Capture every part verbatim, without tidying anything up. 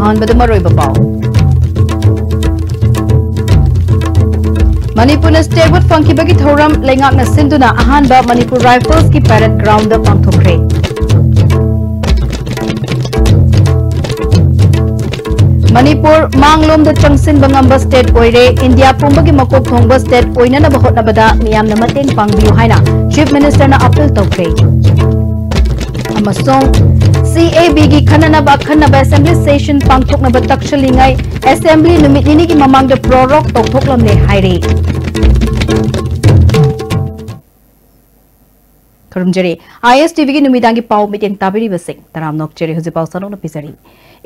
ꯑꯍꯥꯟꯕꯗ ꯃꯔꯨꯑꯣꯏꯕ ꯄꯥꯎ꯫ ꯃꯅꯤꯄꯨꯔꯅ statehood ꯐꯪꯈꯤꯕꯒꯤ ꯊꯧꯔꯝ ꯂꯩꯉꯥꯛꯅ ꯁꯤꯟꯗꯨꯅ ꯑꯍꯥꯟꯕ ꯃꯅꯤꯄꯨꯔ Riflesꯀꯤ parade groundꯗ ꯄꯥꯡꯊꯣꯛꯈ꯭ꯔꯦ꯫ ꯃꯅꯤꯄꯨꯔ ꯃꯥꯡꯂꯣꯝꯗ ꯆꯪꯁꯤꯟꯕ ꯉꯝꯕ state ꯑꯣꯏꯔꯦ, ꯏꯟꯗꯤꯌꯥ ꯄꯨꯝꯕꯒꯤ ꯃꯀꯣꯛ ꯊꯣꯡꯕ state ꯑꯣꯏꯅꯅꯕ ꯍꯣꯠꯅꯕꯗ ꯃꯤꯌꯥꯝꯅ ꯃꯇꯦꯡ ꯄꯥꯡꯕꯤꯌꯨ ꯍꯥꯏꯅ Chief Ministerꯅ appeal ꯇꯧꯈ꯭ꯔꯦ꯫ ꯑꯃꯁꯨꯡ CABꯒꯤ ꯈꯟꯅꯅꯕ ꯑꯈꯟꯅꯕ assembly session ꯄꯥꯡꯊꯣꯛꯅꯕ ꯇꯛꯁꯜꯂꯤꯉꯩ assembly ꯅꯨꯃꯤꯠ ꯅꯤꯅꯤꯒꯤ ꯃꯃꯥꯡꯗ prorogue ꯇꯧꯊꯣꯛꯂꯝꯂꯦ ꯍꯥꯏꯔꯤ꯫ ꯈꯨꯔꯨꯝꯖꯔꯤ꯫ ISTVꯒꯤ ꯅꯨꯃꯤꯗꯥꯡꯒꯤ ꯄꯥꯎ ꯃꯤꯠꯌꯦꯡ ꯇꯥꯕꯤꯔꯤꯕꯁꯤꯡ ꯇꯔꯥꯝ ꯅꯣꯛꯆꯔꯤ꯫ ꯍꯧꯖꯤꯛ ꯄꯥꯎ ꯁꯟꯗꯣꯛꯅ ꯄꯤꯖꯔꯤ꯫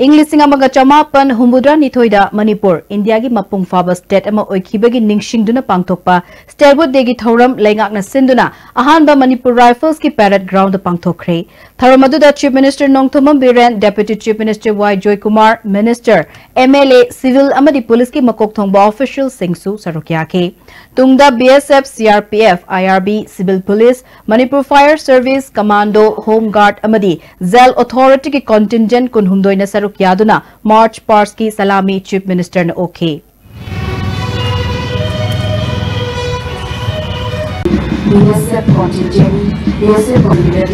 ꯏꯪ ꯂꯤꯁꯤꯡ ꯑꯃꯒ ꯆꯃꯥꯄꯟ ꯍꯨꯝꯐꯨꯇꯔꯥꯅꯤꯊꯣꯏꯗ ꯃꯅꯤꯄꯨꯔ ꯏꯟꯗꯤꯌꯥꯒꯤ ꯃꯄꯨꯡ ꯐꯥꯕ state ꯑꯃ ꯑꯣꯏꯈꯤꯕꯒꯤ ꯅꯤꯡꯁꯤꯡꯗꯨꯅ ꯄꯥꯡꯊꯣꯛꯄ Statehood Dayꯒꯤ ꯊꯧꯔꯝ ꯂꯩꯉꯥꯛꯅ ꯁꯤꯟꯗꯨꯅ ꯑꯍꯥꯟꯕ ꯃꯅꯤꯄꯨꯔ Riflesꯀꯤ parade groundꯗ ꯄꯥꯡꯊꯣꯛꯈ꯭ꯔꯦ꯫ ꯊꯧꯔꯝ ꯑꯗꯨꯗ Chief Minister Nongthombam Biren, Deputy Chief Minister ꯋꯥꯏ ꯖꯣꯏꯀꯨꯃꯥꯔ, Minister, MLA, civil ꯑꯃꯗꯤ policeꯀꯤ ꯃꯀꯣꯛ ꯊꯣꯡꯕ officialꯁꯤꯡꯁꯨ ꯁꯔꯨꯛ ꯌꯥꯈꯤ꯫ ꯇꯨꯡꯗ BSF, CRPF, IRB, civil police, Manipur Fire Service, Commando, Home Guard ꯑꯃꯗꯤ Jail Authorityꯒꯤ contingent ꯀꯨꯟꯍꯨꯝꯗꯣꯏꯅ ꯁꯔꯨꯛ ꯌꯥꯗꯨꯅ March Pastꯀꯤ salami Chief Ministerꯅ ꯑꯣꯛꯈꯤ꯫ BSF contingent, BSF contingent,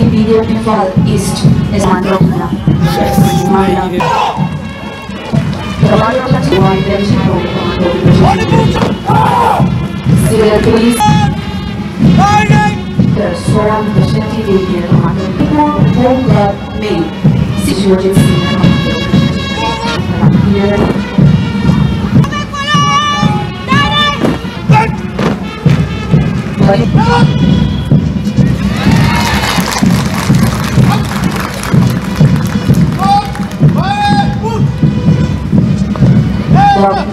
Immediate Imphal East is under. Civil Police. Swaram Prashant Devi, Home Guard, May. Situation.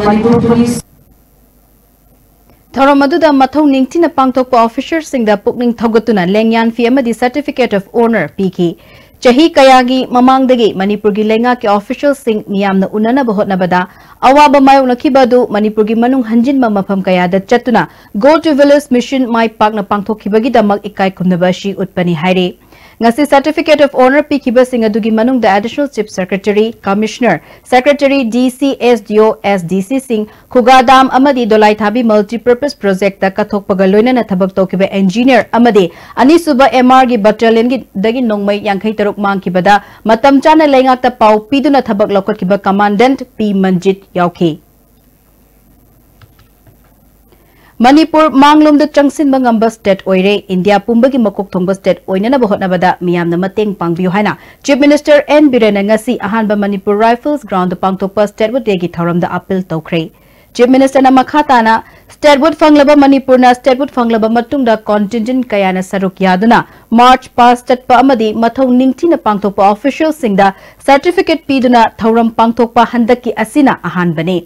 Manipur Police. ꯊꯧꯔꯝ ꯑꯗꯨꯗ ꯃꯊꯧ ꯅꯤꯡꯊꯤꯅ ꯄꯥꯡꯊꯣꯛꯄ officerꯁꯤꯡꯗ ꯄꯨꯛꯅꯤꯡ ꯊꯧꯒꯠꯇꯨꯅ ꯂꯦꯡꯌꯥꯟ ꯐꯤ ꯑꯃꯗꯤ Certificate of Honour ꯄꯤꯈꯤ꯫ ꯆꯍꯤ ꯀꯌꯥꯒꯤ ꯃꯃꯥꯡꯗꯒꯤ ꯃꯅꯤꯄꯨꯔꯒꯤ ꯂꯩꯉꯥꯛꯀꯤ officialꯁꯤꯡ ꯃꯤꯌꯥꯝꯅ ꯎꯅꯅꯕ ꯍꯣꯠꯅꯕꯗ ꯑꯋꯥꯕ ꯃꯥꯌꯣꯛꯅꯈꯤꯕ ꯑꯗꯨ ꯃꯅꯤꯄꯨꯔꯒꯤ ꯃꯅꯨꯡ ꯍꯟꯖꯤꯟꯕ ꯃꯐꯝ ꯀꯌꯥꯗ ꯆꯠꯇꯨꯅ Go to Village Mission ꯃꯥꯏ ꯄꯥꯛꯅ ꯄꯥꯡꯊꯣꯛꯈꯤꯕꯒꯤꯗꯃꯛ ꯏꯀꯥꯏ ꯈꯨꯝꯅꯕ ꯑꯁꯤ ꯎꯠꯄꯅꯤ ꯍꯥꯏꯔꯤ꯫ ꯉꯁꯤ Certificate of Honour ꯄꯤꯈꯤꯕꯁꯤꯡ ꯑꯗꯨꯒꯤ ꯃꯅꯨꯡꯗ Additional Chief Secretary, Commissioner, Secretary, D C, S D O, S D C ꯁꯤꯡ, ꯈꯨꯒꯥ ꯗꯥꯝ ꯑꯃꯗꯤ ꯗꯣꯂꯥꯏꯊꯥꯕꯤ Multipurpose Projectꯇ ꯀꯠꯊꯣꯛꯄꯒ ꯂꯣꯏꯅꯅ ꯊꯕꯛ ꯇꯧꯈꯤꯕ engineer ꯑꯃꯗꯤ ꯑꯅꯤꯁꯨꯕ M R ꯒꯤ battalionꯒꯤ ꯗꯒꯤ ꯅꯣꯡꯃꯩ ꯌꯥꯡꯈꯩ ꯇꯔꯨꯛ ꯃꯥꯡꯈꯤꯕꯗ ꯃꯇꯝ ꯆꯥꯅ ꯂꯩꯉꯥꯛꯇ ꯄꯥꯎ ꯄꯤꯗꯨꯅ ꯊꯕꯛ ꯂꯧꯈꯠꯈꯤꯕ Commandant P ꯃꯟꯖꯤꯠ ꯌꯥꯎꯈꯤ꯫ ꯃꯅꯤꯄꯨꯔ ꯃꯥꯡꯂꯣꯝꯗ ꯆꯪꯁꯤꯟꯕ ꯉꯝꯕ state ꯑꯣꯏꯔꯦ꯫ ꯏꯟꯗꯤꯌꯥ ꯄꯨꯝꯕꯒꯤ ꯃꯀꯣꯛ ꯊꯣꯡꯕ state ꯑꯣꯏꯅꯅꯕ ꯍꯣꯠꯅꯕꯗ ꯃꯤꯌꯥꯝꯅ ꯃꯇꯦꯡ ꯄꯥꯡꯕꯤꯌꯨ ꯍꯥꯏꯅ Chief Minister N ꯕꯤꯔꯦꯟꯅ ꯉꯁꯤ ꯑꯍꯥꯟꯕ ꯃꯅꯤꯄꯨꯔ Rifles Groundꯗ ꯄꯥꯡꯊꯣꯛꯄ Statehood Dayꯒꯤ ꯊꯧꯔꯝꯗ appeal ꯇꯧꯈ꯭ꯔꯦ꯫ Chief Ministerꯅ ꯃꯈꯥ ꯇꯥꯅ, statehood ꯐꯪꯂꯕ ꯃꯅꯤꯄꯨꯔꯅ statehood ꯐꯪꯂꯕ ꯃꯇꯨꯡꯗ contingent ꯀꯌꯥꯅ ꯁꯔꯨꯛ ꯌꯥꯗꯨꯅ march past ꯆꯠꯄ ꯑꯃꯗꯤ ꯃꯊꯧ ꯅꯤꯡꯊꯤꯅ ꯄꯥꯡꯊꯣꯛꯄ officialꯁꯤꯡꯗ certificate ꯄꯤꯗꯨꯅ ꯊꯧꯔꯝ ꯄꯥꯡꯊꯣꯛꯄ ꯍꯟꯗꯛꯀꯤ ꯑꯁꯤꯅ ꯑꯍꯥꯟꯕꯅꯤ꯫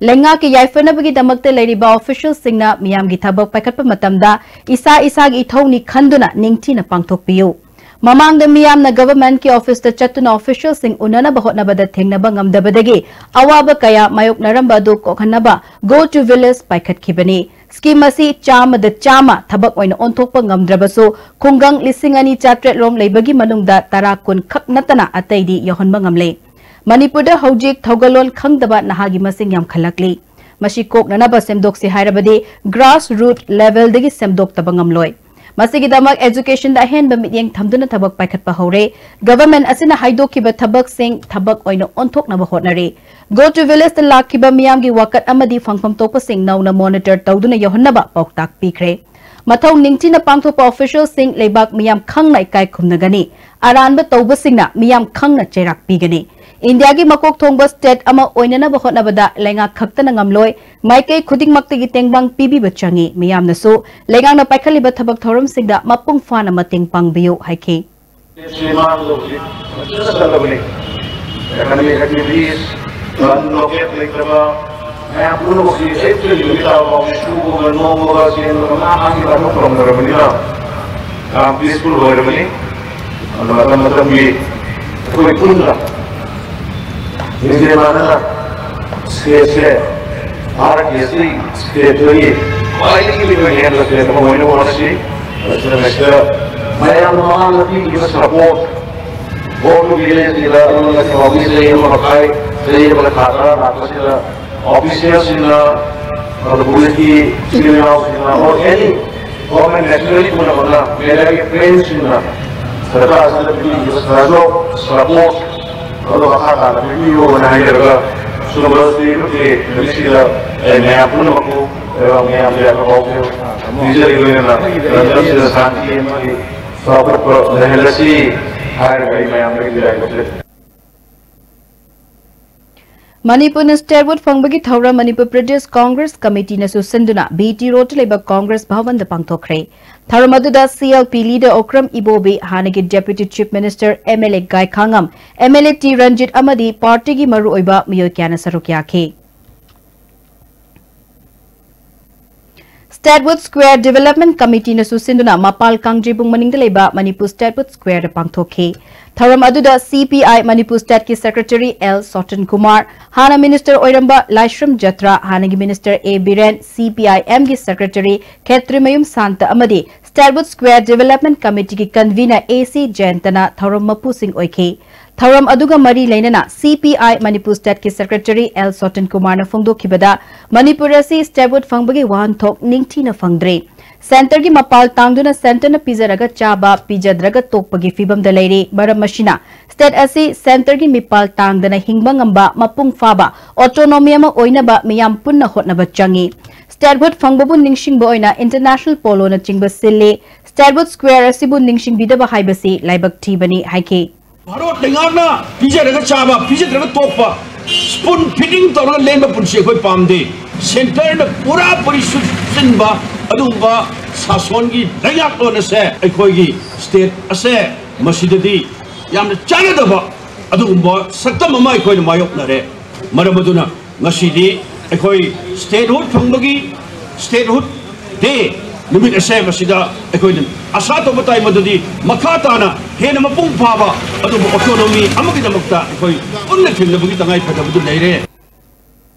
ꯂꯩꯉꯥꯛꯀꯤ ꯌꯥꯏꯐꯅꯕꯒꯤꯗꯃꯛꯇ ꯂꯩꯔꯤꯕ officialꯁꯤꯡꯅ ꯃꯤꯌꯥꯝꯒꯤ ꯊꯕꯛ ꯄꯥꯏꯈꯠꯄ ꯃꯇꯝꯗ ꯏꯁꯥ ꯏꯁꯥꯒꯤ ꯏꯊꯧꯅꯤ ꯈꯟꯗꯨꯅ ꯅꯤꯡꯊꯤꯅ ꯄꯥꯡꯊꯣꯛꯄꯤꯌꯨ꯫ ꯃꯃꯥꯡꯗ ꯃꯤꯌꯥꯝꯅ governmentꯀꯤ officeꯇ ꯆꯠꯇꯨꯅ officialꯁꯤꯡ ꯎꯅꯅꯕ ꯍꯣꯠꯅꯕꯗ ꯊꯦꯡꯅꯕ ꯉꯝꯗꯕꯗꯒꯤ ꯑꯋꯥꯕ ꯀꯌꯥ ꯃꯥꯌꯣꯛꯅꯔꯝꯕ ꯑꯗꯨ ꯀꯣꯛꯍꯟꯅꯕ Go to Village ꯄꯥꯏꯈꯠꯈꯤꯕꯅꯤ꯫ Scheme ꯑꯁꯤ ꯆꯥꯝꯃꯗ ꯆꯥꯝꯃ ꯊꯕꯛ ꯑꯣꯏꯅ ꯑꯣꯟꯊꯣꯛꯄ ꯉꯝꯗ꯭ꯔꯕꯁꯨ, ꯈꯨꯡꯒꯪ ꯂꯤꯁꯤꯡ ꯑꯅꯤ ꯆꯥꯇ꯭ꯔꯦꯠ ꯔꯣꯝ ꯂꯩꯕꯒꯤ ꯃꯅꯨꯡꯗ ꯇꯔꯥ ꯀꯨꯟ ꯈꯛ ꯅꯠꯇꯅ ꯑꯇꯩꯗꯤ ꯌꯧꯍꯟꯕ ꯉꯝꯂꯦ꯫ ꯃꯅꯤꯄꯨꯔꯗ ꯍꯧꯖꯤꯛ ꯊꯧꯒꯜꯂꯣꯟ ꯈꯪꯗꯕ ꯅꯍꯥꯒꯤ ꯃꯁꯤꯡ ꯌꯥꯝꯈꯠꯂꯛꯂꯤ꯫ ꯃꯁꯤ ꯀꯣꯛꯅꯅꯕ ꯁꯦꯝꯗꯣꯛꯁꯤ ꯍꯥꯏꯔꯕꯗꯤ grass root levelꯗꯒꯤ ꯁꯦꯝꯗꯣꯛꯇꯕ ꯉꯝꯂꯣꯏ꯫ ꯃꯁꯤꯒꯤꯗꯃꯛ educationꯗ ꯑꯍꯦꯟꯕ ꯃꯤꯠꯌꯦꯡ ꯊꯝꯗꯨꯅ ꯊꯕꯛ ꯄꯥꯏꯈꯠꯄ ꯍꯧꯔꯦ꯫ Government ꯑꯁꯤꯅ ꯍꯥꯏꯗꯣꯛꯈꯤꯕ ꯊꯕꯛꯁꯤꯡ ꯊꯕꯛ ꯑꯣꯏꯅ ꯑꯣꯟꯊꯣꯛꯅꯕ ꯍꯣꯠꯅꯔꯤ꯫ Go to Villageꯇ ꯂꯥꯛꯈꯤꯕ ꯃꯤꯌꯥꯝꯒꯤ ꯋꯥꯀꯠ ꯑꯃꯗꯤ ꯐꯪꯐꯝ ꯊꯣꯛꯄꯁꯤꯡ ꯅꯧꯅ monitor ꯇꯧꯗꯨꯅ ꯌꯧꯍꯟꯅꯕ ꯄꯥꯎꯇꯥꯛ ꯄꯤꯈ꯭ꯔꯦ꯫ ꯃꯊꯧ ꯅꯤꯡꯊꯤꯅ ꯄꯥꯡꯊꯣꯛꯄ officialꯁꯤꯡ ꯂꯩꯕꯥꯛ ꯃꯤꯌꯥꯝ ꯈꯪꯅ ꯏꯀꯥꯏ ꯈꯨꯝꯅꯒꯅꯤ꯫ ꯑꯔꯥꯟꯕ ꯇꯧꯕꯁꯤꯡꯅ ꯃꯤꯌꯥꯝ ꯈꯪꯅ ꯆꯩꯔꯥꯛ ꯄꯤꯒꯅꯤ꯫ ꯏꯟꯗꯤꯌꯥꯒꯤ ꯃꯀꯣꯛ ꯊꯣꯡꯕ state ꯑꯃ ꯑꯣꯏꯅꯅꯕ ꯍꯣꯠꯅꯕꯗ ꯂꯩꯉꯥꯛ ꯈꯛꯇꯅ ꯉꯝꯂꯣꯏ꯫ ꯃꯥꯏꯀꯩ ꯈꯨꯗꯤꯡꯃꯛꯇꯒꯤ ꯇꯦꯡꯕꯥꯡ ꯄꯤꯕꯤꯕ ꯆꯪꯏ꯫ ꯃꯤꯌꯥꯝꯅꯁꯨ ꯂꯩꯉꯥꯛꯅ ꯄꯥꯏꯈꯠꯂꯤꯕ ꯊꯕꯛ ꯊꯧꯔꯝꯁꯤꯡꯗ ꯃꯄꯨꯡ ꯐꯥꯅ ꯃꯇꯦꯡ ꯄꯥꯡꯕꯤꯌꯨ ꯍꯥꯏꯈꯤ꯫ ꯃꯥꯡꯗ ꯍꯧꯖꯤꯛ ꯐꯖꯅ ꯆꯠꯂꯕꯅꯤ꯫ Economic activities, ꯕꯟ blockade ꯂꯩꯇꯕ, ꯃꯌꯥꯝ ꯄꯨꯝꯅꯃꯛꯁꯤ ꯑꯌꯨꯛꯇꯒꯤ ꯅꯨꯃꯤꯠ ꯇꯥꯕ ꯐꯥꯎ ꯁꯨꯕꯒ ꯅꯣꯝꯕꯒ ꯆꯦꯟꯕꯒ ꯉꯥ ꯐꯥꯕꯒꯤ ꯊꯕꯛ ꯇꯧꯅꯔꯕꯅꯤꯅ ꯌꯥꯝ peaceful ꯑꯣꯏꯔꯕꯅꯤ꯫ ꯑꯗꯨꯅ ꯃꯇꯝ ꯃꯇꯝꯒꯤ ꯑꯩꯈꯣꯏ ꯄꯨꯟꯅ ꯂꯤꯡꯖꯦꯜ ꯃꯥꯟꯅꯅ ꯁ꯭ꯇꯦꯠꯁꯦ ꯚꯥꯔꯠꯀꯤ ꯑꯁꯤ ꯁ꯭ꯇꯦꯠꯇꯒꯤ ꯈ꯭ꯋꯥꯏꯗꯒꯤ ꯃꯤꯠ ꯑꯣꯏꯅ ꯍꯦꯟꯕ ꯁ꯭ꯇꯦꯠ ꯑꯃ ꯑꯣꯏꯅꯕ ꯍꯣꯠꯅꯁꯤ꯫ ꯑꯁꯤꯗ ꯃꯌꯥꯝꯅ ꯃꯍꯥꯛꯅ ꯄꯤꯈꯤꯕ ꯁꯄꯣꯔꯠ, ꯕꯣꯔꯗ ꯇꯨ ꯚꯤꯂꯦꯖꯁꯤꯗ ꯑꯃꯅ ꯁꯦꯕꯥꯒꯤ ꯆꯍꯤ ꯑꯃ ꯃꯈꯥꯏ, ꯆꯍꯤ ꯑꯃꯒ ꯊꯥ ꯇꯔꯥ ꯂꯥꯛꯄꯁꯤꯗ ꯑꯣꯐꯤꯁꯤꯌꯦꯜꯁꯤꯡꯅ, ꯑꯗꯨ ꯄꯨꯂꯤꯁꯀꯤ ꯏꯆꯤꯜ ꯏꯅꯥꯎꯁꯤꯡꯅ, or any government machinery ꯄꯨꯝꯅꯃꯛꯅ, ꯃꯦꯗꯤꯌꯥꯒꯤ ꯐ꯭ꯔꯦꯟꯁꯤꯡꯅ ꯁꯔꯀꯥꯔ ꯑꯁꯤꯗ ꯄꯤꯔꯤꯕ ꯁꯍꯖꯣꯒ, ꯁꯄꯣꯔꯠ ꯑꯗꯨ ꯃꯈꯥ ꯇꯥꯅ ꯄꯤꯕꯤꯌꯨꯅ ꯍꯥꯏꯖꯔꯒ, ꯁꯤꯒꯨꯝꯕ ꯁꯤꯗꯤ ꯅꯨꯃꯤꯠꯁꯤꯗ ꯑꯩ ꯃꯌꯥꯝ ꯄꯨꯝꯅꯃꯛꯄꯨ, ꯂꯩꯕꯥꯛ ꯃꯌꯥꯝꯁꯦ ꯑꯐꯕ ꯄꯤꯖꯔꯤ, ꯂꯣꯏꯅꯅ ꯂꯝꯗꯝꯁꯤꯗ ꯁꯥꯟꯇꯤ ꯑꯃꯗꯤ ꯆꯥꯎꯈꯠꯄ ꯂꯩꯍꯜꯂꯁꯤ ꯍꯥꯏꯔꯒ ꯑꯩ ꯃꯌꯥꯝꯗꯒꯤ ꯕꯤꯗꯥꯏ ꯂꯧꯖꯔꯤ꯫ ꯃꯅꯤꯄꯨꯔꯅ ꯁ꯭ꯇꯦꯠꯍꯨꯗ ꯐꯪꯕꯒꯤ ꯊꯧꯔꯝ ꯃꯅꯤꯄꯨꯔ ꯄ꯭ꯔꯗꯦꯁ ꯀꯣꯡꯒ꯭ꯔꯦꯁ ꯀꯃꯤꯇꯤꯅꯁꯨ ꯁꯤꯟꯗꯨꯅ ꯕꯤ ꯇꯤ ꯔꯣꯗꯇ ꯂꯩꯕ ꯀꯣꯡꯒ꯭ꯔꯦꯁ ꯚꯕꯟꯗ ꯄꯥꯡꯊꯣꯛꯈ꯭ꯔꯦ꯫ ꯊꯧꯔꯝ ꯑꯗꯨꯗ C L P leader Okram Ibobi, ꯍꯥꯟꯅꯒꯤ deputy chief minister M L A Gaikhangam, M L A T Ranjit ꯑꯃꯗꯤ ꯄꯥꯔꯇꯤꯒꯤ ꯃꯔꯨꯑꯣꯏꯕ ꯃꯤꯑꯣꯏ ꯀꯌꯥꯅ ꯁꯔꯨꯛ ꯌꯥꯈꯤ꯫ ꯁ꯭ꯇꯦꯠꯍꯨꯗ ꯁ꯭ꯀ꯭ꯋꯦꯔ ꯗꯤꯚꯦꯂꯞꯃꯦꯟꯠ ꯀꯃꯤꯇꯤꯅꯁꯨ ꯁꯤꯟꯗꯨꯅ ꯃꯄꯥꯜ ꯀꯥꯡꯖꯩꯕꯨꯡ ꯃꯅꯤꯡꯗ ꯂꯩꯕ ꯃꯅꯤꯄꯨꯔ ꯁ꯭ꯇꯦꯠꯍꯨꯗ ꯁ꯭ꯀ꯭ꯋꯦꯔꯗ ꯄꯥꯡꯊꯣꯛꯈꯤ꯫ ꯊꯧꯔꯝ ꯑꯗꯨꯗ ꯁꯤ ꯄꯤ ꯑꯥꯏ ꯃꯅꯤꯄꯨꯔ ꯁ꯭ꯇꯦꯠꯀꯤ ꯁꯦꯀ꯭ꯔꯦꯇꯔꯤ ꯑꯦꯜ ꯁꯣꯇꯟ ꯀꯨꯃꯥꯔ, ꯍꯥꯟꯅ ꯃꯤꯅꯤꯁꯇꯔ ꯑꯣꯏꯔꯝꯕ ꯂꯥꯏꯁ꯭ꯔꯝ ꯖꯇ꯭ꯔꯥ, ꯍꯥꯟꯅꯒꯤ ꯃꯤꯅꯤꯁꯇꯔ ꯑꯦ ꯕꯤꯔꯦꯟ, ꯁꯤ ꯄꯤ ꯑꯥꯏ ꯑꯦꯝꯒꯤ ꯁꯦꯀ꯭ꯔꯦꯇꯔꯤ ꯈꯦꯇ꯭ꯔꯤꯃꯌꯨꯝ ꯁꯥꯟꯇ ꯑꯃꯗꯤ ꯁ꯭ꯇꯦꯠꯍꯨꯗ ꯁ꯭ꯀ꯭ꯋꯦꯔ ꯗꯤꯚꯦꯂꯞꯃꯦꯟꯠ ꯀꯃꯤꯇꯤꯒꯤ ꯀꯟꯚꯤꯅꯔ ꯑꯦ ꯁꯤ ꯖꯌꯟꯇꯅ ꯊꯧꯔꯝ ꯃꯄꯨꯁꯤꯡ ꯑꯣꯏꯈꯤ꯫ ꯊꯧꯔꯝ ꯑꯗꯨꯒ ꯃꯔꯤ ꯂꯩꯅꯅ ꯁꯤ ꯄꯤ ꯑꯥꯏ ꯃꯅꯤꯄꯨꯔ ꯁ꯭ꯇꯦꯠꯀꯤ ꯁꯦꯀ꯭ꯔꯦꯇꯔꯤ ꯑꯦꯜ ꯁꯣꯇꯟ ꯀꯨꯃꯥꯔꯅ ꯐꯣꯡꯗꯣꯛꯈꯤꯕꯗ, ꯃꯅꯤꯄꯨꯔ ꯑꯁꯤ ꯁ꯭ꯇꯦꯠꯍꯨꯗ ꯐꯪꯕꯒꯤ ꯋꯥꯍꯟꯊꯣꯛ ꯅꯤꯡꯊꯤꯅ ꯐꯪꯗ꯭ꯔꯦ꯫ ꯁꯦꯟꯇꯔꯒꯤ ꯃꯄꯥꯜ ꯇꯥꯡꯗꯨꯅ ꯁꯦꯟꯇꯔꯅ ꯄꯤꯖꯔꯒ ꯆꯥꯕ, ꯄꯤꯖꯗ꯭ꯔꯒ ꯇꯣꯛꯄꯒꯤ ꯐꯤꯚꯝꯗ ꯂꯩꯔꯦ꯫ ꯃꯔꯝ ꯑꯁꯤꯅ, ꯁ꯭ꯇꯦꯠ ꯑꯁꯤ ꯁꯦꯟꯇꯔꯒꯤ ꯃꯤꯄꯥꯜ ꯇꯥꯡꯗꯅ ꯍꯤꯡꯕ ꯉꯝꯕ ꯃꯄꯨꯡ ꯐꯥꯕ ꯑꯣꯇꯣꯅꯣꯃꯤ ꯑꯃ ꯑꯣꯏꯅꯕ ꯃꯤꯌꯥꯝ ꯄꯨꯟꯅ ꯍꯣꯠꯅꯕ ꯆꯪꯏ꯫ ꯁ꯭ꯇꯦꯠꯍꯨꯗ ꯐꯪꯕꯕꯨ ꯅꯤꯡꯁꯤꯡꯕ ꯑꯣꯏꯅ ꯏꯟꯇꯔꯅꯦꯁꯅꯦꯜ ꯄꯣꯂꯣꯅꯆꯤꯡꯕ ꯁꯤꯜꯂꯤ꯫ ꯁ꯭ꯇꯦꯠꯍꯨꯗ ꯁ꯭ꯀ꯭ꯋꯦꯔ ꯑꯁꯤꯕꯨ ꯅꯤꯡꯁꯤꯡꯕꯤꯗꯕ ꯍꯥꯏꯕꯁꯤ ꯂꯥꯏꯕꯛ ꯊꯤꯕꯅꯤ ꯍꯥꯏꯈꯤ꯫ ꯚꯥꯔꯠ ꯂꯩꯉꯥꯛꯅ ꯄꯤꯖꯔꯒ ꯆꯥꯕ, ꯄꯤꯖꯗ꯭ꯔꯒ ꯇꯣꯛꯄ, ꯁ꯭ꯄꯨꯟ ꯐꯤꯗꯤꯡ ꯇꯧꯔꯒ ꯂꯦꯟꯕ ꯄꯨꯟꯁꯤ ꯑꯩꯈꯣꯏ ꯄꯥꯝꯗꯦ꯫ ꯁꯦꯟꯇꯔꯅ ꯄꯨꯔꯥ ꯄꯨꯔꯤ ꯁꯨꯞꯆꯤꯟꯕ ꯑꯗꯨꯒꯨꯝꯕ ꯁꯥꯁꯣꯟꯒꯤ ꯂꯩꯉꯥꯛꯂꯣꯟ ꯑꯁꯦ ꯑꯩꯈꯣꯏꯒꯤ ꯁ꯭ꯇꯦꯠ ꯑꯁꯦ ꯃꯁꯤꯗꯗꯤ ꯌꯥꯝꯅ ꯆꯥꯟꯅꯗꯕ ꯑꯗꯨꯒꯨꯝꯕ ꯁꯛꯇꯝ ꯑꯃ ꯑꯩꯈꯣꯏꯅ ꯃꯥꯌꯣꯛꯅꯔꯦ꯫ ꯃꯔꯝ ꯑꯗꯨꯅ ꯉꯁꯤꯗꯤ ꯑꯩꯈꯣꯏ ꯁ꯭ꯇꯦꯠꯍꯨꯗ ꯐꯪꯕꯒꯤ ꯁ꯭ꯇꯦꯠꯍꯨꯗ ꯗꯦ ꯅꯨꯃꯤꯠ ꯑꯁꯦ ꯃꯁꯤꯗ ꯑꯩꯈꯣꯏꯅ ꯑꯁꯥ ꯇꯧꯕ ꯇꯥꯏ ꯃꯗꯨꯗꯤ ꯃꯈꯥ ꯇꯥꯅ ꯍꯦꯟꯅ ꯃꯄꯨꯡ ꯐꯥꯕ ꯑꯗꯨꯒꯨꯝꯕ ꯑꯣꯇꯣꯅꯣꯃꯤ ꯑꯃꯒꯤꯗꯃꯛꯇ ꯑꯩꯈꯣꯏ ꯄꯨꯟꯅ ꯊꯦꯡꯅꯕꯒꯤ ꯇꯉꯥꯏ ꯐꯗꯕꯗꯨ ꯂꯩꯔꯦ꯫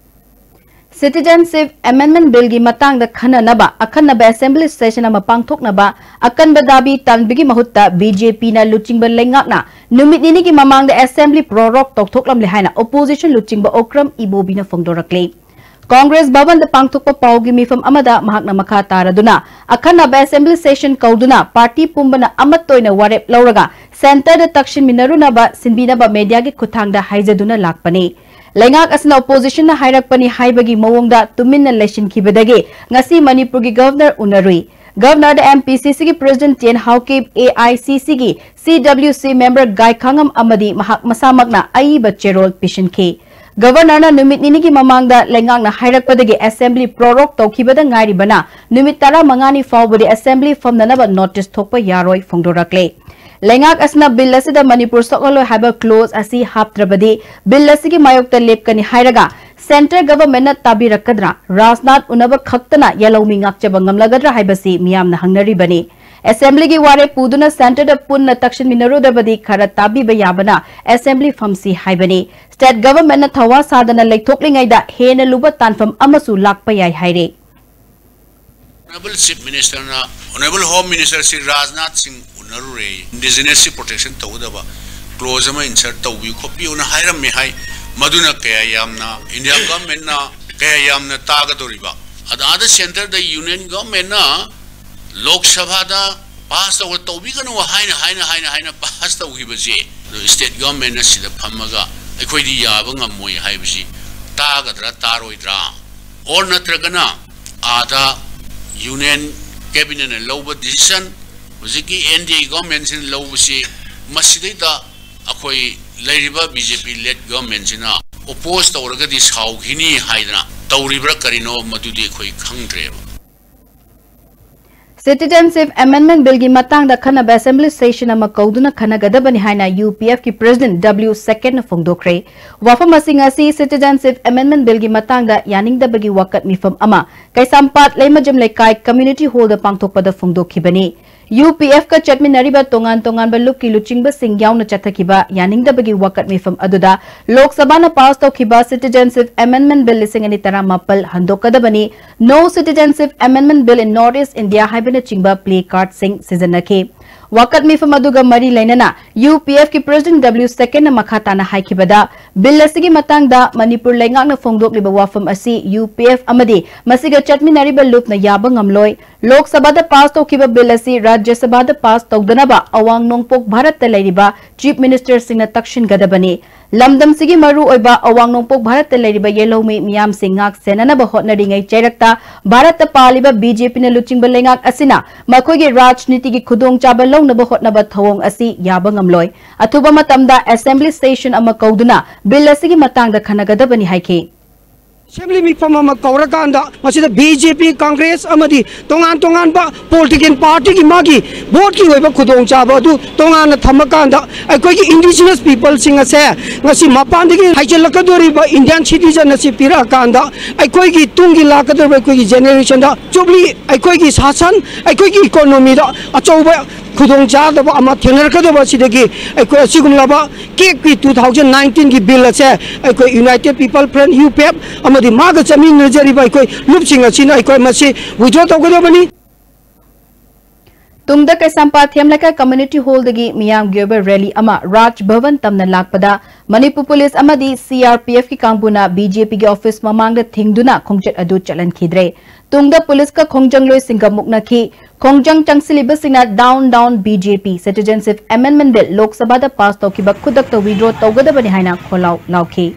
Citizenship Amendment Billꯒꯤ ꯃꯇꯥꯡꯗ ꯈꯟꯅꯅꯕ ꯑꯈꯟꯅꯕ Assembly Session ꯑꯃ ꯄꯥꯡꯊꯣꯛꯅꯕ ꯑꯀꯟꯕ ꯗꯥꯕꯤ ꯇꯥꯟꯕꯒꯤ ꯃꯍꯨꯠꯇ BJPꯅ ꯂꯨꯆꯤꯡꯕ ꯂꯩꯉꯥꯛꯅ ꯅꯨꯃꯤꯠ ꯅꯤꯅꯤꯒꯤ ꯃꯃꯥꯡꯗ Assembly prorogue ꯇꯧꯊꯣꯛꯂꯝꯂꯦ ꯍꯥꯏꯅ Opposition ꯂꯨꯆꯤꯡꯕ ꯑꯣꯀ꯭ꯔꯝ ꯏꯕꯣꯕꯤꯅ ꯐꯣꯡꯗꯣꯔꯛꯂꯤ꯫ Congress ꯚꯕꯟꯗ ꯄꯥꯡꯊꯣꯛꯄ ꯄꯥꯎꯒꯤ ꯃꯤꯐꯝ ꯑꯃꯗ ꯃꯍꯥꯛꯅ ꯃꯈꯥ ꯇꯥꯔꯗꯨꯅ ꯑꯈꯟꯅꯕ Assembly Session ꯀꯧꯗꯨꯅ party ꯄꯨꯝꯕꯅ ꯑꯃꯠꯇ ꯑꯣꯏꯅ ꯋꯥꯔꯦꯞ ꯂꯧꯔꯒ centreꯗ ꯇꯛꯁꯤꯟꯃꯤꯟꯅꯔꯨꯅꯕ ꯁꯤꯟꯕꯤꯅꯕ mediaꯒꯤ ꯈꯨꯠꯊꯥꯡꯗ ꯍꯥꯏꯖꯗꯨꯅ ꯂꯥꯛꯄꯅꯤ꯫ ꯂꯩꯉꯥꯛ ꯑꯁꯤꯅ Oppositionꯅ ꯍꯥꯏꯔꯛꯄꯅꯤ ꯍꯥꯏꯕꯒꯤ ꯃꯑꯣꯡꯗ ꯇꯨꯃꯤꯟꯅ ꯂꯩꯁꯤꯟꯈꯤꯕꯗꯒꯤ ꯉꯁꯤ ꯃꯅꯤꯄꯨꯔꯒꯤ Governor ꯎꯅꯔꯨꯏ꯫ Governorꯗ MPCCꯒꯤ President T N Haokip, AICCꯒꯤ CWC member ꯒꯥꯏꯈꯥꯉꯝ ꯑꯃꯗꯤ ꯃꯍꯥꯛ ꯃꯁꯥꯃꯛꯅ ꯑꯏꯕ ꯆꯦꯔꯣꯜ ꯄꯤꯁꯤꯟꯈꯤ꯫ Governorꯅ ꯅꯨꯃꯤꯠ ꯅꯤꯅꯤꯒꯤ ꯃꯃꯥꯡꯗ ꯂꯩꯉꯥꯛꯅ ꯍꯥꯏꯔꯛꯄꯗꯒꯤ Assembly prorogue ꯇꯧꯈꯤꯕꯗ ꯉꯥꯏꯔꯤꯕꯅ ꯅꯨꯃꯤꯠ ꯇꯔꯥꯃꯉꯥꯅꯤ ꯐꯥꯎꯕꯗꯤ Assembly ꯐꯝꯅꯅꯕ notice ꯊꯣꯛꯄ ꯌꯥꯔꯣꯏ ꯐꯣꯡꯗꯣꯔꯛꯂꯦ꯫ ꯂꯩꯉꯥꯛ ꯑꯁꯤꯅ bill ꯑꯁꯤꯗ ꯃꯅꯤꯄꯨꯔ ꯁꯣꯛꯍꯜꯂꯣꯏ ꯍꯥꯏꯕ clause ꯑꯁꯤ ꯍꯥꯞꯇ꯭ꯔꯕꯗꯤ bill ꯑꯁꯤꯒꯤ ꯃꯥꯌꯣꯛꯇ ꯂꯦꯞꯀꯅꯤ ꯍꯥꯏꯔꯒ centre governmentꯅ ꯇꯥꯕꯤꯔꯛꯀꯗ꯭ꯔꯥ? ꯔꯥꯖꯅꯥꯊ ꯎꯅꯕ ꯈꯛꯇꯅ ꯌꯥꯂꯧꯃꯤ ꯉꯥꯛꯆꯕ ꯉꯝꯂꯒꯗ꯭ꯔꯥ ꯍꯥꯏꯕꯁꯤ ꯃꯤꯌꯥꯝꯅ ꯍꯪꯅꯔꯤꯕꯅꯤ꯫ Assemblyꯒꯤ ꯋꯥꯔꯦꯞ ꯄꯨꯗꯨꯅ centreꯗ ꯄꯨꯟꯅ ꯇꯛꯁꯤꯟꯃꯤꯟꯅꯔꯨꯗ꯭ꯔꯕꯗꯤ ꯈꯔ ꯇꯥꯕꯤꯕ ꯌꯥꯕꯅ Assembly ꯐꯝꯁꯤ ꯍꯥꯏꯕꯅꯤ꯫ State governmentꯅ ꯊꯋꯥ ꯁꯥꯗꯅ ꯂꯩꯊꯣꯛꯂꯤꯉꯩꯗ ꯍꯦꯟꯅ ꯂꯨꯕ ꯇꯥꯟꯐꯝ ꯑꯃꯁꯨ ꯂꯥꯛꯄ ꯌꯥꯏ ꯍꯥꯏꯔꯦ꯫ Honorable Chief Ministerꯅ, Honorable Home Minister Shri Rajnath ꯁꯤꯡ ꯎꯅꯔꯨꯔꯦ꯫ Indigenousꯁꯤ protection ꯇꯧꯒꯗꯕ clause ꯑꯃ insert ꯇꯧꯕꯤꯌꯨ ꯈꯣꯠꯄꯤꯌꯨꯅ ꯍꯥꯏꯔꯝꯃꯦ ꯍꯥꯏ꯫ ꯃꯗꯨꯅ ꯀꯌꯥ ꯌꯥꯝꯅ India governmentꯅ ꯀꯌꯥ ꯌꯥꯝꯅ ꯇꯥꯒꯗꯧꯔꯤꯕ? ꯑꯗ ꯑꯥꯗ centreꯗ Union governmentꯅ Lok Sabhada pass ꯇꯧꯕ ꯇꯧꯕꯤꯒꯅꯨ ꯍꯥꯏꯅ ꯍꯥꯏꯅ ꯍꯥꯏꯅ ꯍꯥꯏꯅ pass ꯇꯧꯈꯤꯕꯁꯦ ꯑꯗꯣ state governmentꯅ ꯁꯤꯗ ꯐꯝꯃꯒ ꯑꯩꯈꯣꯏꯗꯤ ꯌꯥꯕ ꯉꯝꯃꯣꯏ ꯍꯥꯏꯕꯁꯤ ꯇꯥꯒꯗ꯭ꯔꯥ ꯇꯥꯔꯣꯏꯗ꯭ꯔꯥ? Or ꯅꯠꯇ꯭ꯔꯒꯅ ꯑꯥꯗ Union cabinetꯅ ꯂꯧꯕ decision, ꯍꯧꯖꯤꯛꯀꯤ NDA governmentꯁꯤꯅ ꯂꯧꯕꯁꯤ ꯃꯁꯤꯗꯩꯗ ꯑꯩꯈꯣꯏ ꯂꯩꯔꯤꯕ BJP led governmentꯁꯤꯅ oppose ꯇꯧꯔꯒꯗꯤ ꯁꯥꯎꯈꯤꯅꯤ ꯍꯥꯏꯗꯅ ꯇꯧꯔꯤꯕ꯭ꯔꯥ ꯀꯔꯤꯅꯣ ꯃꯗꯨꯗꯤ ꯑꯩꯈꯣꯏ ꯈꯪꯗ꯭ꯔꯦꯕ꯫ Citizenship Amendment Billꯒꯤ ꯃꯇꯥꯡꯗ ꯈꯟꯅꯕ Assembly Session ꯑꯃ ꯀꯧꯗꯨꯅ ꯈꯟꯅꯒꯗꯕꯅꯤ ꯍꯥꯏꯅ UPFꯀꯤ President W Secondꯅ ꯐꯣꯡꯗꯣꯛꯈ꯭ꯔꯦ꯫ ꯋꯥꯐꯝ ꯑꯁꯤ ꯉꯁꯤ Citizenship Amendment Billꯒꯤ ꯃꯇꯥꯡꯗ ꯌꯥꯅꯤꯡꯗꯕꯒꯤ ꯋꯥꯀꯠ ꯃꯤꯐꯝ ꯑꯃ ꯀꯩꯁꯥꯝꯄꯥꯠ ꯂꯩꯃꯖꯝ ꯂꯩꯀꯥꯏ Community Hallꯗ ꯄꯥꯡꯊꯣꯛꯄꯗ ꯐꯣꯡꯗꯣꯛꯈꯤꯕꯅꯤ꯫ UPF ꯀ ꯆꯠꯃꯤꯟꯅꯔꯤꯕ ꯇꯣꯉꯥꯟ ꯇꯣꯉꯥꯟꯕ ꯂꯨꯞꯀꯤ ꯂꯨꯆꯤꯡꯕꯁꯤꯡ ꯌꯥꯎꯅ ꯆꯠꯊꯈꯤꯕ ꯌꯥꯅꯤꯡꯗꯕꯒꯤ ꯋꯥꯀꯠ ꯃꯤꯐꯝ ꯑꯗꯨꯗ ꯂꯣꯛ ꯁꯚꯥꯅ ꯄꯥꯁ ꯇꯧꯈꯤꯕ Citizenship Amendment Bill ꯂꯤꯁꯤꯡ ꯑꯅꯤ ꯇꯔꯥꯃꯥꯄꯜ ꯍꯟꯗꯣꯛꯀꯗꯕꯅꯤ, No Citizenship Amendment Bill in North East India ꯍꯥꯏꯕꯅꯆꯤꯡꯕ ꯄ꯭ꯂꯦ ꯀꯥꯔꯗꯁꯤꯡ ꯁꯤꯖꯤꯟꯅꯈꯤ꯫ ꯋꯥꯀꯠ ꯃꯤꯐꯝ ꯑꯗꯨꯒ ꯃꯔꯤ ꯂꯩꯅꯅ UPF ꯀꯤ President W Second ꯅ ꯃꯈꯥ ꯇꯥꯅ ꯍꯥꯏꯈꯤꯕꯗ, ꯕꯤꯜ ꯑꯁꯤꯒꯤ ꯃꯇꯥꯡꯗ ꯃꯅꯤꯄꯨꯔ ꯂꯩꯉꯥꯛꯅ ꯐꯣꯡꯗꯣꯛꯂꯤꯕ ꯋꯥꯐꯝ ꯑꯁꯤ UPF ꯑꯃꯗꯤ ꯃꯁꯤꯒ ꯆꯠꯃꯤꯟꯅꯔꯤꯕ ꯂꯨꯞꯅ ꯌꯥꯕ ꯉꯝꯂꯣꯏ꯫ ꯂꯣꯛ ꯁꯚꯥꯗ ꯄꯥꯁ ꯇꯧꯈꯤꯕ ꯕꯤꯜ ꯑꯁꯤ ꯔꯥꯖ꯭ꯌ ꯁꯚꯥꯗ ꯄꯥꯁ ꯇꯧꯗꯅꯕ ꯑꯋꯥꯡ ꯅꯣꯡꯄꯣꯛ ꯚꯥꯔꯠꯇ ꯂꯩꯔꯤꯕ Chief Minister ꯁꯤꯡꯅ ꯇꯛꯁꯤꯟꯒꯗꯕꯅꯤ꯫ ꯂꯝꯗꯝꯁꯤꯒꯤ ꯃꯔꯨ ꯑꯣꯏꯕ ꯑꯋꯥꯡ ꯅꯣꯡꯄꯣꯛ ꯚꯥꯔꯠꯇ ꯂꯩꯔꯤꯕ ꯌꯦꯜꯍꯧꯃꯤ ꯃꯤꯌꯥꯝꯁꯤꯡ ꯉꯥꯛ ꯁꯦꯟꯅꯅꯕ ꯍꯣꯠꯅꯔꯤꯉꯩ ꯆꯩꯔꯛꯇ ꯚꯥꯔꯠꯇ ꯄꯥꯜꯂꯤꯕ BJP ꯅ ꯂꯨꯆꯤꯡꯕ ꯂꯩꯉꯥꯛ ꯑꯁꯤꯅ ꯃꯈꯣꯏꯒꯤ ꯔꯥꯖꯅꯤꯇꯤꯒꯤ ꯈꯨꯗꯣꯡꯆꯥꯕ ꯂꯧꯅꯕ ꯍꯣꯠꯅꯕ ꯊꯧꯑꯣꯡ ꯑꯁꯤ ꯌꯥꯕ ꯉꯝꯂꯣꯏ꯫ ꯑꯊꯨꯕ ꯃꯇꯝꯗ assembly session ꯑꯃ ꯀꯧꯗꯨꯅ ꯕꯤꯜ ꯑꯁꯤꯒꯤ ꯃꯇꯥꯡꯗ ꯈꯟꯅꯒꯗꯕꯅꯤ ꯍꯥꯏꯈꯤ꯫ ꯑꯦꯁꯦꯝꯕ꯭ꯂꯤ ꯃꯤꯐꯝ ꯑꯃ ꯀꯧꯔꯀꯥꯟꯗ ꯃꯁꯤꯗ BJP, ꯀꯪꯒ꯭ꯔꯦꯁ ꯑꯃꯗꯤ ꯇꯣꯉꯥꯟ ꯇꯣꯉꯥꯟꯕ political party ꯒꯤ ꯃꯥꯒꯤ vote ꯀꯤ ꯑꯣꯏꯕ ꯈꯨꯗꯣꯡꯆꯥꯕ ꯑꯗꯨ ꯇꯣꯉꯥꯟꯅ ꯊꯝꯃꯀꯥꯟꯗ ꯑꯩꯈꯣꯏꯒꯤ indigenous people ꯁꯤꯡ ꯑꯁꯦ ꯉꯁꯤ ꯃꯄꯥꯟꯗꯒꯤ ꯍꯥꯏꯖꯤꯜꯂꯛꯀꯗꯧꯔꯤꯕ Indian citizen ꯑꯁꯤ ꯄꯤꯔꯛꯑꯀꯥꯟꯗ ꯑꯩꯈꯣꯏꯒꯤ ꯇꯨꯡꯒꯤ ꯂꯥꯛꯀꯗꯧꯔꯤꯕ ꯑꯩꯈꯣꯏꯒꯤ generation ꯗ jubilee, ꯑꯩꯈꯣꯏꯒꯤ ꯁꯥꯁꯟ, ꯑꯩꯈꯣꯏꯒꯤ economy ꯗ ꯑꯆꯧꯕ ꯈꯨꯗꯣꯡꯆꯥꯗꯕ ꯑꯃ ꯊꯦꯡꯅꯔꯛꯀꯗꯕ ꯑꯁꯤꯗꯒꯤ ꯑꯩꯈꯣꯏ ꯑꯁꯤꯒꯨꯝꯂꯕ ꯀꯦꯛꯀꯤ two thousand nineteen ꯒꯤ ꯕꯤꯜ ꯑꯁꯦ ꯑꯩꯈꯣꯏ United People Front, UPF, ꯑꯃꯗꯤ ꯃꯥꯒ ꯆꯠꯃꯤꯟꯅꯖꯔꯤꯕ ꯑꯩꯈꯣꯏ ꯂꯨꯞꯁꯤꯡ ꯑꯁꯤꯅ ꯑꯩꯈꯣꯏ ꯃꯁꯤ withdraw ꯇꯧꯒꯗꯕꯅꯤ꯫ ꯇꯨꯡꯗ ꯀꯩꯁꯥꯝꯄꯥꯠ ꯊꯦꯝꯂꯩꯀꯥꯏ community hall ꯗꯒꯤ ꯃꯤꯌꯥꯝꯒꯤ ꯑꯣꯏꯕ rally ꯑꯃ ꯔꯥꯖ ꯚꯕꯟ ꯇꯝꯅ ꯂꯥꯛꯄꯗ ꯃꯅꯤꯄꯨꯔ ꯄꯨꯂꯤꯁ ꯑꯃꯗꯤ CRPF ꯀꯤ ꯀꯥꯡꯕꯨꯅ BJP ꯒꯤ office ꯃꯃꯥꯡꯗ ꯊꯤꯡꯗꯨꯅ ꯈꯣꯡꯆꯠ ꯑꯗꯨ ꯆꯠꯍꯟꯈꯤꯗ꯭ꯔꯦ꯫ ꯇꯨꯡꯗ ꯄꯨꯂꯤꯁꯀ ꯈꯣꯡꯖꯪꯂꯣꯏꯁꯤꯡꯒ ꯃꯨꯛꯅꯈꯤ꯫ ꯈꯣꯡꯖꯪ ꯆꯪꯁꯤꯜꯂꯤꯕꯁꯤꯡꯅ Down Down BJP, Citizenship Amendment Bill ꯂꯣꯛ ꯁꯚꯥꯗ ꯄꯥꯁ ꯇꯧꯈꯤꯕ ꯈꯨꯗꯛꯇ withdraw ꯇꯧꯒꯗꯕꯅꯤ ꯍꯥꯏꯅ ꯈꯣꯜꯂꯥꯎ ꯂꯥꯎꯈꯤ꯫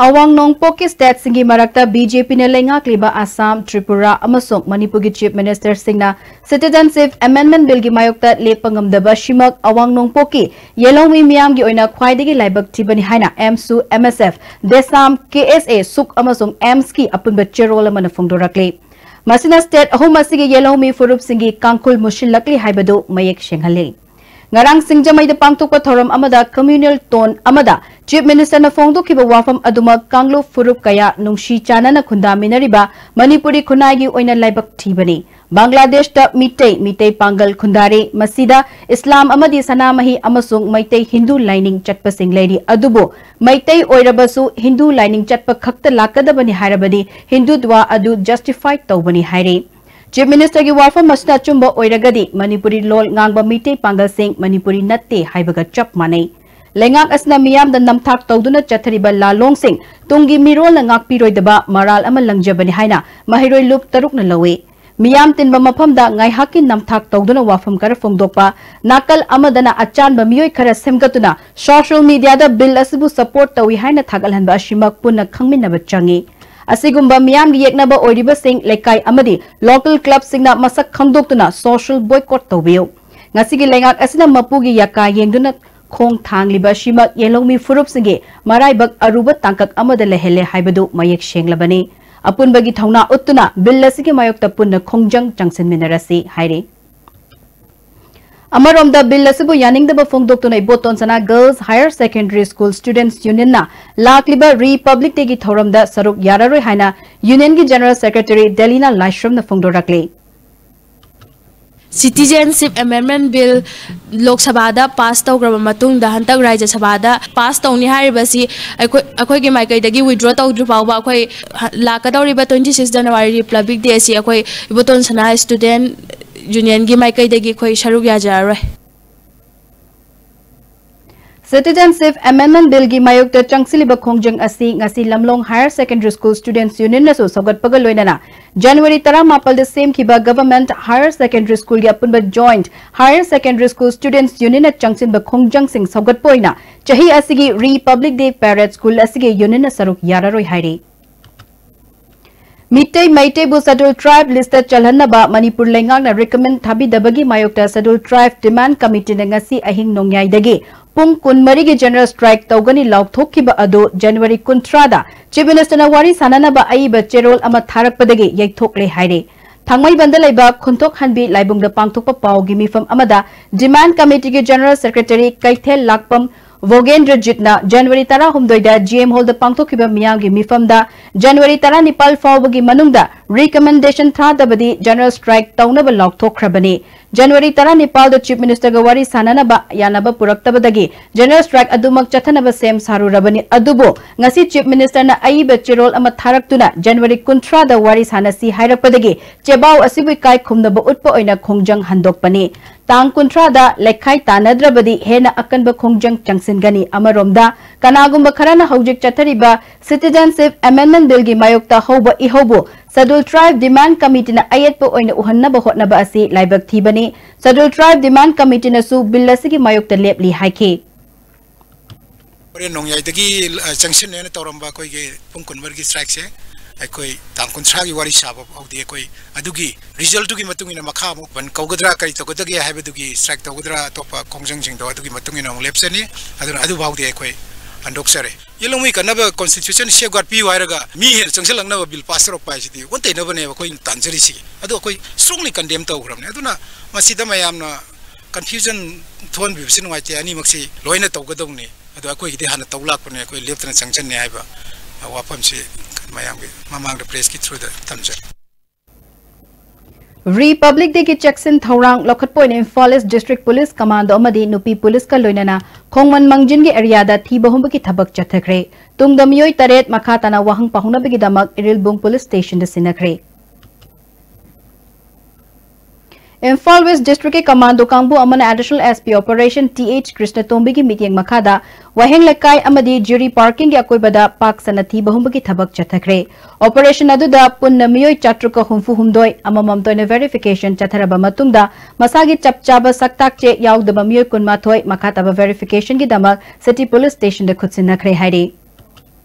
ꯑꯋꯥꯡ ꯅꯣꯡꯄꯣꯛꯀꯤ ꯁ꯭ꯇꯦꯠꯁꯤꯡꯒꯤ ꯃꯔꯛꯇ ꯕꯤ ꯖꯦ ꯄꯤꯅ ꯂꯩꯉꯥꯛꯂꯤꯕ ꯑꯁꯥꯝ, ꯇ꯭ꯔꯤꯄꯨꯔꯥ ꯑꯃꯁꯨꯡ ꯃꯅꯤꯄꯨꯔꯒꯤ ꯆꯤꯐ ꯃꯤꯅꯤꯁꯇꯔꯁꯤꯡꯅ ꯁꯤꯇꯤꯖꯦꯟꯁꯤꯞ ꯑꯦꯃꯦꯟꯗꯃꯦꯟꯠ ꯕꯤꯜꯒꯤ ꯃꯥꯌꯣꯛꯇ ꯂꯦꯞꯄ ꯉꯝꯗꯕ ꯑꯁꯤꯃꯛ ꯑꯋꯥꯡ ꯅꯣꯡꯄꯣꯛꯀꯤ ꯌꯦꯜꯍꯧꯃꯤ ꯃꯤꯌꯥꯝꯒꯤ ꯑꯣꯏꯅ ꯈ꯭ꯋꯥꯏꯗꯒꯤ ꯂꯥꯏꯕꯛ ꯊꯤꯕꯅꯤ ꯍꯥꯏꯅ ꯑꯦꯝꯁꯨ, ꯑꯦꯝ ꯑꯦꯁ ꯑꯦꯐ, ꯗꯦꯁꯥꯝ, ꯀꯦ ꯑꯦꯁ ꯑꯦ, ꯁꯨꯛ ꯑꯃꯁꯨꯡ ꯑꯦꯝꯁꯀꯤ ꯑꯄꯨꯟꯕ ꯆꯦꯔꯣꯜ ꯑꯃꯅ ꯐꯣꯡꯗꯣꯔꯛꯂꯤ꯫ ꯃꯁꯤꯅ ꯁ꯭ꯇꯦꯠ ꯑꯍꯨꯝ ꯑꯁꯤꯒꯤ ꯌꯦꯜꯍꯧꯃꯤ ꯐꯨꯔꯨꯞꯁꯤꯡꯒꯤ ꯀꯥꯡꯈꯨꯜ ꯃꯨꯁꯤꯜꯂꯛꯂꯤ ꯍꯥꯏꯕꯗꯨ ꯃꯌꯦꯛ ꯁꯦꯡꯍꯜꯂꯤ꯫ ꯉꯔꯥꯡ ꯁꯤꯡꯖꯃꯩꯗ ꯄꯥꯡꯊꯣꯛꯄ ꯊꯧꯔꯝ ꯑꯃꯗ ꯀꯝꯃ꯭ꯌꯨꯅꯦꯜ ꯇꯣꯟ ꯑꯃꯗ ꯆꯤꯐ ꯃꯤꯅꯤꯁꯇꯔꯅ ꯐꯣꯡꯗꯣꯛꯈꯤꯕ ꯋꯥꯐꯝ ꯑꯗꯨꯃꯛ ꯀꯥꯡꯂꯨꯞ ꯐꯨꯔꯨꯞ ꯀꯌꯥ ꯅꯨꯡꯁꯤ ꯆꯥꯟꯅꯅ ꯈꯨꯟꯗꯥꯃꯤꯟꯅꯔꯤꯕ ꯃꯅꯤꯄꯨꯔꯤ ꯈꯨꯟꯅꯥꯏꯒꯤ ꯑꯣꯏꯅ ꯂꯥꯏꯕꯛ ꯊꯤꯕꯅꯤ꯫ ꯕꯪꯒ꯭ꯂꯥꯗꯦꯁꯇ ꯃꯤꯇꯩ, ꯃꯤꯇꯩ ꯄꯥꯡꯒꯜ ꯈꯨꯟꯗꯥꯔꯦ꯫ ꯃꯁꯤꯗ ꯏꯁꯂꯥꯝ ꯑꯃꯗꯤ ꯁꯅꯥꯃꯍꯤ ꯑꯃꯁꯨꯡ ꯃꯩꯇꯩ ꯍꯤꯟꯗꯨ ꯂꯥꯏꯅꯤꯡ ꯆꯠꯄꯁꯤꯡ ꯂꯩꯔꯤ꯫ ꯑꯗꯨꯕꯨ ꯃꯩꯇꯩ ꯑꯣꯏꯔꯕꯁꯨ ꯍꯤꯟꯗꯨ ꯂꯥꯏꯅꯤꯡ ꯆꯠꯄ ꯈꯛꯇ ꯂꯥꯛꯀꯗꯕꯅꯤ ꯍꯥꯏꯔꯕꯗꯤ ꯍꯤꯟꯗꯨꯗ꯭ꯋꯥ ꯑꯗꯨ ꯖꯁꯇꯤꯐꯥꯏ ꯇꯧꯕꯅꯤ ꯍꯥꯏꯔꯤ꯫ ꯆꯤꯐ ꯃꯤꯅꯤꯁꯇꯔꯒꯤ ꯋꯥꯐꯝ ꯑꯁꯤꯅ ꯑꯆꯨꯝꯕ ꯑꯣꯏꯔꯒꯗꯤ ꯃꯅꯤꯄꯨꯔꯤ ꯂꯣꯜ ꯉꯥꯡꯕ ꯃꯤꯇꯩ ꯄꯥꯡꯒꯜꯁꯤꯡ ꯃꯅꯤꯄꯨꯔꯤ ꯅꯠꯇꯦ ꯍꯥꯏꯕꯒ ꯆꯞ ꯃꯥꯟꯅꯩ꯫ ꯂꯩꯉꯥꯛ ꯑꯁꯤꯅ ꯃꯤꯌꯥꯝꯗ ꯅꯝꯊꯥꯛ ꯇꯧꯗꯨꯅ ꯆꯠꯊꯔꯤꯕ ꯂꯥꯂꯣꯡꯁꯤꯡ ꯇꯨꯡꯒꯤ ꯃꯤꯔꯣꯜꯅ ꯉꯥꯛꯄꯤꯔꯣꯏꯗꯕ ꯃꯔꯥꯜ ꯑꯃ ꯂꯪꯖꯕꯅꯤ ꯍꯥꯏꯅ ꯃꯍꯩꯔꯣꯏ ꯂꯨꯞ ꯇꯔꯨꯛꯅ ꯂꯧꯏ꯫ ꯃꯤꯌꯥꯝ ꯇꯤꯟꯕ ꯃꯐꯝꯗ ꯉꯥꯏꯍꯥꯛꯀꯤ ꯅꯝꯊꯥꯛ ꯇꯧꯗꯨꯅ ꯋꯥꯐꯝ ꯈꯔ ꯐꯣꯡꯗꯣꯛꯄ, ꯅꯥꯀꯜ ꯑꯃꯗꯅ ꯑꯆꯥꯟꯕ ꯃꯤꯑꯣꯏ ꯈꯔ ꯁꯦꯝꯒꯠꯇꯨꯅ ꯁꯣꯁꯤꯌꯦꯜ ꯃꯤꯗꯤꯌꯥꯗ ꯕꯤꯜ ꯑꯁꯤꯕꯨ ꯁꯄꯣꯔꯠ ꯇꯧꯏ ꯍꯥꯏꯅ ꯊꯥꯒꯠꯍꯟꯕ ꯑꯁꯤꯃꯛ ꯄꯨꯟꯅ ꯈꯪꯃꯤꯟꯅꯕ ꯆꯪꯏ꯫ ꯑꯁꯤꯒꯨꯝꯕ ꯃꯤꯌꯥꯝꯒꯤ ꯌꯦꯛꯅꯕ ꯑꯣꯏꯔꯤꯕꯁꯤꯡ ꯂꯩꯀꯥꯏ ꯑꯃꯗꯤ ꯂꯣꯀꯦꯜ ꯀ꯭ꯂꯕꯁꯤꯡꯅ ꯃꯁꯛ ꯈꯪꯗꯣꯛꯇꯨꯅ ꯁꯣꯁꯤꯌꯦꯜ ꯕꯣꯏꯀꯣꯠ ꯇꯧꯕꯤꯌꯨ꯫ ꯉꯁꯤꯒꯤ ꯂꯩꯉꯥꯛ ꯑꯁꯤꯅ ꯃꯄꯨꯒꯤ ꯌꯥꯀꯥ ꯌꯦꯡꯗꯨꯅ ꯈꯣꯡ ꯊꯥꯡꯂꯤꯕ ꯑꯁꯤꯃꯛ ꯌꯦꯜꯍꯧꯃꯤ ꯐꯨꯔꯨꯞꯁꯤꯡꯒꯤ ꯃꯔꯥꯏꯕꯛ ꯑꯔꯨꯕ ꯇꯥꯡꯀꯛ ꯑꯃꯗ ꯂꯩꯍꯜꯂꯦ ꯍꯥꯏꯕꯗꯨ ꯃꯌꯦꯛ ꯁꯦꯡꯂꯕꯅꯤ꯫ ꯑꯄꯨꯟꯕꯒꯤ ꯊꯧꯅꯥ ꯎꯠꯇꯨꯅ ꯕꯤꯜ ꯑꯁꯤꯒꯤ ꯃꯥꯌꯣꯛꯇ ꯄꯨꯟꯅ ꯈꯣꯡꯖꯪ ꯆꯪꯁꯤꯟꯃꯤꯟꯅꯔꯁꯤ ꯍꯥꯏꯔꯤ꯫ ꯑꯃꯔꯣꯝꯗ ꯕꯤꯜ ꯑꯁꯤꯕꯨ ꯌꯥꯅꯤꯡꯗꯕ ꯐꯣꯡꯗꯣꯛꯇꯨꯅ Iboton Sana girls higher secondary school students ꯌꯨꯅꯤꯌꯟꯅ ꯂꯥꯛꯂꯤꯕ ꯔꯤꯄꯕ꯭ꯂꯤꯛ ꯗꯦꯒꯤ ꯊꯧꯔꯝꯗ ꯁꯔꯨꯛ ꯌꯥꯔꯔꯣꯏ ꯍꯥꯏꯅ ꯌꯨꯅꯤꯌꯟꯒꯤ ꯖꯦꯅꯔꯦꯜ ꯁꯦꯀ꯭ꯔꯦꯇꯔꯤ ꯗꯦꯂꯤꯅꯥ ꯂꯥꯏꯁ꯭ꯔꯝꯅ ꯐꯣꯡꯗꯣꯔꯛꯂꯤ꯫ ꯁꯤꯇꯤꯖꯦꯟꯁꯤꯞ ꯑꯦꯃꯦꯟꯗꯃꯦꯟꯠ ꯕꯤꯜ ꯂꯣꯛ ꯁꯚꯥꯗ ꯄꯥꯁ ꯇꯧꯈ꯭ꯔꯕ ꯃꯇꯨꯡꯗ ꯍꯟꯗꯛ ꯔꯥꯖ꯭ꯌ ꯁꯚꯥꯗ ꯄꯥꯁ ꯇꯧꯅꯤ ꯍꯥꯏꯔꯤꯕꯁꯤ ꯑꯩꯈꯣꯏ ꯑꯩꯈꯣꯏꯒꯤ ꯃꯥꯏꯀꯩꯗꯒꯤ ꯋꯤꯗ꯭ꯔꯣ ꯇꯧꯗ꯭ꯔꯤ ꯐꯥꯎꯕ ꯑꯩꯈꯣꯏ ꯂꯥꯛꯀꯗꯧꯔꯤꯕ twenty six January republic day ꯑꯁꯤ ꯑꯩꯈꯣꯏ ꯏꯕꯣꯇꯣꯟ ꯁꯅꯥ ꯁ꯭ꯇꯨꯗꯦꯟꯠ ꯌꯨꯅꯤꯌꯟꯒꯤ ꯃꯥꯏꯀꯩꯗꯒꯤ ꯑꯩꯈꯣꯏ ꯁꯔꯨꯛ ꯌꯥꯖꯔꯔꯣꯏ꯫ ꯁꯤꯇꯤꯖꯦꯟꯁꯤꯞ ꯑꯦꯃꯦꯟꯗꯃꯦꯟꯠ ꯕꯤꯜꯒꯤ ꯃꯥꯌꯣꯛꯇ ꯆꯪꯁꯤꯜꯂꯤꯕ ꯈꯣꯡꯖꯪ ꯑꯁꯤ ꯉꯁꯤ ꯂꯝꯂꯣꯡ ꯍꯥꯌꯔ ꯁꯦꯀꯦꯟꯗꯔꯤ ꯁ꯭ꯀꯨꯜ ꯁ꯭ꯇꯨꯗꯦꯟꯠꯁ ꯌꯨꯅꯤꯌꯟꯅꯁꯨ ꯁꯧꯒꯠꯄꯒ ꯂꯣꯏꯅꯅ ꯖꯅꯋꯥꯔꯤ ꯇꯔꯥꯃꯥꯄꯜꯗ ꯁꯦꯝꯈꯤꯕ ꯒꯚꯔꯟꯃꯦꯟꯠ ꯍꯥꯌꯔ ꯁꯦꯀꯦꯟꯗꯔꯤ ꯁ꯭ꯀꯨꯜꯒꯤ ꯑꯄꯨꯟꯕ joint higher secondary school students ꯌꯨꯅꯤꯌꯟꯅ ꯆꯪꯁꯤꯟꯕ ꯈꯣꯡꯖꯪꯁꯤꯡ ꯁꯧꯒꯠꯄ ꯑꯣꯏꯅ ꯆꯍꯤ ꯑꯁꯤꯒꯤ Republic Day Parade school ꯑꯁꯤꯒꯤ unionꯅ ꯁꯔꯨꯛ ꯌꯥꯔꯔꯣꯏ ꯍꯥꯏꯔꯤ꯫ ꯃꯤꯇꯩ ꯃꯩꯇꯩꯕꯨ Scheduled Tribe listꯇ ꯆꯜꯍꯟꯅꯕ ꯃꯅꯤꯄꯨꯔ ꯂꯩꯉꯥꯛꯅ recommend ꯊꯥꯕꯤꯗꯕꯒꯤ ꯃꯥꯌꯣꯛꯇ Scheduled Tribe Demand Committeeꯅ ꯉꯁꯤ ꯑꯍꯤꯡ ꯅꯣꯡꯌꯥꯏꯗꯒꯤ ꯄꯨꯡ ꯀꯨꯟꯃꯔꯤꯒꯤ general strike ꯇꯧꯒꯅꯤ ꯂꯥꯎꯊꯣꯛꯈꯤꯕ ꯑꯗꯨ January ꯀꯨꯟꯊ꯭ꯔꯥꯗ Chief Ministerꯅ ꯋꯥꯔꯤ ꯁꯥꯟꯅꯅꯕ ꯑꯏꯕ ꯆꯦꯔꯣꯜ ꯑꯃ ꯊꯥꯔꯛꯄꯗꯒꯤ ꯌꯩꯊꯣꯛꯂꯦ ꯍꯥꯏꯔꯤ꯫ ꯊꯥꯡꯃꯩꯕꯟꯗ ꯂꯩꯕ ꯈꯨꯟꯊꯣꯛ ꯍꯟꯕꯤ ꯂꯥꯏꯕꯨꯡꯗ ꯄꯥꯡꯊꯣꯛꯄ ꯄꯥꯎꯒꯤ ꯃꯤꯐꯝ ꯑꯃꯗ Demand Committeeꯒꯤ General Secretary ꯀꯩꯊꯦꯜ ꯂꯥꯛꯄꯝ ꯚꯣꯒꯦꯟꯗ꯭ꯔꯖꯤꯠꯅ January ꯇꯔꯥꯍꯨꯝꯗꯣꯏꯗ G M Hallꯗ ꯄꯥꯡꯊꯣꯛꯈꯤꯕ ꯃꯤꯌꯥꯝꯒꯤ ꯃꯤꯐꯝꯗ January ꯇꯔꯥꯅꯤꯄꯥꯜ ꯐꯥꯎꯕꯒꯤ ꯃꯅꯨꯡꯗ recommendation ꯊꯥꯗꯕꯗꯤ general strike ꯇꯧꯅꯕ ꯂꯥꯎꯊꯣꯛꯈ꯭ꯔꯕꯅꯤ꯫ January ꯇꯔꯥꯅꯤꯄꯥꯜꯗ Chief Ministerꯒ ꯋꯥꯔꯤ ꯁꯥꯟꯅꯅꯕ ꯌꯥꯅꯕ ꯄꯨꯔꯛꯇꯕꯗꯒꯤ general strike ꯑꯗꯨꯃꯛ ꯆꯠꯊꯅꯕ ꯁꯦꯝ ꯁꯥꯔꯨꯔꯕꯅꯤ꯫ ꯑꯗꯨꯕꯨ ꯉꯁꯤ Chief Ministerꯅ ꯑꯏꯕ ꯆꯦꯔꯣꯜ ꯑꯃ ꯊꯥꯔꯛꯇꯨꯅ January ꯀꯨꯟꯊ꯭ꯔꯥꯗ ꯋꯥꯔꯤ ꯁꯥꯟꯅꯁꯤ ꯍꯥꯏꯔꯛꯄꯗꯒꯤ ꯆꯦꯕꯥꯎ ꯑꯁꯤꯕꯨ ꯏꯀꯥꯏ ꯈꯨꯝꯅꯕ ꯎꯠꯄ ꯑꯣꯏꯅ ꯈꯣꯡꯖꯪ ꯍꯟꯗꯣꯛꯄꯅꯤ꯫ ꯇꯥꯡ ꯀꯨꯟꯊ꯭ꯔꯥꯗ ꯂꯩꯈꯥꯏ ꯇꯥꯟꯅꯗ꯭ꯔꯕꯗꯤ ꯍꯦꯟꯅ ꯑꯀꯟꯕ ꯈꯣꯡꯖꯪ ꯆꯪꯁꯤꯟꯒꯅꯤ꯫ ꯑꯃꯔꯣꯝꯗ, ꯀꯅꯥꯒꯨꯝꯕ ꯈꯔꯅ ꯍꯧꯖꯤꯛ ꯆꯠꯊꯔꯤꯕ Citizenship Amendment Billꯒꯤ ꯃꯥꯌꯣꯛꯇ ꯍꯧꯕ ꯏꯍꯧꯕꯨ Scheduled Tribe Demand Committeeꯅ ꯑꯌꯦꯠꯄ ꯑꯣꯏꯅ ꯎꯍꯟꯅꯕ ꯍꯣꯠꯅꯕ ꯑꯁꯤ ꯂꯥꯏꯕꯛ ꯊꯤꯕꯅꯤ꯫ Scheduled Tribe Demand Committeeꯅꯁꯨ bill ꯑꯁꯤꯒꯤ ꯃꯥꯌꯣꯛꯇ ꯂꯦꯞꯂꯤ ꯍꯥꯏꯈꯤ꯫ ꯍꯣꯔꯦꯟ ꯅꯣꯡꯌꯥꯏꯗꯒꯤ, ꯑ, ꯆꯪꯁꯤꯟꯅꯦꯅ ꯇꯧꯔꯝꯕ ꯑꯩꯈꯣꯏꯒꯤ ꯄꯨꯡ ꯀꯨꯟꯃꯔꯤꯒꯤ strikeꯁꯦ ꯑꯩꯈꯣꯏ ꯇꯥꯡ ꯀꯨꯟꯊ꯭ꯔꯥꯒꯤ ꯋꯥꯔꯤ ꯁꯥꯕ ꯐꯥꯎꯗꯤ ꯑꯩꯈꯣꯏ ꯑꯗꯨꯒꯤ resultꯇꯨꯒꯤ ꯃꯇꯨꯡ ꯏꯟꯅ ꯃꯈꯥ ꯑꯃꯨꯛ ꯕꯟ ꯀꯧꯒꯗ꯭ꯔꯥ, ꯀꯔꯤ ꯇꯧꯒꯗꯒꯦ ꯍꯥꯏꯕꯗꯨꯒꯤ, strike ꯇꯧꯒꯗ꯭ꯔꯥ, ꯑꯇꯣꯞꯄ ꯈꯣꯡꯖꯪꯁꯤꯡꯗꯣ ꯑꯗꯨꯒꯤ ꯃꯇꯨꯡ ꯏꯟꯅ ꯑꯃꯨꯛ ꯂꯦꯞꯆꯅꯤ꯫ ꯑꯗꯨꯅ ꯑꯗꯨꯐꯥꯎꯗꯤ ꯑꯩꯈꯣꯏ ꯍꯟꯗꯣꯛꯆꯔꯦ꯫ ꯌꯦꯂꯣꯡꯃꯩ ꯀꯟꯅꯕ constitution safeguard ꯄꯤꯌꯨ ꯍꯥꯏꯔꯒ ꯃꯤ ꯍꯦꯟꯅ ꯆꯪꯁꯤꯜꯂꯛꯅꯕ bill pass ꯇꯧꯔꯛꯄ ꯍꯥꯏꯁꯤꯗꯤ ꯑꯣꯟꯇꯩꯅꯕꯅꯦꯕ ꯑꯩꯈꯣꯏꯅ ꯇꯥꯟꯖꯔꯤꯁꯤꯒꯤ꯫ ꯑꯗꯨ ꯑꯩꯈꯣꯏ strongly condemn ꯇꯧꯈ꯭ꯔꯕꯅꯦ꯫ ꯑꯗꯨꯅ ꯃꯁꯤꯗ ꯃꯌꯥꯝꯅ confusion ꯊꯣꯛꯍꯟꯕꯤꯕꯁꯤ ꯅꯨꯡꯉꯥꯏꯇꯦ꯫ ꯑꯅꯤꯃꯛꯁꯤ ꯂꯣꯏꯅ ꯇꯧꯒꯗꯧꯅꯤ꯫ ꯑꯗꯣ ꯑꯩꯈꯣꯏꯒꯤꯗꯤ ꯍꯥꯟꯅ ꯇꯧ ꯂꯥꯛꯄꯅꯦ, ꯑꯩꯈꯣꯏ ꯂꯦꯞꯇꯅ ꯆꯪꯁꯤꯟꯅꯤ ꯍꯥꯏꯕ ꯋꯥꯐꯝꯁꯤ ꯃꯌꯥꯝꯒꯤ ꯃꯃꯥꯡꯗ pressꯀꯤ throughꯗ ꯊꯝꯖꯔꯤ꯫ Republic Dayꯒꯤ ꯆꯦꯛꯁꯤꯟ ꯊꯧꯔꯥꯡ ꯂꯧꯈꯠꯄ ꯑꯣꯏꯅ Imphal East District Police Commando ꯑꯃꯗꯤ ꯅꯨꯄꯤ ꯄꯨꯂꯤꯁꯀ ꯂꯣꯏꯅꯅ ꯈꯣꯡꯃꯟ ꯃꯥꯡꯖꯤꯟꯒꯤ areaꯗ ꯊꯤꯕ ꯍꯨꯝꯕꯒꯤ ꯊꯕꯛ ꯆꯠꯊꯈ꯭ꯔꯦ꯫ ꯇꯨꯡꯗ ꯃꯤꯑꯣꯏ ꯇꯔꯦꯠ ꯃꯈꯥ ꯇꯥꯅ ꯋꯥꯍꯪ ꯄꯥꯎꯍꯪꯅꯕꯒꯤꯗꯃꯛ ꯏꯔꯤꯜꯕꯨꯡ Police Stationꯗ ꯁꯤꯟꯅꯈ꯭ꯔꯦ꯫ ꯏꯝꯐꯥꯜ ꯋꯦꯁ ꯗꯤꯁꯇ꯭ꯔꯤꯛꯀꯤ ꯀꯃꯥꯟꯗꯣ ꯀꯥꯡꯕꯨ ꯑꯃꯅ additional S P operation T H ꯀ꯭ꯔꯤꯁꯅꯇꯣꯝꯕꯤꯒꯤ ꯃꯤꯠꯌꯦꯡ ꯃꯈꯥꯗ ꯋꯥꯍꯦꯡ ꯂꯩꯀꯥꯏ ꯑꯃꯗꯤ ꯖꯤꯔꯤ ꯄꯥꯔꯀꯤꯡꯒꯤ ꯑꯀꯣꯏꯕꯗ ꯄꯥꯛ ꯁꯟꯅ ꯊꯤꯕ ꯍꯨꯝꯕꯒꯤ ꯊꯕꯛ ꯆꯠꯊꯈ꯭ꯔꯦ꯫ ꯑꯣꯄꯔꯦꯁꯟ ꯑꯗꯨꯗ ꯄꯨꯟꯅ ꯃꯤꯑꯣꯏ ꯆꯥꯇ꯭ꯔꯨꯛꯀ ꯍꯨꯝꯐꯨ ꯍꯨꯝꯗꯣꯏ ꯑꯃꯃꯝꯇ ꯑꯣꯏꯅ ꯚꯦꯔꯤꯐꯤꯀꯦꯁꯟ ꯆꯠꯊꯔꯕ ꯃꯇꯨꯡꯗ ꯃꯁꯥꯒꯤ ꯆꯞ ꯆꯥꯕ ꯁꯛꯇꯥꯛ ꯆꯦ ꯌꯥꯎꯗꯕ ꯃꯤꯑꯣꯏ ꯀꯨꯟꯃꯥꯊꯣꯏ ꯃꯈꯥ ꯇꯥꯕ ꯚꯦꯔꯤꯐꯤꯀꯦꯁꯟꯒꯤꯗꯃꯛ ꯁꯤꯇꯤ ꯄꯨꯂꯤꯁ ꯁ꯭ꯇꯦꯁꯟꯗ ꯈꯨꯠꯁꯤꯟꯅꯈ꯭ꯔꯦ ꯍꯥꯏꯔꯤ꯫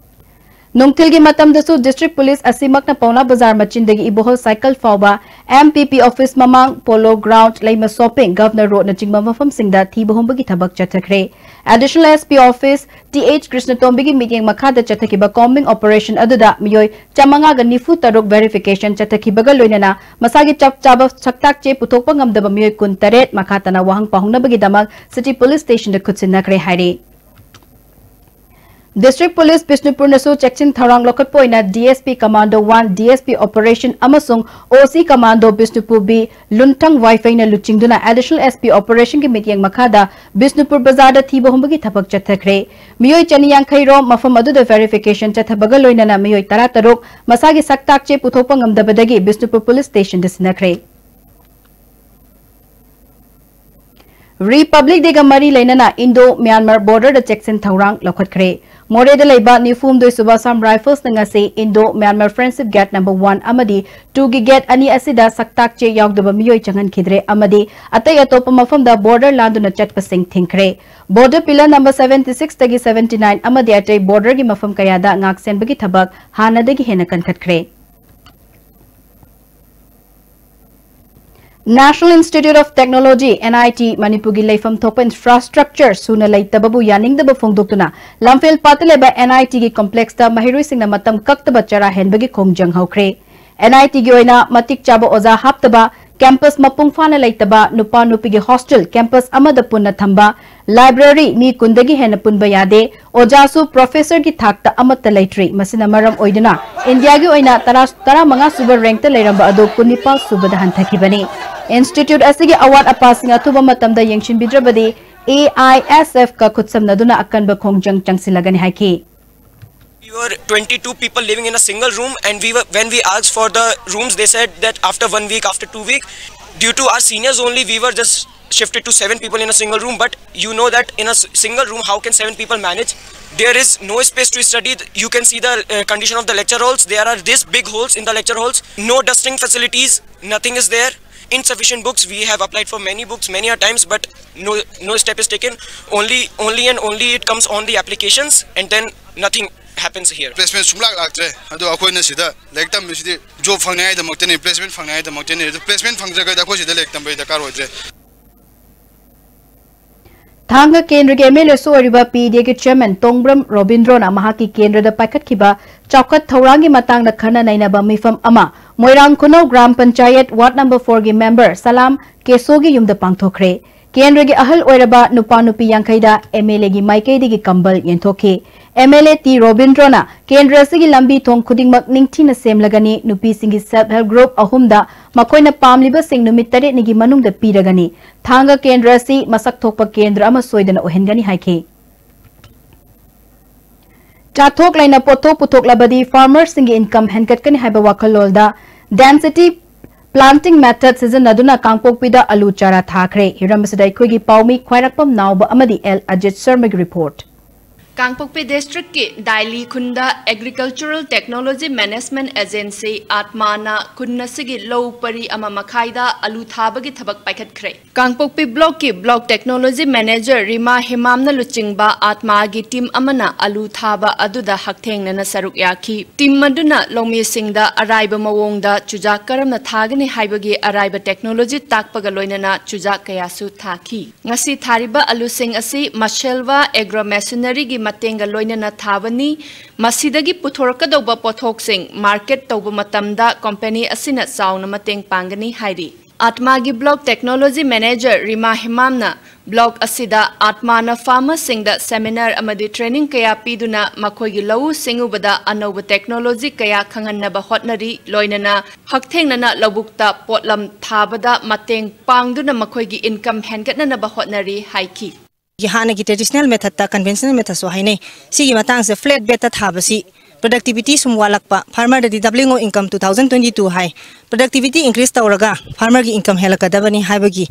ꯅꯨꯡꯊꯤꯜꯒꯤ ꯃꯇꯝꯗꯁꯨ ꯗꯤꯁꯇ꯭ꯔꯤꯛ ꯄꯨꯂꯤꯁ ꯑꯁꯤꯃꯛꯅ ꯄꯥꯎꯅꯥ ꯕꯖꯥꯔ ꯃꯆꯤꯟꯗꯒꯤ ꯏꯕꯣꯍꯜ ꯁꯥꯏꯀꯜ ꯐꯥꯎꯕ ꯑꯦꯝ ꯄꯤ ꯄꯤ ꯑꯣꯐꯤꯁ ꯃꯃꯥꯡ, polo ground, Leima shopping, governor ꯔꯣꯗꯅꯆꯤꯡꯕ ꯃꯐꯝꯁꯤꯡꯗ ꯊꯤꯕ ꯍꯨꯝꯕꯒꯤ ꯊꯕꯛ ꯆꯠꯊꯈ꯭ꯔꯦ꯫ Additional S P office T H ꯀ꯭ꯔꯤꯁꯅꯇꯣꯝꯕꯤꯒꯤ ꯃꯤꯠꯌꯦꯡ ꯃꯈꯥꯗ ꯆꯠꯊꯈꯤꯕ ꯀꯣꯝꯕꯤꯡ ꯑꯣꯄꯔꯦꯁꯟ ꯑꯗꯨꯗ ꯃꯤꯑꯣꯏ ꯆꯥꯃꯉꯥꯒ ꯅꯤꯐꯨ ꯇꯔꯨꯛ ꯚꯦꯔꯤꯐꯤꯀꯦꯁꯟ ꯆꯠꯊꯈꯤꯕꯒ ꯂꯣꯏꯅꯅ ꯃꯁꯥꯒꯤ ꯆꯞ ꯆꯥꯕ ꯁꯛꯇꯥꯛ ꯆꯦ ꯄꯨꯊꯣꯛꯄ ꯉꯝꯗꯕ ꯃꯤꯑꯣꯏ ꯀꯨꯟ ꯇꯔꯦꯠ ꯃꯈꯥ ꯇꯥꯅ ꯋꯥꯍꯪ ꯄꯥꯎꯍꯪꯅꯕꯒꯤꯗꯃꯛ ꯁꯤꯇꯤ ꯄꯨꯂꯤꯁ ꯁ꯭ꯇꯦꯁꯟꯗ ꯈꯨꯠꯁꯤꯟꯅꯈ꯭ꯔꯦ ꯍꯥꯏꯔꯤ꯫ ꯗꯤꯁꯇ꯭ꯔꯤꯛ ꯄꯨꯂꯤꯁ ꯕꯤꯁꯅꯨꯄꯨꯔꯅꯁꯨ ꯆꯦꯛꯁꯤꯟ ꯊꯧꯔꯥꯡ ꯂꯧꯈꯠꯄ ꯑꯣꯏꯅ D S P commando one, D S P operation ꯑꯃꯁꯨꯡ ꯑꯣ ꯁꯤ ꯀꯃꯥꯟꯗꯣ ꯕꯤꯁꯅꯨꯄꯨꯔ ꯕꯤ ꯂꯨꯟꯊꯪ ꯋꯥꯏꯐꯩꯅ ꯂꯨꯆꯤꯡꯗꯨꯅ ꯑꯦꯗꯤꯁꯅꯦꯜ ꯑꯦꯁ ꯄꯤ ꯑꯣꯄꯔꯦꯁꯟꯒꯤ ꯃꯤꯠꯌꯦꯡ ꯃꯈꯥꯗ ꯕꯤꯁꯅꯨꯄꯨꯔ ꯕꯖꯥꯔꯗ ꯊꯤꯕ ꯍꯨꯝꯕꯒꯤ ꯊꯕꯛ ꯆꯠꯊꯈ꯭ꯔꯦ꯫ ꯃꯤꯑꯣꯏ ꯆꯅꯤ ꯌꯥꯡꯈꯩ ꯔꯣꯝ ꯃꯐꯝ ꯑꯗꯨꯗ ꯚꯦꯔꯤꯐꯤꯀꯦꯁꯟ ꯆꯠꯊꯕꯒ ꯂꯣꯏꯅꯅ ꯃꯤꯑꯣꯏ ꯇꯔꯥ ꯇꯔꯨꯛ ꯃꯁꯥꯒꯤ ꯁꯛꯇꯥꯛ ꯆꯦ ꯄꯨꯊꯣꯛꯄ ꯉꯝꯗꯕꯗꯒꯤ ꯕꯤꯁꯅꯨꯄꯨꯔ ꯄꯨꯂꯤꯁ ꯁ꯭ꯇꯦꯁꯟꯗ ꯁꯤꯟꯅꯈ꯭ꯔꯦ꯫ ꯔꯤꯄꯕ꯭ꯂꯤꯛ ꯗꯦꯒ ꯃꯔꯤ ꯂꯩꯅꯅ ꯏꯟꯗꯣ ꯃ꯭ꯌꯥꯟꯃꯥꯔ ꯕꯣꯔꯗꯔꯗ ꯆꯦꯛꯁꯤꯟ ꯊꯧꯔꯥꯡ ꯂꯧꯈꯠꯈ꯭ꯔꯦ꯫ ꯃꯣꯔꯦꯗ ꯂꯩꯕ ꯅꯤꯐꯨ ꯍꯨꯝꯗꯣꯏ ꯁꯨꯕ ꯑꯁꯥꯝ ꯔꯥꯏꯐꯜꯁꯅ ꯉꯁꯤ Indo Myanmar friendship gate number one ꯑꯃꯗꯤ ꯇꯨꯒꯤ ꯒꯦꯠ ꯑꯅꯤ ꯑꯁꯤꯗ ꯁꯛꯇꯥꯛ ꯆꯦ ꯌꯥꯎꯗꯕ ꯃꯤꯑꯣꯏ ꯆꯪꯍꯟꯈꯤꯗ꯭ꯔꯦ ꯑꯃꯗꯤ ꯑꯇꯩ ꯑꯇꯣꯞꯄ ꯃꯐꯝꯗ ꯕꯣꯔꯗꯔ ꯂꯥꯟꯗꯨꯅ ꯆꯠꯄꯁꯤꯡ ꯊꯤꯡꯈ꯭ꯔꯦ꯫ ꯕꯣꯔꯗꯔ ꯄꯤꯂꯔ ꯅꯝꯕꯔ ꯁꯚꯦꯟꯇꯤ ꯁꯤꯛꯁꯇꯒꯤ ꯁꯚꯦꯟꯇꯤ ꯅꯥꯏꯟ ꯑꯃꯗꯤ ꯑꯇꯩ ꯕꯣꯔꯗꯔꯒꯤ ꯃꯐꯝ ꯀꯌꯥꯗ ꯉꯥꯛ ꯁꯦꯟꯕꯒꯤ ꯊꯕꯛ ꯍꯥꯟꯅꯗꯒꯤ ꯍꯦꯟꯅ ꯀꯟꯈꯠꯈ꯭ꯔꯦ꯫ National Institute of Technology, N I T, ꯃꯅꯤꯄꯨꯔꯒꯤ ꯂꯩꯐꯝ ꯊꯣꯛꯄ ꯏꯟꯐ꯭ꯔꯥꯁ꯭ꯇ꯭ꯔꯛꯆꯔ ꯁꯨꯅ ꯂꯩꯇꯕꯕꯨ ꯌꯥꯅꯤꯡꯗꯕ ꯐꯣꯡꯗꯣꯛꯇꯨꯅ ꯂꯝꯐꯦꯜ ꯄꯥꯠꯇ ꯂꯩꯕ N I T ꯒꯤ ꯀꯣꯝꯄ꯭ꯂꯦꯛꯁꯇ ꯃꯍꯩꯔꯣꯏꯁꯤꯡꯅ ꯃꯇꯝ ꯀꯛꯇꯕ ꯆꯔꯥ ꯍꯦꯟꯕꯒꯤ ꯈꯣꯡꯖꯪ ꯍꯧꯈ꯭ꯔꯦ꯫ N I T ꯒꯤ ꯑꯣꯏꯅ ꯃꯇꯤꯛ ꯆꯥꯕ ꯑꯣꯖꯥ ꯍꯥꯞꯇꯕ, ꯀꯦꯝꯄꯁ ꯃꯄꯨꯡ ꯐꯥꯅ ꯂꯩꯇꯕ, ꯅꯨꯄꯥ ꯅꯨꯄꯤꯒꯤ ꯍꯣꯁꯇꯦꯜ ꯀꯦꯝꯄꯁ ꯑꯃꯗ ꯄꯨꯟꯅ ꯊꯝꯕ, ꯂꯥꯏꯕ꯭ꯔꯦꯔꯤ ꯃꯤ ꯀꯨꯟꯗꯒꯤ ꯍꯦꯟꯅ ꯄꯨꯟꯕ ꯌꯥꯗꯦ, ꯑꯣꯖꯥꯁꯨ ꯄ꯭ꯔꯣꯐꯦꯁꯔꯒꯤ ꯊꯥꯛꯇ ꯑꯃꯠꯇ ꯂꯩꯇ꯭ꯔꯤ꯫ ꯃꯁꯤꯅ ꯃꯔꯝ ꯑꯣꯏꯗꯨꯅ ꯏꯟꯗꯤꯌꯥꯒꯤ ꯑꯣꯏꯅ ꯇꯔꯥ, ꯇꯔꯥꯃꯉꯥ ꯁꯨꯕ ꯔꯦꯡꯛꯇ ꯂꯩꯔꯝꯕ ꯑꯗꯨ ꯀꯨꯟꯅꯤꯄꯥꯜ ꯁꯨꯕꯗ ꯍꯟꯊꯈꯤꯕꯅꯤ꯫ ꯏꯟꯁꯇꯤꯇ꯭ꯌꯨꯠ ꯑꯁꯤꯒꯤ ꯑꯋꯥꯠ ꯑꯄꯥꯁꯤꯡ ꯑꯊꯨꯕ ꯃꯇꯝꯗ ꯌꯦꯡꯁꯤꯟꯕꯤꯗ꯭ꯔꯕꯗꯤ A I S F ꯀ ꯈꯨꯠꯁꯝꯅꯗꯨꯅ ꯑꯀꯟꯕ ꯈꯣꯡꯖꯪ ꯆꯪꯁꯤꯜꯂꯒꯅꯤ ꯍꯥꯏꯈꯤ꯫ We were twenty-two people living in a single room, and we were, when we asked for the rooms, they said that after one week, after two week, Due to our seniors only, we were just shifted to seven people in a single room. But you know that in a s- single room, how can seven people manage? There is no space to study. You can see the uh, condition of the lecture halls. There are these big holes in the lecture halls. No dusting facilities. Nothing is there. Insufficient books. We have applied for many books many a times, but no no step is taken. Only only and only it comes on the applications, and then nothing happens here. Placement ꯁꯨꯡꯂꯥꯛ ꯂꯥꯛꯇ꯭ꯔꯦ꯫ ꯑꯗꯣ ꯑꯩꯈꯣꯏꯅ ꯁꯤꯗ ꯂꯥꯏꯔꯤꯛ ꯇꯝꯕꯁꯤꯗꯤ job ꯐꯪꯅꯤꯉꯥꯏꯗꯃꯛꯇꯅꯤ, placement ꯐꯪꯅꯤꯉꯥꯏꯗꯃꯛꯇꯅꯤ꯫ ꯑꯗꯨ placement ꯐꯪꯗ꯭ꯔꯒꯗꯤ ꯑꯩꯈꯣꯏ ꯁꯤꯗ ꯂꯥꯏꯔꯤꯛ ꯇꯝꯕꯒꯤ ꯗꯔꯀꯥꯔ ꯑꯣꯏꯗ꯭ꯔꯦ꯫ ꯊꯥꯡꯒ ꯀꯦꯟꯗ꯭ꯔꯒꯤ ꯑꯦꯝ ꯑꯦꯜ ꯑꯦꯁꯨ ꯑꯣꯏꯔꯤꯕ ꯄꯤ ꯗꯤ ꯑꯦꯒꯤ ꯆꯤꯌꯔꯃꯦꯟ ꯇꯣꯡꯕ꯭ꯔꯝ ꯔꯣꯕꯤꯟꯗ꯭ꯔꯣꯅ ꯃꯍꯥꯛꯀꯤ ꯀꯦꯟꯗ꯭ꯔꯗ ꯄꯥꯏꯈꯠꯈꯤꯕ ꯆꯥꯎꯈꯠ ꯊꯧꯔꯥꯡꯒꯤ ꯃꯇꯥꯡꯗ ꯈꯟꯅ ꯅꯩꯅꯕ ꯃꯤꯐꯝ ꯑꯃ ꯃꯣꯏꯔꯥꯡ ꯈꯨꯅꯧ ꯒ꯭ꯔꯥꯝ ꯄꯟꯆꯥꯌꯠ ꯋꯥꯔꯗ ꯅꯝꯕꯔ ꯐꯣꯔꯒꯤ ꯃꯦꯝꯕꯔ ꯁꯂꯥꯝ ꯀꯦꯁꯣꯒꯤ ꯌꯨꯝꯗ ꯄꯥꯡꯊꯣꯛꯈ꯭ꯔꯦ꯫ ꯀꯦꯟꯗ꯭ꯔꯒꯤ ꯑꯍꯜ ꯑꯣꯏꯔꯕ ꯅꯨꯄꯥ ꯅꯨꯄꯤ ꯌꯥꯡꯈꯩꯗ ꯑꯦꯝ ꯑꯦꯜ ꯑꯦꯒꯤ ꯃꯥꯏꯀꯩꯗꯒꯤ ꯀꯝꯕꯜ ꯌꯦꯟꯊꯣꯛꯈꯤ꯫ ꯑꯦꯝ ꯑꯦꯜ ꯑꯦ ꯇꯤ ꯔꯣꯕꯤꯟꯗ꯭ꯔꯣꯅ ꯀꯦꯟꯗ꯭ꯔ ꯑꯁꯤꯒꯤ ꯂꯝꯕꯤ ꯊꯣꯡ ꯈꯨꯗꯤꯡꯃꯛ ꯅꯤꯡꯊꯤꯅ ꯁꯦꯝꯂꯒꯅꯤ, ꯅꯨꯄꯤꯁꯤꯡꯒꯤ ꯁꯦꯜꯐ ꯍꯦꯜꯞ ꯒ꯭ꯔꯨꯞ ꯑꯍꯨꯝꯗ ꯃꯈꯣꯏꯅ ꯄꯥꯝꯂꯤꯕꯁꯤꯡ ꯅꯨꯃꯤꯠ ꯇꯔꯦꯠꯅꯤꯒꯤ ꯃꯅꯨꯡꯗ ꯄꯤꯔꯒꯅꯤ꯫ ꯊꯥꯡꯒ ꯀꯦꯟꯗ꯭ꯔ ꯑꯁꯤ ꯃꯁꯛ ꯊꯣꯛꯄ ꯀꯦꯟꯗ꯭ꯔ ꯑꯃ ꯁꯣꯏꯗꯅ ꯑꯣꯏꯍꯟꯒꯅꯤ ꯍꯥꯏꯈꯤ꯫ ꯆꯥꯊꯣꯛ ꯂꯩꯅ ꯄꯣꯠꯊꯣꯛ ꯄꯨꯊꯣꯛꯂꯕꯗꯤ ꯐꯥꯔꯃꯔꯁꯤꯡꯒꯤ ꯏꯟꯀꯝ ꯍꯦꯟꯒꯠꯀꯅꯤ ꯍꯥꯏꯕ ꯋꯥꯈꯜꯂꯣꯟꯗ density planting method ꯁꯤꯖꯤꯟꯅꯗꯨꯅ ꯀꯥꯡꯄꯣꯛꯄꯤꯗ ꯑꯂꯨ ꯆꯥꯔꯥ ꯊꯥꯈ꯭ꯔꯦ꯫ ꯍꯤꯔꯝ ꯑꯁꯤꯗ ꯑꯩꯈꯣꯏꯒꯤ ꯄꯥꯎꯃꯤ ꯈ꯭ꯋꯥꯏꯔꯥꯛꯄꯝ ꯅꯥꯎꯕ ꯑꯃꯗꯤ ꯑꯦꯜ ꯑꯖꯤꯠ ꯁꯔꯃꯒꯤ ꯔꯤꯄꯣꯔꯠ꯫ ꯀꯥꯡꯄꯣꯛꯄꯤ ꯗꯤꯁꯇ꯭ꯔꯤꯛꯀꯤ ꯗꯥꯏꯂꯤ ꯈꯨꯟꯗ Agricultural Technology Management Agency, ꯑꯥꯠꯃꯥꯅ ꯈꯨꯟ ꯑꯁꯤꯒꯤ ꯂꯧ ꯄꯔꯤ ꯑꯃ ꯃꯈꯥꯏꯗ ꯑꯂꯨ ꯊꯥꯕꯒꯤ ꯊꯕꯛ ꯄꯥꯏꯈꯠꯈ꯭ꯔꯦ꯫ ꯀꯥꯡꯄꯣꯛꯄꯤ ꯕ꯭ꯂꯣꯛꯀꯤ ꯕ꯭ꯂꯣꯛ ꯇꯦꯛꯅꯣꯂꯣꯖꯤ ꯃꯦꯅꯦꯖꯔ ꯔꯤꯃꯥ ꯍꯦꯃꯥꯝꯅ ꯂꯨꯆꯤꯡꯕ ꯑꯥꯠꯃꯥꯒꯤ ꯇꯤꯝ ꯑꯃꯅ ꯑꯂꯨ ꯊꯥꯕ ꯑꯗꯨꯗ ꯍꯛꯊꯦꯡꯅꯅ ꯁꯔꯨꯛ ꯌꯥꯈꯤ꯫ ꯇꯤꯝ ꯑꯗꯨꯅ ꯂꯧꯃꯤꯁꯤꯡꯗ ꯑꯔꯥꯏꯕ ꯃꯑꯣꯡꯗ ꯆꯨꯖꯥꯛ ꯀꯔꯝꯅ ꯊꯥꯒꯅꯤ ꯍꯥꯏꯕꯒꯤ ꯑꯔꯥꯏꯕ ꯇꯦꯛꯅꯣꯂꯣꯖꯤ ꯇꯥꯛꯄꯒ ꯂꯣꯏꯅꯅ ꯆꯨꯖꯥꯛ ꯀꯌꯥꯁꯨ ꯊꯥꯈꯤ꯫ ꯉꯁꯤ ꯊꯥꯔꯤꯕ ꯑꯂꯨꯁꯤꯡ ꯑꯁꯤ ꯃꯁꯦꯜꯋꯥ ꯑꯦꯒ꯭ꯔꯣ ꯃꯦꯁꯤꯅꯔꯤꯒꯤ ꯃꯇꯦꯡꯒ ꯂꯣꯏꯅꯅ ꯊꯥꯕꯅꯤ꯫ ꯃꯁꯤꯗꯒꯤ ꯄꯨꯊꯣꯔꯛꯀꯗꯧꯕ ꯄꯣꯠꯊꯣꯛꯁꯤꯡ ꯃꯥꯔꯀꯦꯠ ꯇꯧꯕ ꯃꯇꯝꯗ ꯀꯝꯄꯦꯅꯤ ꯑꯁꯤꯅ ꯆꯥꯎꯅ ꯃꯇꯦꯡ ꯄꯥꯡꯒꯅꯤ ꯍꯥꯏꯔꯤ꯫ ꯑꯥꯠꯃꯥꯒꯤ ꯕ꯭ꯂꯣꯛ ꯇꯦꯛꯅꯣꯂꯣꯖꯤ ꯃꯦꯅꯦꯖꯔ ꯔꯤꯃꯥ ꯍꯦꯃꯥꯝꯅ ꯕ꯭ꯂꯣꯛ ꯑꯁꯤꯗ ꯑꯥꯠꯃꯥꯅ ꯐꯥꯔꯃꯔꯁꯤꯡꯗ ꯁꯦꯃꯤꯅꯥꯔ ꯑꯃꯗꯤ ꯇ꯭ꯔꯦꯅꯤꯡ ꯀꯌꯥ ꯄꯤꯗꯨꯅ ꯃꯈꯣꯏꯒꯤ ꯂꯧꯎ ꯁꯤꯡꯎꯕꯗ ꯑꯅꯧꯕ ꯇꯦꯛꯅꯣꯂꯣꯖꯤ ꯀꯌꯥ ꯈꯪꯍꯟꯅꯕ ꯍꯣꯠꯅꯔꯤ, ꯂꯣꯏꯅꯅ ꯍꯛꯊꯦꯡꯅꯅ ꯂꯧꯕꯨꯛꯇ ꯄꯣꯠꯂꯝ ꯊꯥꯕꯗ ꯃꯇꯦꯡ ꯄꯥꯡꯗꯨꯅ ꯃꯈꯣꯏꯒꯤ ꯏꯟꯀꯝ ꯍꯦꯟꯒꯠꯅꯅꯕ ꯍꯣꯠꯅꯔꯤ ꯍꯥꯏꯈꯤ꯫ ꯍꯥꯟꯅꯒꯤ traditional methodꯇ conventional methodꯁꯨ ꯍꯥꯏꯅꯩ꯫ ꯁꯤꯒꯤ ꯃꯇꯥꯡꯁꯦ flat bedꯇ ꯊꯥꯕꯁꯤ productivity ꯁꯨꯝ ꯋꯥꯠꯂꯛꯄ, farmerꯗꯗꯤ doubling of income two thousand twenty two high, productivity increase ꯇꯧꯔꯒ farmerꯒꯤ income ꯍꯦꯜꯂꯛꯀꯗꯕꯅꯤ ꯍꯥꯏꯕꯒꯤ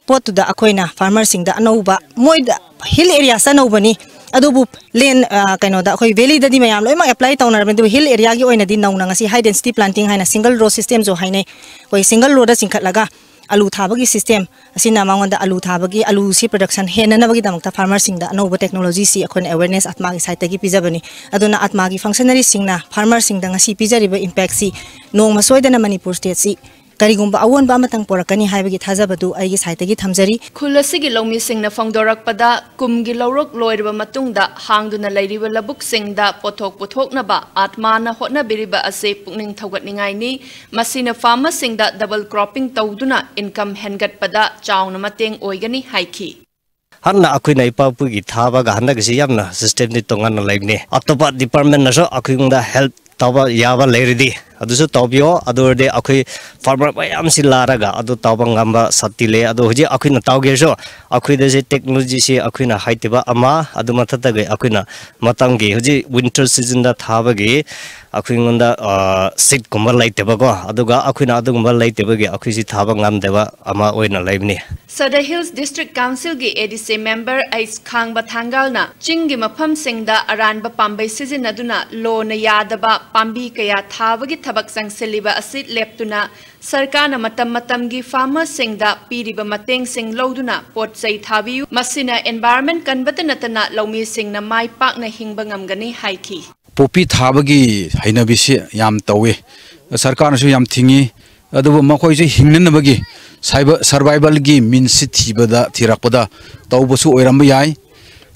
ꯄꯣꯠꯇꯨꯗ ꯑꯩꯈꯣꯏꯅ farmerꯁꯤꯡꯗ ꯑꯅꯧꯕ, ꯃꯣꯏꯗ hill areaꯁ ꯑꯅꯧꯕꯅꯤ, ꯑꯗꯨꯕꯨ land, ꯑ, ꯀꯩꯅꯣꯗ, ꯑꯩꯈꯣꯏ valleyꯗꯗꯤ ꯃꯌꯥꯝ ꯂꯣꯏꯅꯃꯛ apply ꯇꯧꯅꯔꯕꯅꯤ, ꯑꯗꯨꯕꯨ hill areaꯒꯤ ꯑꯣꯏꯅꯗꯤ ꯅꯧꯅ ꯉꯁꯤ high density planting ꯍꯥꯏꯅ single row systemꯁꯨ ꯍꯥꯏꯅꯩ, ꯑꯩꯈꯣꯏ single rowꯗ ꯆꯤꯡꯈꯠꯂꯒ ꯑꯂꯨ ꯊꯥꯕꯒꯤ system ꯑꯁꯤꯅ ꯃꯉꯣꯟꯗ ꯑꯂꯨ ꯊꯥꯕꯒꯤ, ꯑꯂꯨꯁꯤ production ꯍꯦꯟꯅꯅꯕꯒꯤꯗꯃꯛꯇ farmerꯁꯤꯡꯗ ꯑꯅꯧꯕ technologyꯁꯤ ꯑꯩꯈꯣꯏꯅ awareness ATMAꯒꯤ sideꯇꯒꯤ ꯄꯤꯖꯕꯅꯤ꯫ ꯑꯗꯨꯅ ATMAꯒꯤ functionaryꯁꯤꯡꯅ farmerꯁꯤꯡꯗ ꯉꯁꯤ ꯄꯤꯖꯔꯤꯕ impactꯁꯤ ꯅꯣꯡꯃ ꯁꯣꯏꯗꯅ ꯃꯅꯤꯄꯨꯔ stateꯁꯤ ꯀꯔꯤꯒꯨꯝꯕ ꯑꯑꯣꯟꯕ ꯑꯃꯇꯪ ꯄꯨꯔꯛꯀꯅꯤ ꯍꯥꯏꯕꯒꯤ ꯊꯥꯖꯕꯗꯨ ꯑꯩꯒꯤ sideꯇꯒꯤ ꯊꯝꯖꯔꯤ꯫ ꯈꯨꯜ ꯑꯁꯤꯒꯤ ꯂꯧꯃꯤꯁꯤꯡꯅ ꯐꯣꯡꯗꯣꯔꯛꯄꯗ, ꯀꯨꯝꯒꯤ ꯂꯧꯔꯣꯛ ꯂꯣꯏꯔꯕ ꯃꯇꯨꯡꯗ ꯍꯥꯡꯗꯨꯅ ꯂꯩꯔꯤꯕ ꯂꯧꯕꯨꯛꯁꯤꯡꯗ ꯄꯣꯠꯊꯣꯛ ꯄꯨꯊꯣꯛꯅꯕ ATMAꯅ ꯍꯣꯠꯅꯕꯤꯔꯤꯕ ꯑꯁꯤ ꯄꯨꯛꯅꯤꯡ ꯊꯧꯒꯠꯅꯤꯡꯉꯥꯏꯅꯤ꯫ ꯃꯁꯤꯅ farmerꯁꯤꯡꯗ double cropping ꯇꯧꯗꯨꯅ income ꯍꯦꯟꯒꯠꯄꯗ ꯆꯥꯎꯅ ꯃꯇꯦꯡ ꯑꯣꯏꯒꯅꯤ ꯍꯥꯏꯈꯤ꯫ ꯍꯥꯟꯅ ꯑꯩꯈꯣꯏꯅ ꯏꯄꯥ ꯏꯄꯨꯒꯤ ꯊꯥꯕꯒ ꯍꯟꯗꯛꯀꯤꯁꯤ ꯌꯥꯝꯅ systemꯗꯤ ꯇꯣꯉꯥꯟꯅ ꯂꯩꯕꯅꯤ꯫ ꯑꯇꯣꯞꯄ departmentꯅꯁꯨ ꯑꯩꯈꯣꯏꯉꯣꯟꯗ help ꯇꯧꯕ ꯌꯥꯕ ꯂꯩꯔꯗꯤ ꯑꯗꯨꯁꯨ ꯇꯧꯕꯤꯌꯣ꯫ ꯑꯗꯨ ꯑꯣꯏꯔꯗꯤ ꯑꯩꯈꯣꯏ farmer ꯃꯌꯥꯝꯁꯤ ꯂꯥꯛꯂꯒ ꯑꯗꯨ ꯇꯧꯕ ꯉꯝꯕ ꯁꯛꯇꯤ ꯂꯩ꯫ ꯑꯗꯨ ꯍꯧꯖꯤꯛ ꯑꯩꯈꯣꯏꯅ ꯇꯧꯒꯦꯁꯨ ꯑꯩꯈꯣꯏꯗꯁꯦ technologyꯁꯤ ꯑꯩꯈꯣꯏꯅ ꯍꯩꯇꯕ ꯑꯃ, ꯑꯗꯨ ꯃꯊꯛꯇꯒꯤ ꯑꯩꯈꯣꯏꯅ ꯃꯇꯝꯒꯤ ꯍꯧꯖꯤꯛ winter seasonꯗ ꯊꯥꯕꯒꯤ ꯑꯩꯈꯣꯏꯉꯣꯟꯗ, ꯑ, seedꯀꯨꯝꯕ ꯂꯩꯇꯕꯀꯣ, ꯑꯗꯨꯒ ꯑꯩꯈꯣꯏꯅ ꯑꯗꯨꯒꯨꯝꯕ ꯂꯩꯇꯕꯒꯤ ꯑꯩꯈꯣꯏꯁꯤ ꯊꯥꯕ ꯉꯝꯗꯕ ꯑꯃ ꯑꯣꯏꯅ ꯂꯩꯕꯅꯤ꯫ Sadar Hills District Councilꯒꯤ ADC member ꯑꯩꯁ ꯈꯥꯡꯕ ꯊꯥꯡꯒꯥꯜꯅ ꯆꯤꯡꯒꯤ ꯃꯐꯝꯁꯤꯡꯗ ꯑꯔꯥꯟꯕ ꯄꯥꯝꯕꯩ ꯁꯤꯖꯤꯟꯅꯗꯨꯅ ꯂꯣꯅ ꯌꯥꯗꯕ ꯄꯥꯝꯕꯤ ꯀꯌꯥ ꯊꯥꯕꯒꯤ ꯊꯕꯛ ꯆꯪꯁꯤꯜꯂꯤꯕ ꯑꯁꯤ ꯂꯦꯞꯇꯨꯅ ꯁꯔꯀꯥꯔꯅ ꯃꯇꯝ ꯃꯇꯝꯒꯤ farmerꯁꯤꯡꯗ ꯄꯤꯔꯤꯕ ꯃꯇꯦꯡꯁꯤꯡ ꯂꯧꯗꯨꯅ ꯄꯣꯠ ꯆꯩ ꯊꯥꯕꯤꯌꯨ꯫ ꯃꯁꯤꯅ environment ꯀꯟꯕꯇ ꯅꯠꯇꯅ ꯂꯧꯃꯤꯁꯤꯡꯅ ꯃꯥꯏ ꯄꯥꯛꯅ ꯍꯤꯡꯕ ꯉꯝꯒꯅꯤ ꯍꯥꯏꯈꯤ꯫ ꯄꯣꯄꯤ ꯊꯥꯕꯒꯤ ꯍꯩꯅꯕꯤꯁꯤ ꯌꯥꯝ ꯇꯧꯏ꯫ ꯁꯔꯀꯥꯔꯅꯁꯨ ꯌꯥꯝ ꯊꯤꯡꯏ꯫ ꯑꯗꯨꯕꯨ ꯃꯈꯣꯏꯁꯨ ꯍꯤꯡꯅꯅꯕꯒꯤ ꯁꯥꯏꯕ-, survivalꯒꯤ meansꯁꯤ ꯊꯤꯕꯗ, ꯊꯤꯔꯛꯄꯗ ꯇꯧꯕꯁꯨ ꯑꯣꯏꯔꯝꯕ ꯌꯥꯏ꯫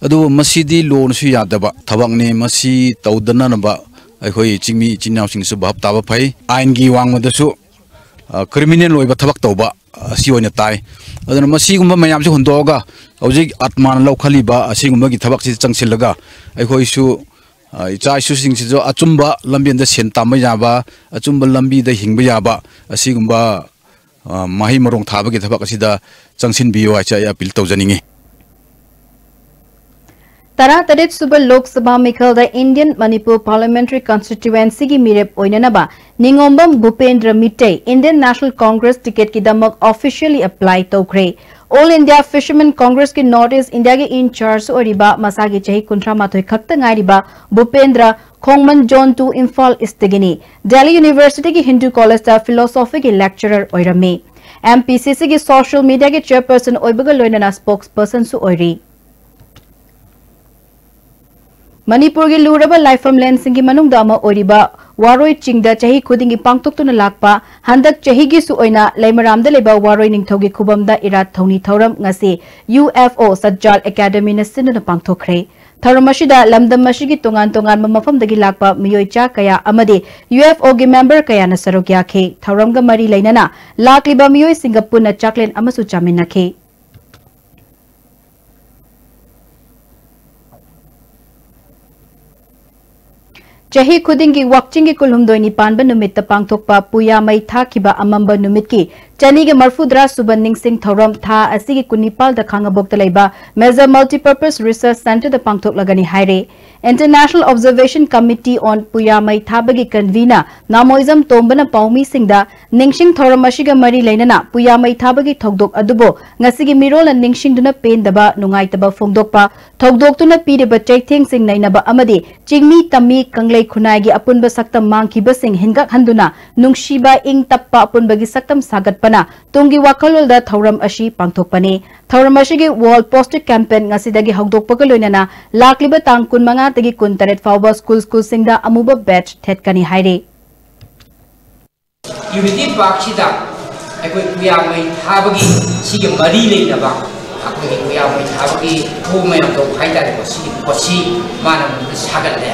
ꯑꯗꯨꯕꯨ ꯃꯁꯤꯗꯤ ꯂꯣꯅꯁꯨ ꯌꯥꯗꯕ ꯊꯕꯛꯅꯤ꯫ ꯃꯁꯤ ꯇꯧꯗꯅꯅꯕ ꯑꯩꯈꯣꯏ ꯆꯤꯡꯃꯤ ꯏꯆꯤꯟ ꯏꯅꯥꯎꯁꯤꯡꯁꯨ ꯚꯥꯞ ꯇꯥꯕ ꯐꯩ꯫ ꯑꯥꯏꯟꯒꯤ ꯋꯥꯡꯃꯗꯁꯨ, ꯑ, criminal ꯑꯣꯏꯕ ꯊꯕꯛ ꯇꯧꯕ ꯑꯁꯤ ꯑꯣꯏꯅ ꯇꯥꯏ꯫ ꯑꯗꯨꯅ ꯃꯁꯤꯒꯨꯝꯕ ꯃꯌꯥꯝꯁꯤ ꯍꯨꯟꯗꯣꯛꯑꯒ ꯍꯧꯖꯤꯛ ATMAꯅ ꯂꯧꯈꯠꯂꯤꯕ ꯑꯁꯤꯒꯨꯝꯕꯒꯤ ꯊꯕꯛꯁꯤ ꯆꯪꯁꯤꯜꯂꯒ ꯑꯩꯈꯣꯏꯁꯨ, ꯑ, ꯏꯆꯥ ꯏꯁꯨꯁꯤꯡꯁꯤꯁꯨ ꯑꯆꯨꯝꯕ ꯂꯝꯕꯦꯟꯗ ꯁꯦꯟ ꯇꯥꯟꯕ ꯌꯥꯕ, ꯑꯆꯨꯝꯕ ꯂꯝꯕꯤꯗ ꯍꯤꯡꯕ ꯌꯥꯕ, ꯑꯁꯤꯒꯨꯝꯕ, ꯑ, ꯃꯍꯩ ꯃꯔꯣꯡ ꯊꯥꯕꯒꯤ ꯊꯕꯛ ꯑꯁꯤꯗ ꯆꯪꯁꯤꯟꯕꯤꯌꯨ ꯍꯥꯏꯁꯦ ꯑꯩ appeal ꯇꯧꯖꯅꯤꯡꯉꯤ꯫ ꯇꯔꯥꯇꯔꯦꯠ ꯁꯨꯕ Lok Sabha ꯃꯤꯈꯜꯗ Indian Manipur Parliamentary Constituencyꯒꯤ ꯃꯤꯔꯦꯞ ꯑꯣꯏꯅꯅꯕ ꯅꯤꯉꯣꯝꯕꯝ ꯚꯨꯄꯦꯟꯗ꯭ꯔ Meitei Indian National Congress ticketꯀꯤꯗꯃꯛ officially apply ꯇꯧꯈ꯭ꯔꯦ꯫ All India Fishermen Congressꯀꯤ North East Indiaꯒꯤ in charge ꯑꯣꯏꯔꯤꯕ ꯃꯁꯥꯒꯤ ꯆꯍꯤ ꯀꯨꯟꯊ꯭ꯔꯥ ꯃꯥꯊꯣꯏ ꯈꯛꯇ ꯉꯥꯏꯔꯤꯕ ꯚꯨꯄꯦꯟꯗ꯭ꯔ ꯈꯣꯡꯃꯟ Zone two Imphal Eastꯇꯒꯤꯅꯤ꯫ Delhi Universityꯒꯤ Hindu Collegeꯇ philosophyꯒꯤ lecturer ꯑꯣꯏꯔꯝꯃꯤ꯫ MPCCꯒꯤ social mediaꯒꯤ chairperson ꯑꯣꯏꯕꯒ ꯂꯣꯏꯅꯅ spokespersonꯁꯨ ꯑꯣꯏꯔꯤ꯫ ꯃꯅꯤꯄꯨꯔꯒꯤ ꯂꯨꯔꯕ ꯂꯥꯏꯐꯝꯂꯦꯟꯁꯤꯡꯒꯤ ꯃꯅꯨꯡꯗ ꯑꯃ ꯑꯣꯏꯔꯤꯕ ꯋꯥꯔꯣꯏ ꯆꯤꯡꯗ ꯆꯍꯤ ꯈꯨꯗꯤꯡꯒꯤ ꯄꯥꯡꯊꯣꯛꯇꯨꯅ ꯂꯥꯛꯄ ꯍꯟꯗꯛ ꯆꯍꯤꯒꯤꯁꯨ ꯑꯣꯏꯅ ꯂꯩꯃꯔꯥꯝꯗ ꯂꯩꯕ ꯋꯥꯔꯣꯏ ꯅꯤꯡꯊꯧꯒꯤ ꯈꯨꯕꯝꯗ ꯏꯔꯥꯠ ꯊꯧꯅꯤ ꯊꯧꯔꯝ ꯉꯁꯤ UFO ꯁꯠꯖꯥꯜ Academyꯅ ꯁꯤꯟꯗꯨꯅ ꯄꯥꯡꯊꯣꯛꯈ꯭ꯔꯦ꯫ ꯊꯧꯔꯝ ꯑꯁꯤꯗ ꯂꯝꯗꯝ ꯑꯁꯤꯒꯤ ꯇꯣꯉꯥꯟ ꯇꯣꯉꯥꯟꯕ ꯃꯐꯝꯗꯒꯤ ꯂꯥꯛꯄ ꯃꯤꯑꯣꯏ ꯆꯥ ꯀꯌꯥ ꯑꯃꯗꯤ UFOꯒꯤ member ꯀꯌꯥꯅ ꯁꯔꯨꯛ ꯌꯥꯈꯤ꯫ ꯊꯧꯔꯝꯒ ꯃꯔꯤ ꯂꯩꯅꯅ ꯂꯥꯛꯂꯤꯕ ꯃꯤꯑꯣꯏꯁꯤꯡꯒ ꯄꯨꯟꯅ ꯆꯥꯛꯂꯦꯟ ꯑꯃꯁꯨ ꯆꯥꯃꯤꯟꯅꯈꯤ꯫ ꯆꯍꯤ ꯈꯨꯗꯤꯡꯒꯤ ꯋꯥꯛꯆꯤꯡꯒꯤ ꯀꯨꯟꯍꯨꯝꯗꯣꯏꯅꯤ ꯄꯥꯟꯕ ꯅꯨꯃꯤꯠꯇ ꯄꯥꯡꯊꯣꯛꯄ ꯄꯨꯌꯥ ꯃꯩ ꯊꯥꯈꯤꯕ ꯑꯃꯝꯕ ꯅꯨꯃꯤꯠꯀꯤ ꯆꯅꯤꯒ ꯃꯔꯐꯨꯇꯔꯥ ꯁꯨꯕ ꯅꯤꯡꯁꯤꯡ ꯊꯧꯔꯝ ꯊꯥ ꯑꯁꯤꯒꯤ ꯀꯨꯟꯅꯤꯄꯥꯜꯗ ꯈꯥꯉꯕꯣꯛꯇ ꯂꯩꯕ Major Multipurpose Research Centreꯗ ꯄꯥꯡꯊꯣꯛꯂꯒꯅꯤ ꯍꯥꯏꯔꯦ꯫ International Observation Committee on ꯄꯨꯌꯥ ꯃꯩ ꯊꯥꯕꯒꯤ convener ꯅꯥꯃꯣꯏꯖꯝ ꯇꯣꯝꯕꯅ ꯄꯥꯎꯃꯤꯁꯤꯡꯗ ꯅꯤꯡꯁꯤꯡ ꯊꯧꯔꯝ ꯑꯁꯤꯒ ꯃꯔꯤ ꯂꯩꯅꯅ ꯄꯨꯌꯥ ꯃꯩ ꯊꯥꯕꯒꯤ ꯊꯧꯗꯣꯛ ꯑꯗꯨꯕꯨ ꯉꯁꯤꯒꯤ ꯃꯤꯔꯣꯜꯅ ꯅꯤꯡꯁꯤꯡꯗꯨꯅ ꯄꯦꯟꯗꯕ, ꯅꯨꯡꯉꯥꯏꯇꯕ ꯐꯣꯡꯗꯣꯛꯄ, ꯊꯧꯗꯣꯛꯇꯨꯅ ꯄꯤꯔꯤꯕ ꯆꯩꯊꯦꯡꯁꯤꯡ ꯅꯩꯅꯕ ꯑꯃꯗꯤ ꯆꯤꯡꯃꯤ ꯇꯝꯃꯤ ꯀꯪꯂꯩ ꯈꯨꯟꯅꯥꯏꯒꯤ ꯑꯄꯨꯟꯕ ꯁꯛꯇꯝ ꯃꯥꯡꯈꯤꯕꯁꯤꯡ ꯍꯤꯡꯒꯠꯍꯟꯗꯨꯅ ꯅꯨꯡꯁꯤꯕ, ꯏꯪ ꯇꯞꯄ ꯑꯄꯨꯟꯕꯒꯤ ꯁꯛꯇꯝ ꯁꯥꯒꯠꯄꯅ ꯇꯨꯡꯒꯤ ꯋꯥꯈꯜꯂꯣꯟꯗ ꯊꯧꯔꯝ ꯑꯁꯤ ꯄꯥꯡꯊꯣꯛꯄꯅꯤ꯫ ꯊꯧꯔꯝ ꯑꯁꯤꯒꯤ Wall Poster Campaign ꯉꯁꯤꯗꯒꯤ ꯍꯧꯗꯣꯛꯄꯒ ꯂꯣꯏꯅꯅ ꯂꯥꯛꯂꯤꯕ ꯇꯥꯡ ꯀꯨꯟꯃꯉꯥꯗꯒꯤ ꯀꯨꯟꯇꯔꯦꯠ ꯐꯥꯎꯕ ꯁ꯭ꯀꯨꯜ ꯁ꯭ꯀꯨꯜꯁꯤꯡꯗ ꯑꯃꯨꯕ badge ꯊꯦꯠꯀꯅꯤ ꯍꯥꯏꯔꯤ꯫ Unity Parkꯁꯤꯗ ꯑꯩꯈꯣꯏ ꯄꯨꯌꯥ ꯃꯩ ꯊꯥꯕꯒꯤ ꯁꯤꯒꯤ ꯃꯔꯤ ꯂꯩꯅꯕ ꯑꯩꯈꯣꯏꯒꯤ ꯄꯨꯌꯥ ꯃꯩ ꯊꯥꯕꯒꯤ ꯊꯧꯑꯣꯡ ꯃꯌꯥꯝ ꯇꯧꯕ ꯍꯥꯏꯇꯥꯔꯦꯀꯣ꯫ ꯁꯤꯒꯤ ꯄꯣꯠꯁꯤ ꯃꯥꯅ ꯃꯗꯨꯗ ꯁꯥꯒꯠꯂꯦ꯫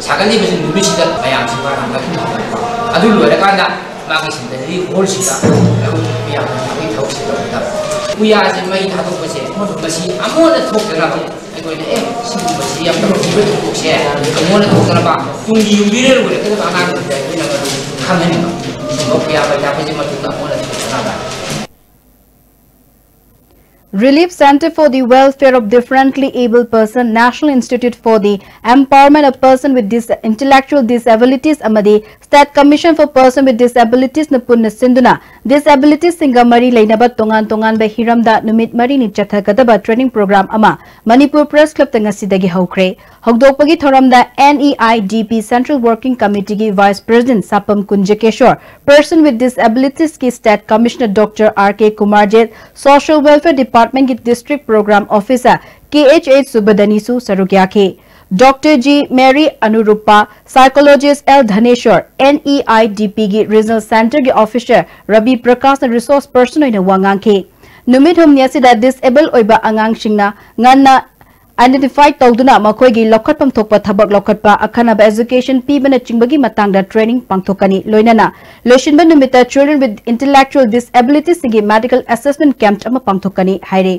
ꯁꯥꯒꯠꯂꯤꯕꯁꯤ ꯅꯨꯃꯤꯠꯁꯤꯗ ꯃꯌꯥꯝꯁꯤ ꯃꯥꯅ ꯃꯩ ꯊꯥꯒꯠꯄ꯫ ꯑꯗꯨ ꯂꯣꯏꯔꯀꯥꯟꯗ ꯃꯥꯒꯤ Centenary Hallꯁꯤꯗ ꯑꯩꯈꯣꯏꯒꯤ ꯄꯨꯌꯥ ꯃꯩ ꯊꯥꯕꯒꯤ ꯊꯕꯛꯁꯤ ꯇꯧꯒꯗꯕ꯫ ꯄꯨꯌꯥꯁꯦ ꯃꯩ ꯊꯥꯗꯣꯛꯄꯁꯦ ꯃꯁꯤ ꯑꯃꯨꯛ ꯍꯟꯅ ꯊꯣꯛꯇꯅꯕ ꯑꯩꯈꯣꯏꯅ, ꯑꯦ, ꯁꯤꯒꯨꯝꯕꯁꯤ ꯌꯥꯝ ꯇꯧꯔꯛꯈꯤꯕ ꯊꯧꯗꯣꯛꯁꯦ ꯑꯩꯉꯣꯟꯗ ꯊꯣꯛꯇꯅꯕ ꯇꯨꯡꯒꯤ ꯌꯨꯝꯕꯤꯔꯦꯜ ꯑꯣꯏꯔꯛꯀꯗꯕ ꯑꯉꯥꯡꯁꯤꯡꯗ ꯑꯩꯈꯣꯏꯅ ꯃꯗꯨ ꯈꯪꯍꯟꯅꯤꯡꯕ꯫ ꯁꯤꯒꯨꯝꯕ ꯄꯨꯌꯥ ꯃꯩ ꯊꯥꯕꯁꯤ ꯃꯇꯨꯡꯗ ꯑꯃꯨꯛ ꯍꯟꯅ ꯊꯣꯛꯇꯅꯕ꯫ Relief Center for the Welfare of Differently Abled Person, National Institute for the Empowerment of Person with Dis- Intellectual Disabilities ꯑꯃꯗꯤ State Commission for Person with Disabilities ꯅ ꯄꯨꯟꯅ ꯁꯤꯟꯗꯨꯅ disabilities ꯁꯤꯡꯒ ꯃꯔꯤ ꯂꯩꯅꯕ ꯇꯣꯉꯥꯟ ꯇꯣꯉꯥꯟꯕ ꯍꯤꯔꯝꯗ ꯅꯨꯃꯤꯠ ꯃꯔꯤꯅꯤ ꯆꯠꯊꯒꯗꯕ training program ꯑꯃ ꯃꯅꯤꯄꯨꯔ Press Club ꯇ ꯉꯁꯤꯗꯒꯤ ꯍꯧꯈ꯭ꯔꯦ꯫ ꯍꯧꯗꯣꯛꯄꯒꯤ ꯊꯧꯔꯝꯗ N E I D P Central Working Committee ꯒꯤ Vice President ꯁꯥꯄꯝ ꯀꯨꯟꯖꯀꯦꯁꯣꯔ, Person with Disabilities ꯀꯤ State Commissioner Doctor R K Kumarjit, Social Welfare Department ꯒꯤ District Program Officer K H H ꯁꯨꯕꯗꯅꯤꯁꯨ ꯁꯔꯨꯛ ꯌꯥꯈꯤ꯫ Doctor G Mary ꯑꯅꯨꯔꯨꯞꯄ, Psychologist L ꯙꯅꯦꯁꯣꯔ, N E I D P ꯒꯤ Regional Center ꯒꯤ Officer Ravi ꯄ꯭ꯔꯀꯥꯁꯅ resource person ꯑꯣꯏꯅ ꯋꯥ ꯉꯥꯡꯈꯤ꯫ ꯅꯨꯃꯤꯠ ꯍꯨꯝꯅꯤ ꯑꯁꯤꯗ disable ꯑꯣꯏꯕ ꯑꯉꯥꯡꯁꯤꯡꯅ ꯉꯟꯅ identify ꯇꯧꯗꯨꯅ ꯃꯈꯣꯏꯒꯤ ꯂꯧꯈꯠꯐꯝ ꯊꯣꯛꯄ ꯊꯕꯛ ꯂꯧꯈꯠꯄ, ꯑꯈꯟꯅꯕ education ꯄꯤꯕꯅꯆꯤꯡꯕꯒꯤ ꯃꯇꯥꯡꯗ training ꯄꯥꯡꯊꯣꯛꯀꯅꯤ꯫ ꯂꯣꯏꯅꯅ ꯂꯣꯏꯁꯤꯟꯕ ꯅꯨꯃꯤꯠꯇ children with intellectual disabilities ꯁꯤꯡꯒꯤ medical assessment camp ꯑꯃ ꯄꯥꯡꯊꯣꯛꯀꯅꯤ ꯍꯥꯏꯔꯤ꯫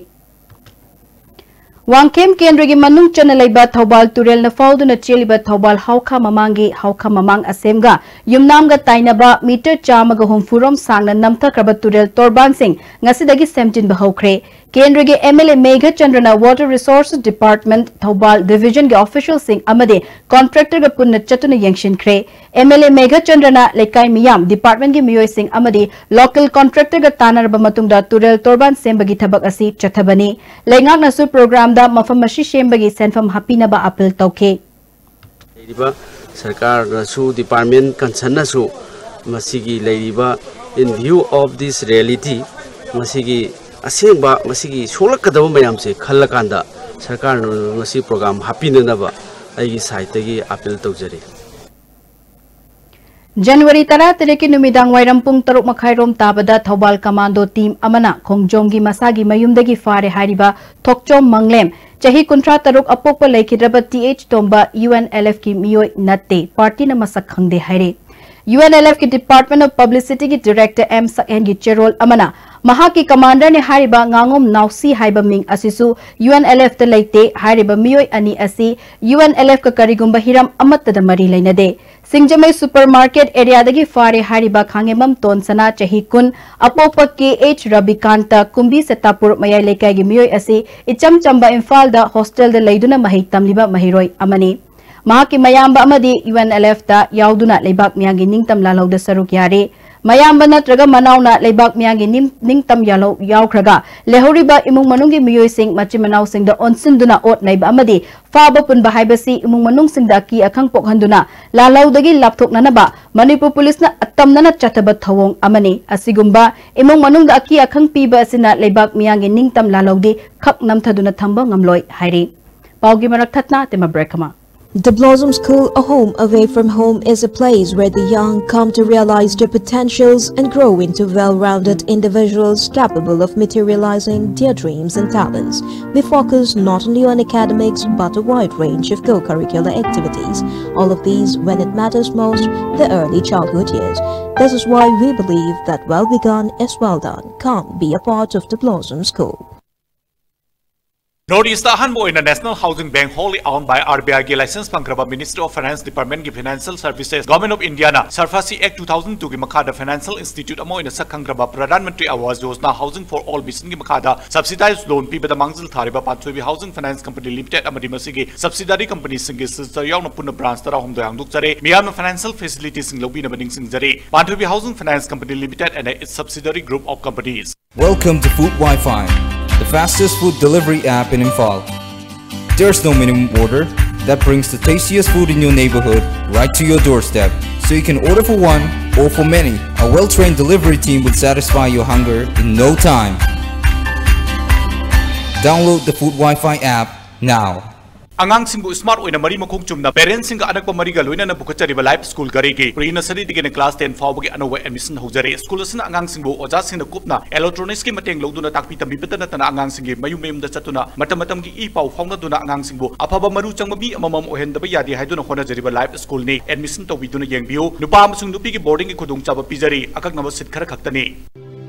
ꯋꯥꯡꯈꯦꯝ ꯀꯦꯟꯗ꯭ꯔꯒꯤ ꯃꯅꯨꯡ ꯆꯟꯅ ꯂꯩꯕ ꯊꯧꯕꯥꯜ ꯇꯨꯔꯦꯜꯅ ꯐꯥꯎꯗꯨꯅ ꯆꯦꯜꯂꯤꯕ ꯊꯧꯕꯥꯜ ꯍꯥꯎꯈꯥ ꯃꯃꯥꯡꯒꯤ ꯍꯥꯎꯈꯥ ꯃꯃꯥꯡ ꯑꯁꯦꯝꯒ ꯌꯨꯝꯅꯥꯝꯒ ꯇꯥꯏꯅꯕ meter ꯆꯥꯝꯃꯒ ꯍꯨꯝꯐꯨ ꯔꯣꯝ ꯁꯥꯡꯅ ꯅꯝꯊꯈ꯭ꯔꯕ ꯇꯨꯔꯦꯜ ꯇꯣꯔꯕꯥꯟꯁꯤꯡ ꯉꯁꯤꯗꯒꯤ ꯁꯦꯝꯖꯤꯟꯕ ꯍꯧꯈ꯭ꯔꯦ꯫ ꯀꯦꯟꯗ꯭ꯔꯒꯤ M L A ꯃꯦꯘꯆꯟꯗ꯭ꯔꯅ Water Resources Department Thoubal Division ꯒꯤ official ꯁꯤꯡ ꯑꯃꯗꯤ contractor ꯒ ꯄꯨꯟꯅ ꯆꯠꯇꯨꯅ ꯌꯦꯡꯁꯤꯟꯈ꯭ꯔꯦ꯫ M L A ꯃꯦꯘꯆꯟꯗ꯭ꯔꯅ ꯂꯩꯀꯥꯏ ꯃꯤꯌꯥꯝ, department ꯒꯤ ꯃꯤꯑꯣꯏꯁꯤꯡ ꯑꯃꯗꯤ local contractor ꯒ ꯇꯥꯟꯅꯔꯕ ꯃꯇꯨꯡꯗ ꯇꯨꯔꯦꯜ ꯇꯣꯔꯕꯥꯟ ꯁꯦꯝꯕꯒꯤ ꯊꯕꯛ ꯑꯁꯤ ꯆꯠꯊꯕꯅꯤ꯫ ꯂꯩꯉꯥꯛꯅꯁꯨ program ꯗ ꯃꯐꯝ ꯑꯁꯤ ꯁꯦꯝꯕꯒꯤ ꯁꯦꯟꯐꯝ ꯍꯥꯞꯄꯤꯅꯕ appeal ꯇꯧꯈꯤ꯫ ꯂꯩꯔꯤꯕ ꯁꯔꯀꯥꯔꯅꯁꯨ, department concern ꯅꯁꯨ ꯃꯁꯤꯒꯤ ꯂꯩꯔꯤꯕ in view of this reality, ꯃꯁꯤꯒꯤ ꯑꯁꯦꯡꯕ, ꯃꯁꯤꯒꯤ ꯁꯣꯛꯂꯛꯀꯗꯕ ꯃꯌꯥꯝꯁꯦ ꯈꯜꯂꯀꯥꯟꯗ ꯁꯔꯀꯥꯔꯅ ꯃꯁꯤ program ꯍꯥꯞꯄꯤꯅꯅꯕ ꯑꯩꯒꯤ side ꯇꯒꯤ appeal ꯇꯧꯖꯔꯤ꯫ January ꯇꯔꯥꯇꯔꯦꯠꯀꯤ ꯅꯨꯃꯤꯗꯥꯡ ꯋꯥꯏꯔꯝ ꯄꯨꯡ ꯇꯔꯨꯛ ꯃꯈꯥꯏ ꯔꯣꯝ ꯇꯥꯕꯗ ꯊꯧꯕꯥꯜ commando team ꯑꯃꯅ ꯈꯣꯡꯖꯣꯝꯒꯤ ꯃꯁꯥꯒꯤ ꯃꯌꯨꯝꯗꯒꯤ ꯐꯥꯔꯦ ꯍꯥꯏꯔꯤꯕ ꯊꯣꯛꯆꯣꯝ ꯃꯪꯂꯦꯝ, ꯆꯍꯤ ꯀꯨꯟꯊ꯭ꯔꯥ ꯇꯔꯨꯛ, ꯑꯄꯣꯛꯄ ꯂꯩꯈꯤꯗ꯭ꯔꯕ T H ꯇꯣꯝꯕ U N L F ꯀꯤ ꯃꯤꯑꯣꯏ ꯅꯠꯇꯦ, party ꯅ ꯃꯁꯛ ꯈꯪꯗꯦ ꯍꯥꯏꯔꯦ꯫ U N L F ꯀꯤ Department of Publicity ꯒꯤ Director M ꯁꯛꯍꯦꯟꯒꯤ ꯆꯦꯔꯣꯜ ꯑꯃꯅ ꯃꯍꯥꯛꯀꯤ commander ꯅꯤ ꯍꯥꯏꯔꯤꯕ ꯉꯥꯉꯣꯝ ꯅꯥꯎꯁꯤ ꯍꯥꯏꯕ ꯃꯤꯡ ꯑꯁꯤꯁꯨ U N L F ꯇ ꯂꯩꯇꯦ꯫ ꯍꯥꯏꯔꯤꯕ ꯃꯤꯑꯣꯏ ꯑꯅꯤ ꯑꯁꯤ U N L F ꯀ ꯀꯔꯤꯒꯨꯝꯕ ꯍꯤꯔꯝ ꯑꯃꯠꯇꯗ ꯃꯔꯤ ꯂꯩꯅꯗꯦ꯫ ꯁꯤꯡꯖꯃꯩ supermarket area ꯗꯒꯤ ꯐꯥꯔꯦ ꯍꯥꯏꯔꯤꯕ ꯈꯥꯉꯦꯝꯕꯝ ꯇꯣꯟꯁꯅꯥ, ꯆꯍꯤ ꯀꯨꯟ, ꯑꯄꯣꯛꯄ K H ꯔꯕꯤꯀꯥꯟꯇ, ꯀꯨꯝꯕꯤ ꯁꯦꯇꯥꯄꯨꯔ ꯃꯌꯥꯏ ꯂꯩꯀꯥꯏꯒꯤ ꯃꯤꯑꯣꯏ ꯑꯁꯤ ꯏꯆꯝ ꯆꯝꯕ ꯏꯝꯐꯥꯜꯗ hostel ꯗ ꯂꯩꯗꯨꯅ ꯃꯍꯩ ꯇꯝꯂꯤꯕ ꯃꯍꯩꯔꯣꯏ ꯑꯃꯅꯤ꯫ ꯃꯍꯥꯛꯀꯤ ꯃꯌꯥꯝꯕ ꯑꯃꯗꯤ U N L F ꯇ ꯌꯥꯎꯗꯨꯅ ꯂꯩꯕꯥꯛ ꯃꯤꯌꯥꯝꯒꯤ ꯅꯤꯡꯇꯝ ꯂꯥꯜꯍꯧꯗ ꯁꯔꯨꯛ ꯌꯥꯔꯤ꯫ ꯃꯌꯥꯝꯕ ꯅꯠꯇ꯭ꯔꯒ ꯃꯅꯥꯎꯅ ꯂꯩꯕꯥꯛ ꯃꯤꯌꯥꯝꯒꯤ ꯅꯤꯡ-, ꯅꯤꯡꯇꯝ ꯌꯥꯜꯍꯧ-, ꯌꯥꯎꯈ꯭ꯔꯒ ꯂꯩꯍꯧꯔꯤꯕ ꯏꯃꯨꯡ ꯃꯅꯨꯡꯒꯤ ꯃꯤꯑꯣꯏꯁꯤꯡ ꯃꯆꯤꯟ ꯃꯅꯥꯎꯁꯤꯡꯗ ꯑꯣꯟꯁꯤꯟꯗꯨꯅ ꯑꯣꯠ ꯅꯩꯕ ꯑꯃꯗꯤ ꯐꯥꯕ ꯄꯨꯟꯕ ꯍꯥꯏꯕꯁꯤ ꯏꯃꯨꯡ ꯃꯅꯨꯡꯁꯤꯡꯗ ꯑꯀꯤ ꯑꯈꯪ ꯄꯣꯛꯍꯟꯗꯨꯅ ꯂꯥꯜꯍꯧꯗꯒꯤ ꯂꯥꯞꯊꯣꯛꯅꯅꯕ ꯃꯅꯤꯄꯨꯔ ꯄꯨꯂꯤꯁꯅ ꯑꯇꯝꯅꯅ ꯆꯠꯊꯕ ꯊꯧꯑꯣꯡ ꯑꯃꯅꯤ꯫ ꯑꯁꯤꯒꯨꯝꯕ ꯏꯃꯨꯡ ꯃꯅꯨꯡꯗ ꯑꯀꯤ ꯑꯈꯪ ꯄꯤꯕ ꯑꯁꯤꯅ ꯂꯩꯕꯥꯛ ꯃꯤꯌꯥꯝꯒꯤ ꯅꯤꯡꯇꯝ ꯂꯥꯜꯍꯧꯗꯤ ꯈꯛ ꯅꯝꯊꯗꯨꯅ ꯊꯝꯕ ꯉꯝꯂꯣꯏ ꯍꯥꯏꯔꯤ꯫ ꯄꯥꯎꯒꯤ ꯃꯔꯛ ꯊꯠꯅ ꯇꯦꯝꯕ break ꯑꯃ꯫ The Blossom School, a home away from home, is a place where the young come to realize their potentials and grow into well-rounded individuals capable of materializing their dreams and talents. We focus not only on academics, but a wide range of co-curricular activities. All of these, when it matters most, the early childhood years. This is why we believe that well begun is well done. Come be a part of the Blossom School. North East ꯑꯍꯥꯟꯕ ꯑꯣꯏꯅ National Housing Bank, wholly owned by R B I ꯒꯤ license ꯐꯪꯈ꯭ꯔꯕ Ministry of Finance Department ꯀꯤ Financial Services, Government of India ꯅ SARFAESI Act two thousand two ꯒꯤ ꯃꯈꯥꯗ financial institute ꯑꯃ ꯑꯣꯏꯅ ꯁꯛ ꯈꯪꯈ꯭ꯔꯕ Pradhan Mantri Awas Yojana Housing for All mission ꯒꯤ ꯃꯈꯥꯗ subsidized loan ꯄꯤꯕꯗ ꯃꯥꯡꯖꯤꯜ ꯊꯥꯔꯤꯕ ꯄꯥꯟꯊꯣꯏꯕꯤ Housing Finance Company Limited ꯑꯃꯗꯤ ꯃꯁꯤꯒꯤ subsidiary company ꯁꯤꯡꯒꯤ ꯁꯤꯜꯆꯔ ꯌꯥꯎꯅ ꯄꯨꯟꯅ branch ꯇꯔꯥꯍꯨꯝꯗꯣꯏ ꯍꯥꯡꯗꯣꯛꯆꯔꯦ꯫ ꯃꯤꯌꯥꯝꯅ financial facility ꯁꯤꯡ ꯂꯧꯕꯤꯅꯕ ꯅꯤꯡꯁꯤꯡꯖꯔꯤ꯫ Panthoibi Housing Finance Company Limited and its subsidiary group of companies. Welcome to Food Wi-Fi, the fastest food delivery app in Imphal. There's no minimum order. That brings the tastiest food in your neighborhood right to your doorstep. So you can order for one or for many. A well-trained delivery team will satisfy your hunger in no time. Download the Food Wi-Fi app now. ꯑꯉꯥꯡꯁꯤꯡꯕꯨ smart ꯑꯣꯏꯅ ꯃꯔꯤ ꯃꯈꯣꯡ ꯆꯨꯝꯅ parents ꯁꯤꯡꯒ ꯑꯅꯛꯄ ꯃꯔꯤꯒ ꯂꯣꯏꯅꯅ ꯄꯨꯈꯠꯆꯔꯤꯕ Life School ꯘꯔꯤꯒꯤ pre nursery ꯗꯒꯤꯅ class ten ꯐꯥꯎꯕꯒꯤ ꯑꯅꯧꯕ admission ꯍꯧꯖꯔꯦ꯫ School ꯑꯁꯤꯅ ꯑꯉꯥꯡꯁꯤꯡꯕꯨ ꯑꯣꯖꯥꯁꯤꯡꯅ ꯀꯨꯞꯅ electronics ꯀꯤ ꯃꯇꯦꯡ ꯂꯧꯗꯨꯅ ꯇꯥꯛꯄꯤ ꯇꯝꯕꯤꯕꯇ ꯅꯠꯇꯅ ꯑꯉꯥꯡꯁꯤꯡꯒꯤ ꯃꯌꯨꯝ ꯃꯌꯨꯝꯗ ꯆꯠꯇꯨꯅ ꯃꯇꯝ ꯃꯇꯝꯒꯤ ꯏ ꯄꯥꯎ ꯐꯥꯎꯅꯗꯨꯅ ꯑꯉꯥꯡꯁꯤꯡꯕꯨ ꯑꯐꯕ ꯃꯔꯨ ꯆꯪꯕ ꯃꯤ ꯑꯃꯃꯝ ꯑꯣꯏꯍꯟꯗꯕ ꯌꯥꯗꯦ ꯍꯥꯏꯗꯨꯅ ꯍꯣꯠꯅꯖꯔꯤꯕ Life School ꯅꯤ꯫ Admission ꯇꯧꯕꯤꯗꯨꯅ ꯌꯦꯡꯕꯤꯌꯨ꯫ ꯅꯨꯄꯥ ꯑꯃꯁꯨꯡ ꯅꯨꯄꯤꯒꯤ boarding ꯒꯤ ꯈꯨꯗꯣꯡꯆꯥꯕ ꯄꯤꯖꯔꯤ꯫ ꯑꯀꯛꯅꯕ seat ꯈꯔ ꯈꯛꯇꯅꯤ꯫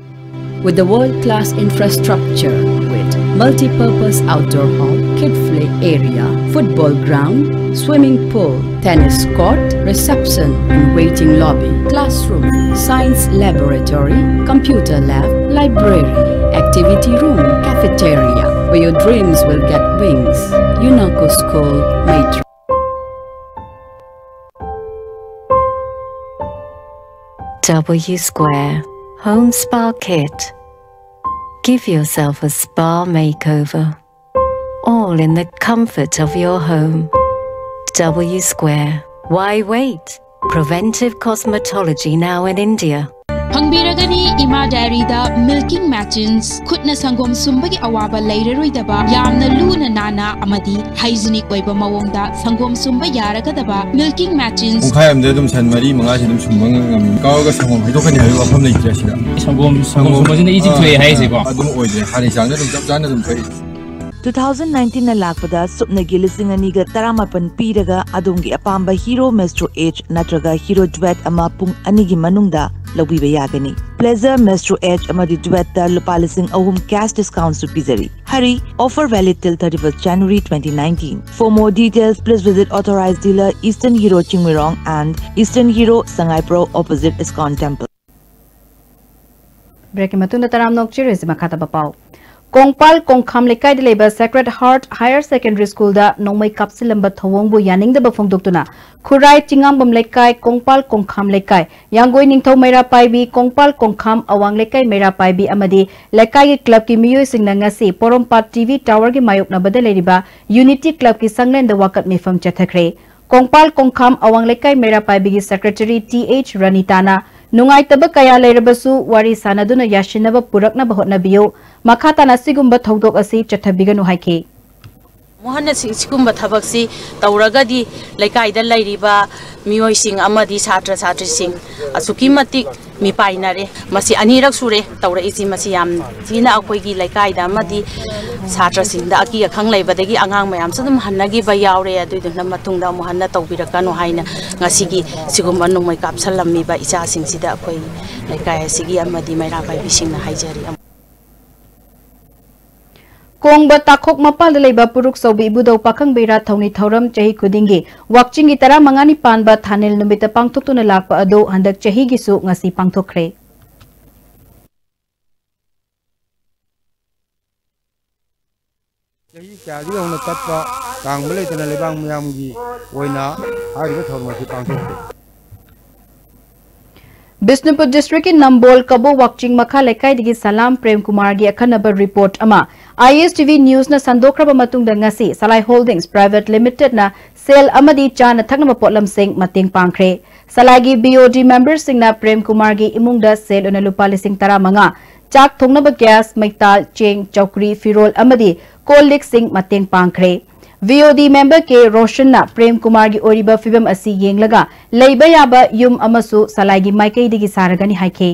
with the world-class infrastructure with multi-purpose outdoor hall, kid play area, football ground, swimming pool, tennis court, reception and waiting lobby, classroom, science laboratory, computer lab, library, activity room, cafeteria, where your dreams will get wings. Unako School, Maitri. W Square Home Spa Kit. Give yourself a spa makeover, all in the comfort of your home. W Square. Why wait? Preventive cosmetology now in India. ꯐꯪꯕꯤꯔꯒꯅꯤ ꯏꯃꯥ ꯗꯥꯏꯔꯤꯗ milking machines. ꯈꯨꯠꯅ ꯁꯪꯒꯣꯝ ꯁꯨꯝꯕꯒꯤ ꯑꯋꯥꯕ ꯂꯩꯔꯔꯣꯏꯗꯕ, ꯌꯥꯝꯅ ꯂꯨꯅ ꯅꯥꯟꯅ ꯑꯃꯗꯤ hygienic ꯑꯣꯏꯕ ꯃꯑꯣꯡꯗ ꯁꯪꯒꯣꯝ ꯁꯨꯝꯕ ꯌꯥꯔꯒꯗꯕ ꯃꯤꯜꯀꯤꯡ ꯃꯦꯆꯤꯟꯁ꯫ ꯄꯨꯡꯈꯥꯏ ꯑꯃꯗ ꯑꯗꯨꯝ ꯁꯟ ꯃꯔꯤ ꯃꯉꯥꯁꯤ ꯑꯗꯨꯝ ꯁꯨꯝꯕ ꯉꯝꯃꯤ꯫ ꯀꯥꯎꯔꯒ ꯁꯪꯒꯣꯝ ꯍꯩꯗꯣꯛꯀꯅꯤ ꯍꯥꯏꯕꯒꯤ ꯋꯥꯐꯝ ꯂꯩꯇ꯭ꯔꯦ ꯁꯤꯗ꯫ ꯁꯪꯒꯣꯝ ꯁꯪꯒꯣꯝ ꯁꯨꯝꯕꯁꯤꯅ ꯏꯖꯤꯛ ꯊꯣꯛꯑꯦ ꯍꯥꯏꯁꯦꯀꯣ꯫ ꯑꯗꯨꯝ ꯑꯣꯏꯗ꯭ꯔꯦ, ꯍꯥꯟꯅꯒꯤ ꯆꯥꯡꯗ ꯑꯗꯨꯝ ꯆꯞ ꯆꯥꯅ ꯑꯗꯨꯝ ꯊꯣꯛꯏ꯫ ꯇꯨ ꯊꯥꯎꯖꯟ ꯅꯥꯏꯟꯇꯤꯟꯅ ꯂꯥꯛꯄꯗ ꯁꯨꯞꯅꯒꯤ ꯂꯤꯁꯤꯡ ꯑꯅꯤꯒ ꯇꯔꯥꯃꯥꯄꯟ ꯄꯤꯔꯒ ꯑꯗꯣꯝꯒꯤ ꯑꯄꯥꯝꯕ ꯍꯤꯔꯣ ꯃꯦꯁꯇ꯭ꯔꯣ ꯑꯦꯆ ꯅꯠꯇ꯭ꯔꯒ ꯍꯤꯔꯣ ꯗ꯭ꯋꯦꯠ ꯑꯃ ꯄꯨꯡ ꯑꯅꯤꯒꯤ ꯃꯅꯨꯡꯗ ꯂꯧꯕꯤꯕ ꯌꯥꯒꯅꯤ꯫ ꯄ꯭ꯂꯦꯖꯔ ꯃꯦꯁꯇ꯭ꯔꯣ ꯑꯦꯆ ꯑꯃꯗꯤ ꯗ꯭ꯋꯦꯠꯇ ꯂꯨꯄꯥ ꯂꯤꯁꯤꯡ ꯑꯍꯨꯝ ꯀꯦꯁ ꯗꯤꯁꯀꯥꯎꯟꯁꯨ ꯄꯤꯖꯔꯤ꯫ Hurry, offer valid till thirty-first January twenty nineteen. For more details, please visit authorized dealer Eastern Hero Chingmeirong and Eastern Hero Sangaipro opposite ISKCON Temple. ꯕ꯭ꯔꯦꯛꯀꯤ ꯃꯇꯨꯡꯗ ꯇꯔꯥꯝꯅ ꯑꯣꯛꯆꯔꯤꯁꯤ ꯃꯈꯥ ꯇꯥꯕ ꯄꯥꯎ꯫ ꯀꯣꯡꯄꯥꯜ ꯀꯣꯡꯈꯥꯝ ꯂꯩꯀꯥꯏꯗ ꯂꯩꯕ ꯁꯦꯀ꯭ꯔꯦꯠ ꯍꯥꯔꯠ ꯍꯥꯌꯔ ꯁꯦꯀꯦꯟꯗꯔꯤ ꯁ꯭ꯀꯨꯜꯗ ꯅꯣꯡꯃꯩ ꯀꯥꯞꯁꯤꯜꯂꯝꯕ ꯊꯧꯑꯣꯡꯕꯨ ꯌꯥꯅꯤꯡꯗꯕ ꯐꯣꯡꯗꯣꯛꯇꯨꯅ ꯈꯨꯔꯥꯏ ꯆꯤꯡꯉꯥꯝꯕꯝ ꯂꯩꯀꯥꯏ, ꯀꯣꯡꯄꯥꯜ ꯀꯣꯡꯈꯥꯝ ꯂꯩꯀꯥꯏ, ꯌꯥꯡꯒꯣꯏ ꯅꯤꯡꯊꯧ ꯃꯩꯔꯥ ꯄꯥꯏꯕꯤ, ꯀꯣꯡꯄꯥꯜ ꯀꯣꯡꯈꯥꯝ ꯑꯋꯥꯡ ꯂꯩꯀꯥꯏ ꯃꯩꯔꯥ ꯄꯥꯏꯕꯤ ꯑꯃꯗꯤ ꯂꯩꯀꯥꯏꯒꯤ ꯀ꯭ꯂꯕꯀꯤ ꯃꯤꯑꯣꯏꯁꯤꯡꯅ ꯉꯁꯤ ꯄꯣꯔꯣꯝꯄꯥꯠ ꯇꯤ ꯚꯤ ꯇꯥꯋꯔꯒꯤ ꯃꯥꯌꯣꯛꯅꯕꯗ ꯂꯩꯔꯤꯕ ꯌꯨꯅꯤꯇꯤ ꯀ꯭ꯂꯕꯀꯤ ꯁꯪꯂꯦꯟꯗ ꯋꯥꯀꯠ ꯃꯤꯐꯝ ꯆꯠꯊꯈ꯭ꯔꯦ꯫ ꯀꯣꯡꯄꯥꯜ ꯀꯣꯡꯈꯥꯝ ꯑꯋꯥꯡ ꯂꯩꯀꯥꯏ ꯃꯩꯔꯥ ꯄꯥꯏꯕꯤꯒꯤ ꯁꯦꯀ꯭ꯔꯦꯇꯔꯤ ꯇꯤ ꯑꯩꯆ ꯔꯅꯤꯇꯥꯅ ꯅꯨꯡꯉꯥꯏꯇꯕ ꯀꯌꯥ ꯂꯩꯔꯕꯁꯨ ꯋꯥꯔꯤ ꯁꯥꯅꯗꯨꯅ ꯌꯥꯁꯤꯟꯅꯕ ꯄꯨꯔꯛꯅꯕ ꯍꯣꯠꯅꯕꯤꯌꯨ꯫ ꯃꯈꯥ ꯇꯥꯅ ꯑꯁꯤꯒꯨꯝꯕ ꯊꯧꯗꯣꯛ ꯑꯁꯤ ꯆꯠꯊꯕꯤꯒꯅꯨ ꯍꯥꯏꯈꯤ꯫ ꯑꯃꯨꯛ ꯍꯟꯅ ꯁꯤ-, ꯁꯤꯒꯨꯝꯕ ꯊꯕꯛꯁꯤ ꯇꯧꯔꯒꯗꯤ ꯂꯩꯀꯥꯏꯗ ꯂꯩꯔꯤꯕ ꯃꯤꯑꯣꯏꯁꯤꯡ ꯑꯃꯗꯤ ꯁꯥꯇ꯭ꯔ ꯁꯥꯇ꯭ꯔꯤꯁꯤꯡ ꯑꯁꯨꯛꯀꯤ ꯃꯇꯤꯛ ꯃꯤꯄꯥꯏꯅꯔꯦ꯫ ꯃꯁꯤ ꯑꯅꯤꯔꯛ ꯁꯨꯔꯦ ꯇꯧꯔꯛꯏꯁꯤ꯫ ꯃꯁꯤ ꯌꯥꯝ ꯊꯤꯅ ꯑꯩꯈꯣꯏꯒꯤ ꯂꯩꯀꯥꯏꯗ ꯑꯃꯗꯤ ꯁꯥꯇ꯭ꯔꯁꯤꯡꯗ ꯑꯀꯤ ꯑꯈꯪ ꯂꯩꯕꯗꯒꯤ ꯑꯉꯥꯡ ꯃꯌꯥꯝꯁꯨ ꯑꯗꯨꯝ ꯍꯟꯅꯈꯤꯕ ꯌꯥꯎꯔꯦ꯫ ꯑꯗꯨꯏꯗꯨꯅ ꯃꯇꯨꯡꯗ ꯑꯃꯨꯛ ꯍꯟꯅ ꯇꯧꯕꯤꯔꯛꯀꯅꯨ ꯍꯥꯏꯅ ꯉꯁꯤꯒꯤ ꯁꯤꯒꯨꯝꯕ ꯅꯣꯡꯃꯩ ꯀꯥꯞꯁꯜꯂꯝꯃꯤꯕ ꯏꯆꯥꯁꯤꯡꯁꯤꯗ ꯑꯩꯈꯣꯏ ꯂꯩꯀꯥꯏ ꯑꯁꯤꯒꯤ ꯑꯃꯗꯤ ꯃꯩꯔꯥ ꯄꯥꯏꯕꯤꯁꯤꯡꯅ ꯍꯥꯏꯖꯔꯤ꯫ ꯀꯣꯡꯕ ꯇꯥꯈꯣꯛ ꯃꯄꯥꯜꯗ ꯂꯩꯕ ꯄꯨꯔꯨꯛ ꯆꯧꯕꯤ ꯏꯕꯨꯙꯧ ꯄꯥꯈꯪ ꯕꯩꯔꯥ ꯊꯧꯅꯤ ꯊꯧꯔꯝ ꯆꯍꯤ ꯈꯨꯗꯤꯡꯒꯤ ꯋꯥꯛꯆꯤꯡꯒꯤ ꯇꯔꯥꯃꯉꯥꯅꯤ ꯄꯥꯟꯕ ꯊꯥꯅꯤꯜ ꯅꯨꯃꯤꯠꯇ ꯄꯥꯡꯊꯣꯛꯇꯨꯅ ꯂꯥꯛꯄ ꯑꯗꯨ ꯍꯟꯗꯛ ꯆꯍꯤꯒꯤꯁꯨ ꯉꯁꯤ ꯄꯥꯡꯊꯣꯛꯈ꯭ꯔꯦ꯫ ꯆꯍꯤ ꯀꯌꯥꯗꯒꯤ ꯍꯧꯅ ꯆꯠꯄ ꯀꯥꯡꯕ ꯂꯩꯇꯅ ꯂꯩꯕꯥꯛ ꯃꯤꯌꯥꯝꯒꯤ ꯑꯣꯏꯅ ꯍꯥꯏꯔꯤꯕ ꯊꯧꯔꯝ ꯑꯁꯤ ꯄꯥꯡꯊꯣꯛꯈꯤ꯫ ꯕꯤꯁꯅꯨꯄꯨꯔ ꯗꯤꯁꯇ꯭ꯔꯤꯛꯀꯤ ꯅꯝꯕꯣꯜ ꯀꯕꯣ ꯋꯥꯛꯆꯤꯡ ꯃꯈꯥ ꯂꯩꯀꯥꯏꯗꯒꯤ ꯁꯂꯥꯝ ꯄ꯭ꯔꯦꯝ ꯀꯨꯃꯥꯔꯒꯤ ꯑꯈꯟꯅꯕ ꯔꯤꯄꯣꯔꯠ ꯑꯃ ꯑꯥꯏ ꯑꯦꯁ ꯇꯤ ꯚꯤ ꯅ꯭ꯌꯨꯁꯅ ꯁꯟꯗꯣꯛꯈ꯭ꯔꯕ ꯃꯇꯨꯡꯗ ꯉꯁꯤ ꯁꯂꯥꯏ ꯍꯣꯜꯗꯤꯡꯁ ꯄ꯭ꯔꯥꯏꯚꯦꯠ ꯂꯤꯃꯤꯇꯦꯗꯅ ꯁꯦꯜ ꯑꯃꯗꯤ ꯆꯥꯅ ꯊꯛꯅꯕ ꯄꯣꯠꯂꯝꯁꯤꯡ ꯃꯇꯦꯡ ꯄꯥꯡꯈ꯭ꯔꯦ꯫ ꯁꯂꯥꯏꯒꯤ ꯕꯤ ꯑꯣ ꯗꯤ ꯃꯦꯝꯕꯔꯁꯤꯡꯅ ꯄ꯭ꯔꯦꯝ ꯀꯨꯃꯥꯔꯒꯤ ꯏꯃꯨꯡꯗ ꯁꯦꯜ ꯑꯣꯏꯅ ꯂꯨꯄꯥ ꯂꯤꯁꯤꯡ ꯇꯔꯥꯃꯉꯥ, ꯆꯥꯛ ꯊꯣꯡꯅꯕ ꯒ꯭ꯌꯥꯁ, ꯃꯩꯇꯥꯜ, ꯆꯦꯡ, ꯆꯧꯀ꯭ꯔꯤ, ꯐꯤꯔꯣꯜ ꯑꯃꯗꯤ ꯀꯣꯜ ꯂꯤꯛꯁꯤꯡ ꯃꯇꯦꯡ ꯄꯥꯡꯈ꯭ꯔꯦ꯫ ꯚꯤ ꯑꯣ ꯗꯤ ꯃꯦꯝꯕꯔ ꯀꯦ ꯔꯣꯁꯟꯅ ꯄ꯭ꯔꯦꯝ ꯀꯨꯃꯥꯔꯒꯤ ꯑꯣꯏꯔꯤꯕ ꯐꯤꯕꯝ ꯑꯁꯤ ꯌꯦꯡꯂꯒ ꯂꯩꯕ ꯌꯥꯕ ꯌꯨꯝ ꯑꯃꯁꯨ ꯁꯂꯥꯏꯒꯤ ꯃꯥꯏꯀꯩꯗꯒꯤ ꯁꯥꯔꯒꯅꯤ ꯍꯥꯏꯈꯤ꯫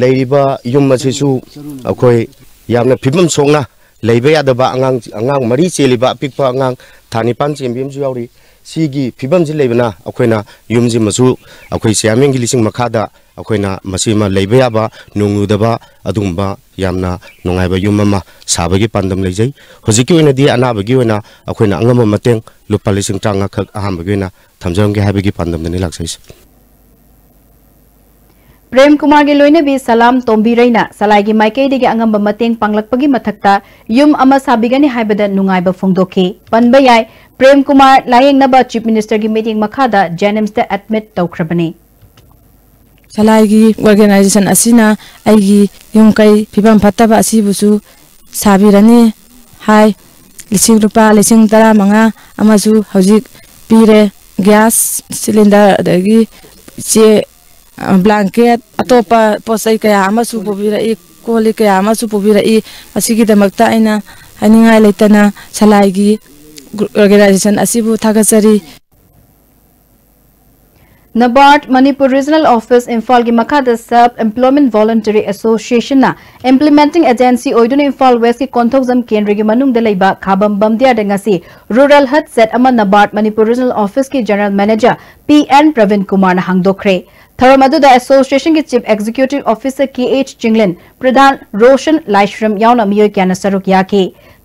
ꯂꯩꯔꯤꯕ ꯌꯨꯝ ꯑꯁꯤꯁꯨ ꯑꯩꯈꯣꯏ ꯌꯥꯝꯅ ꯐꯤꯕꯝ ꯁꯣꯛꯅ ꯂꯩꯕ ꯌꯥꯗꯕ ꯑꯉꯥꯡ, ꯑꯉꯥꯡ ꯃꯔꯤ ꯆꯦꯜꯂꯤꯕ ꯑꯄꯤꯛꯄ ꯑꯉꯥꯡ ꯊꯥ ꯅꯤꯄꯥꯟ ꯆꯦꯟꯕꯤ ꯑꯃꯁꯨ ꯌꯥꯎꯔꯤ꯫ ꯁꯤꯒꯤ ꯐꯤꯕꯝꯁꯤ ꯂꯩꯕꯅ ꯑꯩꯈꯣꯏꯅ ꯌꯨꯝꯁꯤꯃꯁꯨ ꯑꯩꯈꯣꯏ ꯆꯤꯌꯥꯔꯃꯦꯟꯒꯤ ꯂꯤꯁꯤꯡ ꯃꯈꯥꯗ ꯑꯩꯈꯣꯏꯅ ꯃꯁꯤꯃ ꯂꯩꯕ ꯌꯥꯕ, ꯅꯣꯡꯖꯨꯗꯕ ꯑꯗꯨꯒꯨꯝꯕ ꯌꯥꯝꯅ ꯅꯨꯡꯉꯥꯏꯕ ꯌꯨꯝ ꯑꯃ ꯁꯥꯕꯒꯤ ꯄꯥꯟꯗꯝ ꯂꯩꯖꯩ꯫ ꯍꯧꯖꯤꯛꯀꯤ ꯑꯣꯏꯅꯗꯤ ꯑꯅꯥꯕꯒꯤ ꯑꯣꯏꯅ ꯑꯩꯈꯣꯏꯅ ꯑꯉꯝꯕ ꯃꯇꯦꯡ ꯂꯨꯄꯥ ꯂꯤꯁꯤꯡ ꯇꯔꯥꯃꯉꯥ ꯈꯛ ꯑꯍꯥꯟꯕꯒꯤ ꯑꯣꯏꯅ ꯊꯝꯖꯔꯝꯒꯦ ꯍꯥꯏꯕꯒꯤ ꯄꯥꯟꯗꯝꯗꯅꯤ ꯂꯥꯛꯆꯩꯁꯦ꯫ ꯄ꯭ꯔꯦꯝ ꯀꯨꯃꯥꯔꯒꯤ ꯂꯣꯏꯅꯕꯤ ꯁꯂꯥꯝ ꯇꯣꯝꯕꯤꯔꯩꯅ ꯁꯂꯥꯏꯒꯤ ꯃꯥꯏꯀꯩꯗꯒꯤ ꯑꯉꯝꯕ ꯃꯇꯦꯡ ꯄꯥꯡꯂꯛꯄꯒꯤ ꯃꯊꯛꯇ ꯌꯨꯝ ꯑꯃ ꯁꯥꯕꯤꯒꯅꯤ ꯍꯥꯏꯕꯗ ꯅꯨꯡꯉꯥꯏꯕ ꯐꯣꯡꯗꯣꯛꯈꯤ꯫ ꯄꯟꯕ ꯌꯥꯏ, ꯄ꯭ꯔꯦꯝ ꯀꯨꯃꯥꯔ ꯂꯥꯌꯦꯡꯅꯕ ꯆꯤꯐ ꯃꯤꯅꯤꯁꯇꯔꯒꯤ ꯃꯤꯠꯌꯦꯡ ꯃꯈꯥꯗ ꯖꯦꯅꯤꯝꯁꯇ ꯑꯦꯗꯃꯤꯠ ꯇꯧꯈ꯭ꯔꯕꯅꯤ꯫ ꯁꯂꯥꯏꯒꯤ ꯑꯣꯔꯒꯅꯥꯏꯖꯦꯁꯟ ꯑꯁꯤꯅ ꯑꯩꯒꯤ ꯌꯨꯝ ꯀꯩ ꯐꯤꯕꯝ ꯐꯠꯇꯕ ꯑꯁꯤꯕꯨꯁꯨ ꯁꯥꯕꯤꯔꯅꯤ ꯍꯥꯏ꯫ ꯂꯤꯁꯤꯡ, ꯂꯨꯄꯥ ꯂꯤꯁꯤꯡ ꯇꯔꯥꯃꯉꯥ ꯑꯃꯁꯨ ꯍꯧꯖꯤꯛ ꯄꯤꯔꯦ꯫ ꯒ꯭ꯌꯥꯁ ꯁꯤꯂꯤꯟꯗꯔ, ꯑꯗꯒꯤ ꯆꯦ, ꯕ꯭ꯂꯥꯡꯀꯦꯠ, ꯑꯇꯣꯞꯄ ꯄꯣꯠ ꯆꯩ ꯀꯌꯥ ꯑꯃꯁꯨ ꯄꯨꯕꯤꯔꯛꯏ, ꯀꯣꯜ ꯂꯤꯛ ꯀꯌꯥ ꯑꯃꯁꯨ ꯄꯨꯕꯤꯔꯛꯏ꯫ ꯑꯁꯤꯒꯤꯗꯃꯛꯇ ꯑꯩꯅ ꯍꯥꯏꯅꯤꯡꯉꯥꯏ ꯂꯩꯇꯅ ꯁꯂꯥꯏꯒꯤ ꯑꯣꯔꯒꯅꯥꯏꯖꯦꯁꯟ ꯑꯁꯤꯕꯨ ꯊꯥꯒꯠꯆꯔꯤ꯫ ꯅꯕꯥꯔꯠ ꯃꯅꯤꯄꯨꯔ ꯔꯤꯖꯅꯦꯜ ꯑꯣꯐꯤꯁ ꯏꯝꯐꯥꯜꯒꯤ ꯃꯈꯥꯗ ꯁꯦꯜꯐ ꯑꯦꯝꯄ꯭ꯂꯣꯏꯃꯦꯟꯠ ꯚꯣꯂꯨꯟꯇꯔꯤ ꯑꯦꯁꯣꯁꯤꯌꯦꯁꯟꯅ ꯏꯝꯄ꯭ꯂꯤꯃꯦꯟꯇꯤꯡ ꯑꯦꯖꯦꯟꯁꯤ ꯑꯣꯏꯗꯨꯅ ꯏꯝꯐꯥꯜ ꯋꯦꯁꯀꯤ ꯀꯣꯟꯊꯧꯖꯝ ꯀꯦꯟꯗ꯭ꯔꯒꯤ ꯃꯅꯨꯡꯗ ꯂꯩꯕ ꯈꯥꯕꯝ ꯕꯝꯗꯤꯌꯥꯗ ꯉꯁꯤ ꯔꯨꯔꯦꯜ ꯍꯠ ꯁꯦꯠ ꯑꯃ ꯅꯕꯥꯔꯠ ꯃꯅꯤꯄꯨꯔ ꯔꯤꯖꯅꯦꯜ ꯑꯣꯐꯤꯁꯀꯤ general manager P N Praveen ꯀꯨꯃꯥꯔꯅ ꯍꯥꯡꯗꯣꯛꯈ꯭ꯔꯦ꯫ ꯊꯧꯔꯝ ꯑꯗꯨꯗ ꯑꯦꯁꯣꯁꯤꯌꯦꯁꯟꯒꯤ ꯆꯤꯐ ꯑꯦꯛꯖꯤꯀ꯭ꯌꯨꯇꯤꯚ ꯑꯣꯐꯤꯁꯔ ꯀꯦ ꯑꯩꯆ ꯆꯤꯡꯂꯦꯟ, ꯄ꯭ꯔꯙꯥꯟ ꯔꯣꯁꯟ ꯂꯥꯏꯁ꯭ꯔꯝ ꯌꯥꯎꯅ ꯃꯤꯑꯣꯏ ꯀꯌꯥꯅ ꯁꯔꯨꯛ ꯌꯥꯈꯤ꯫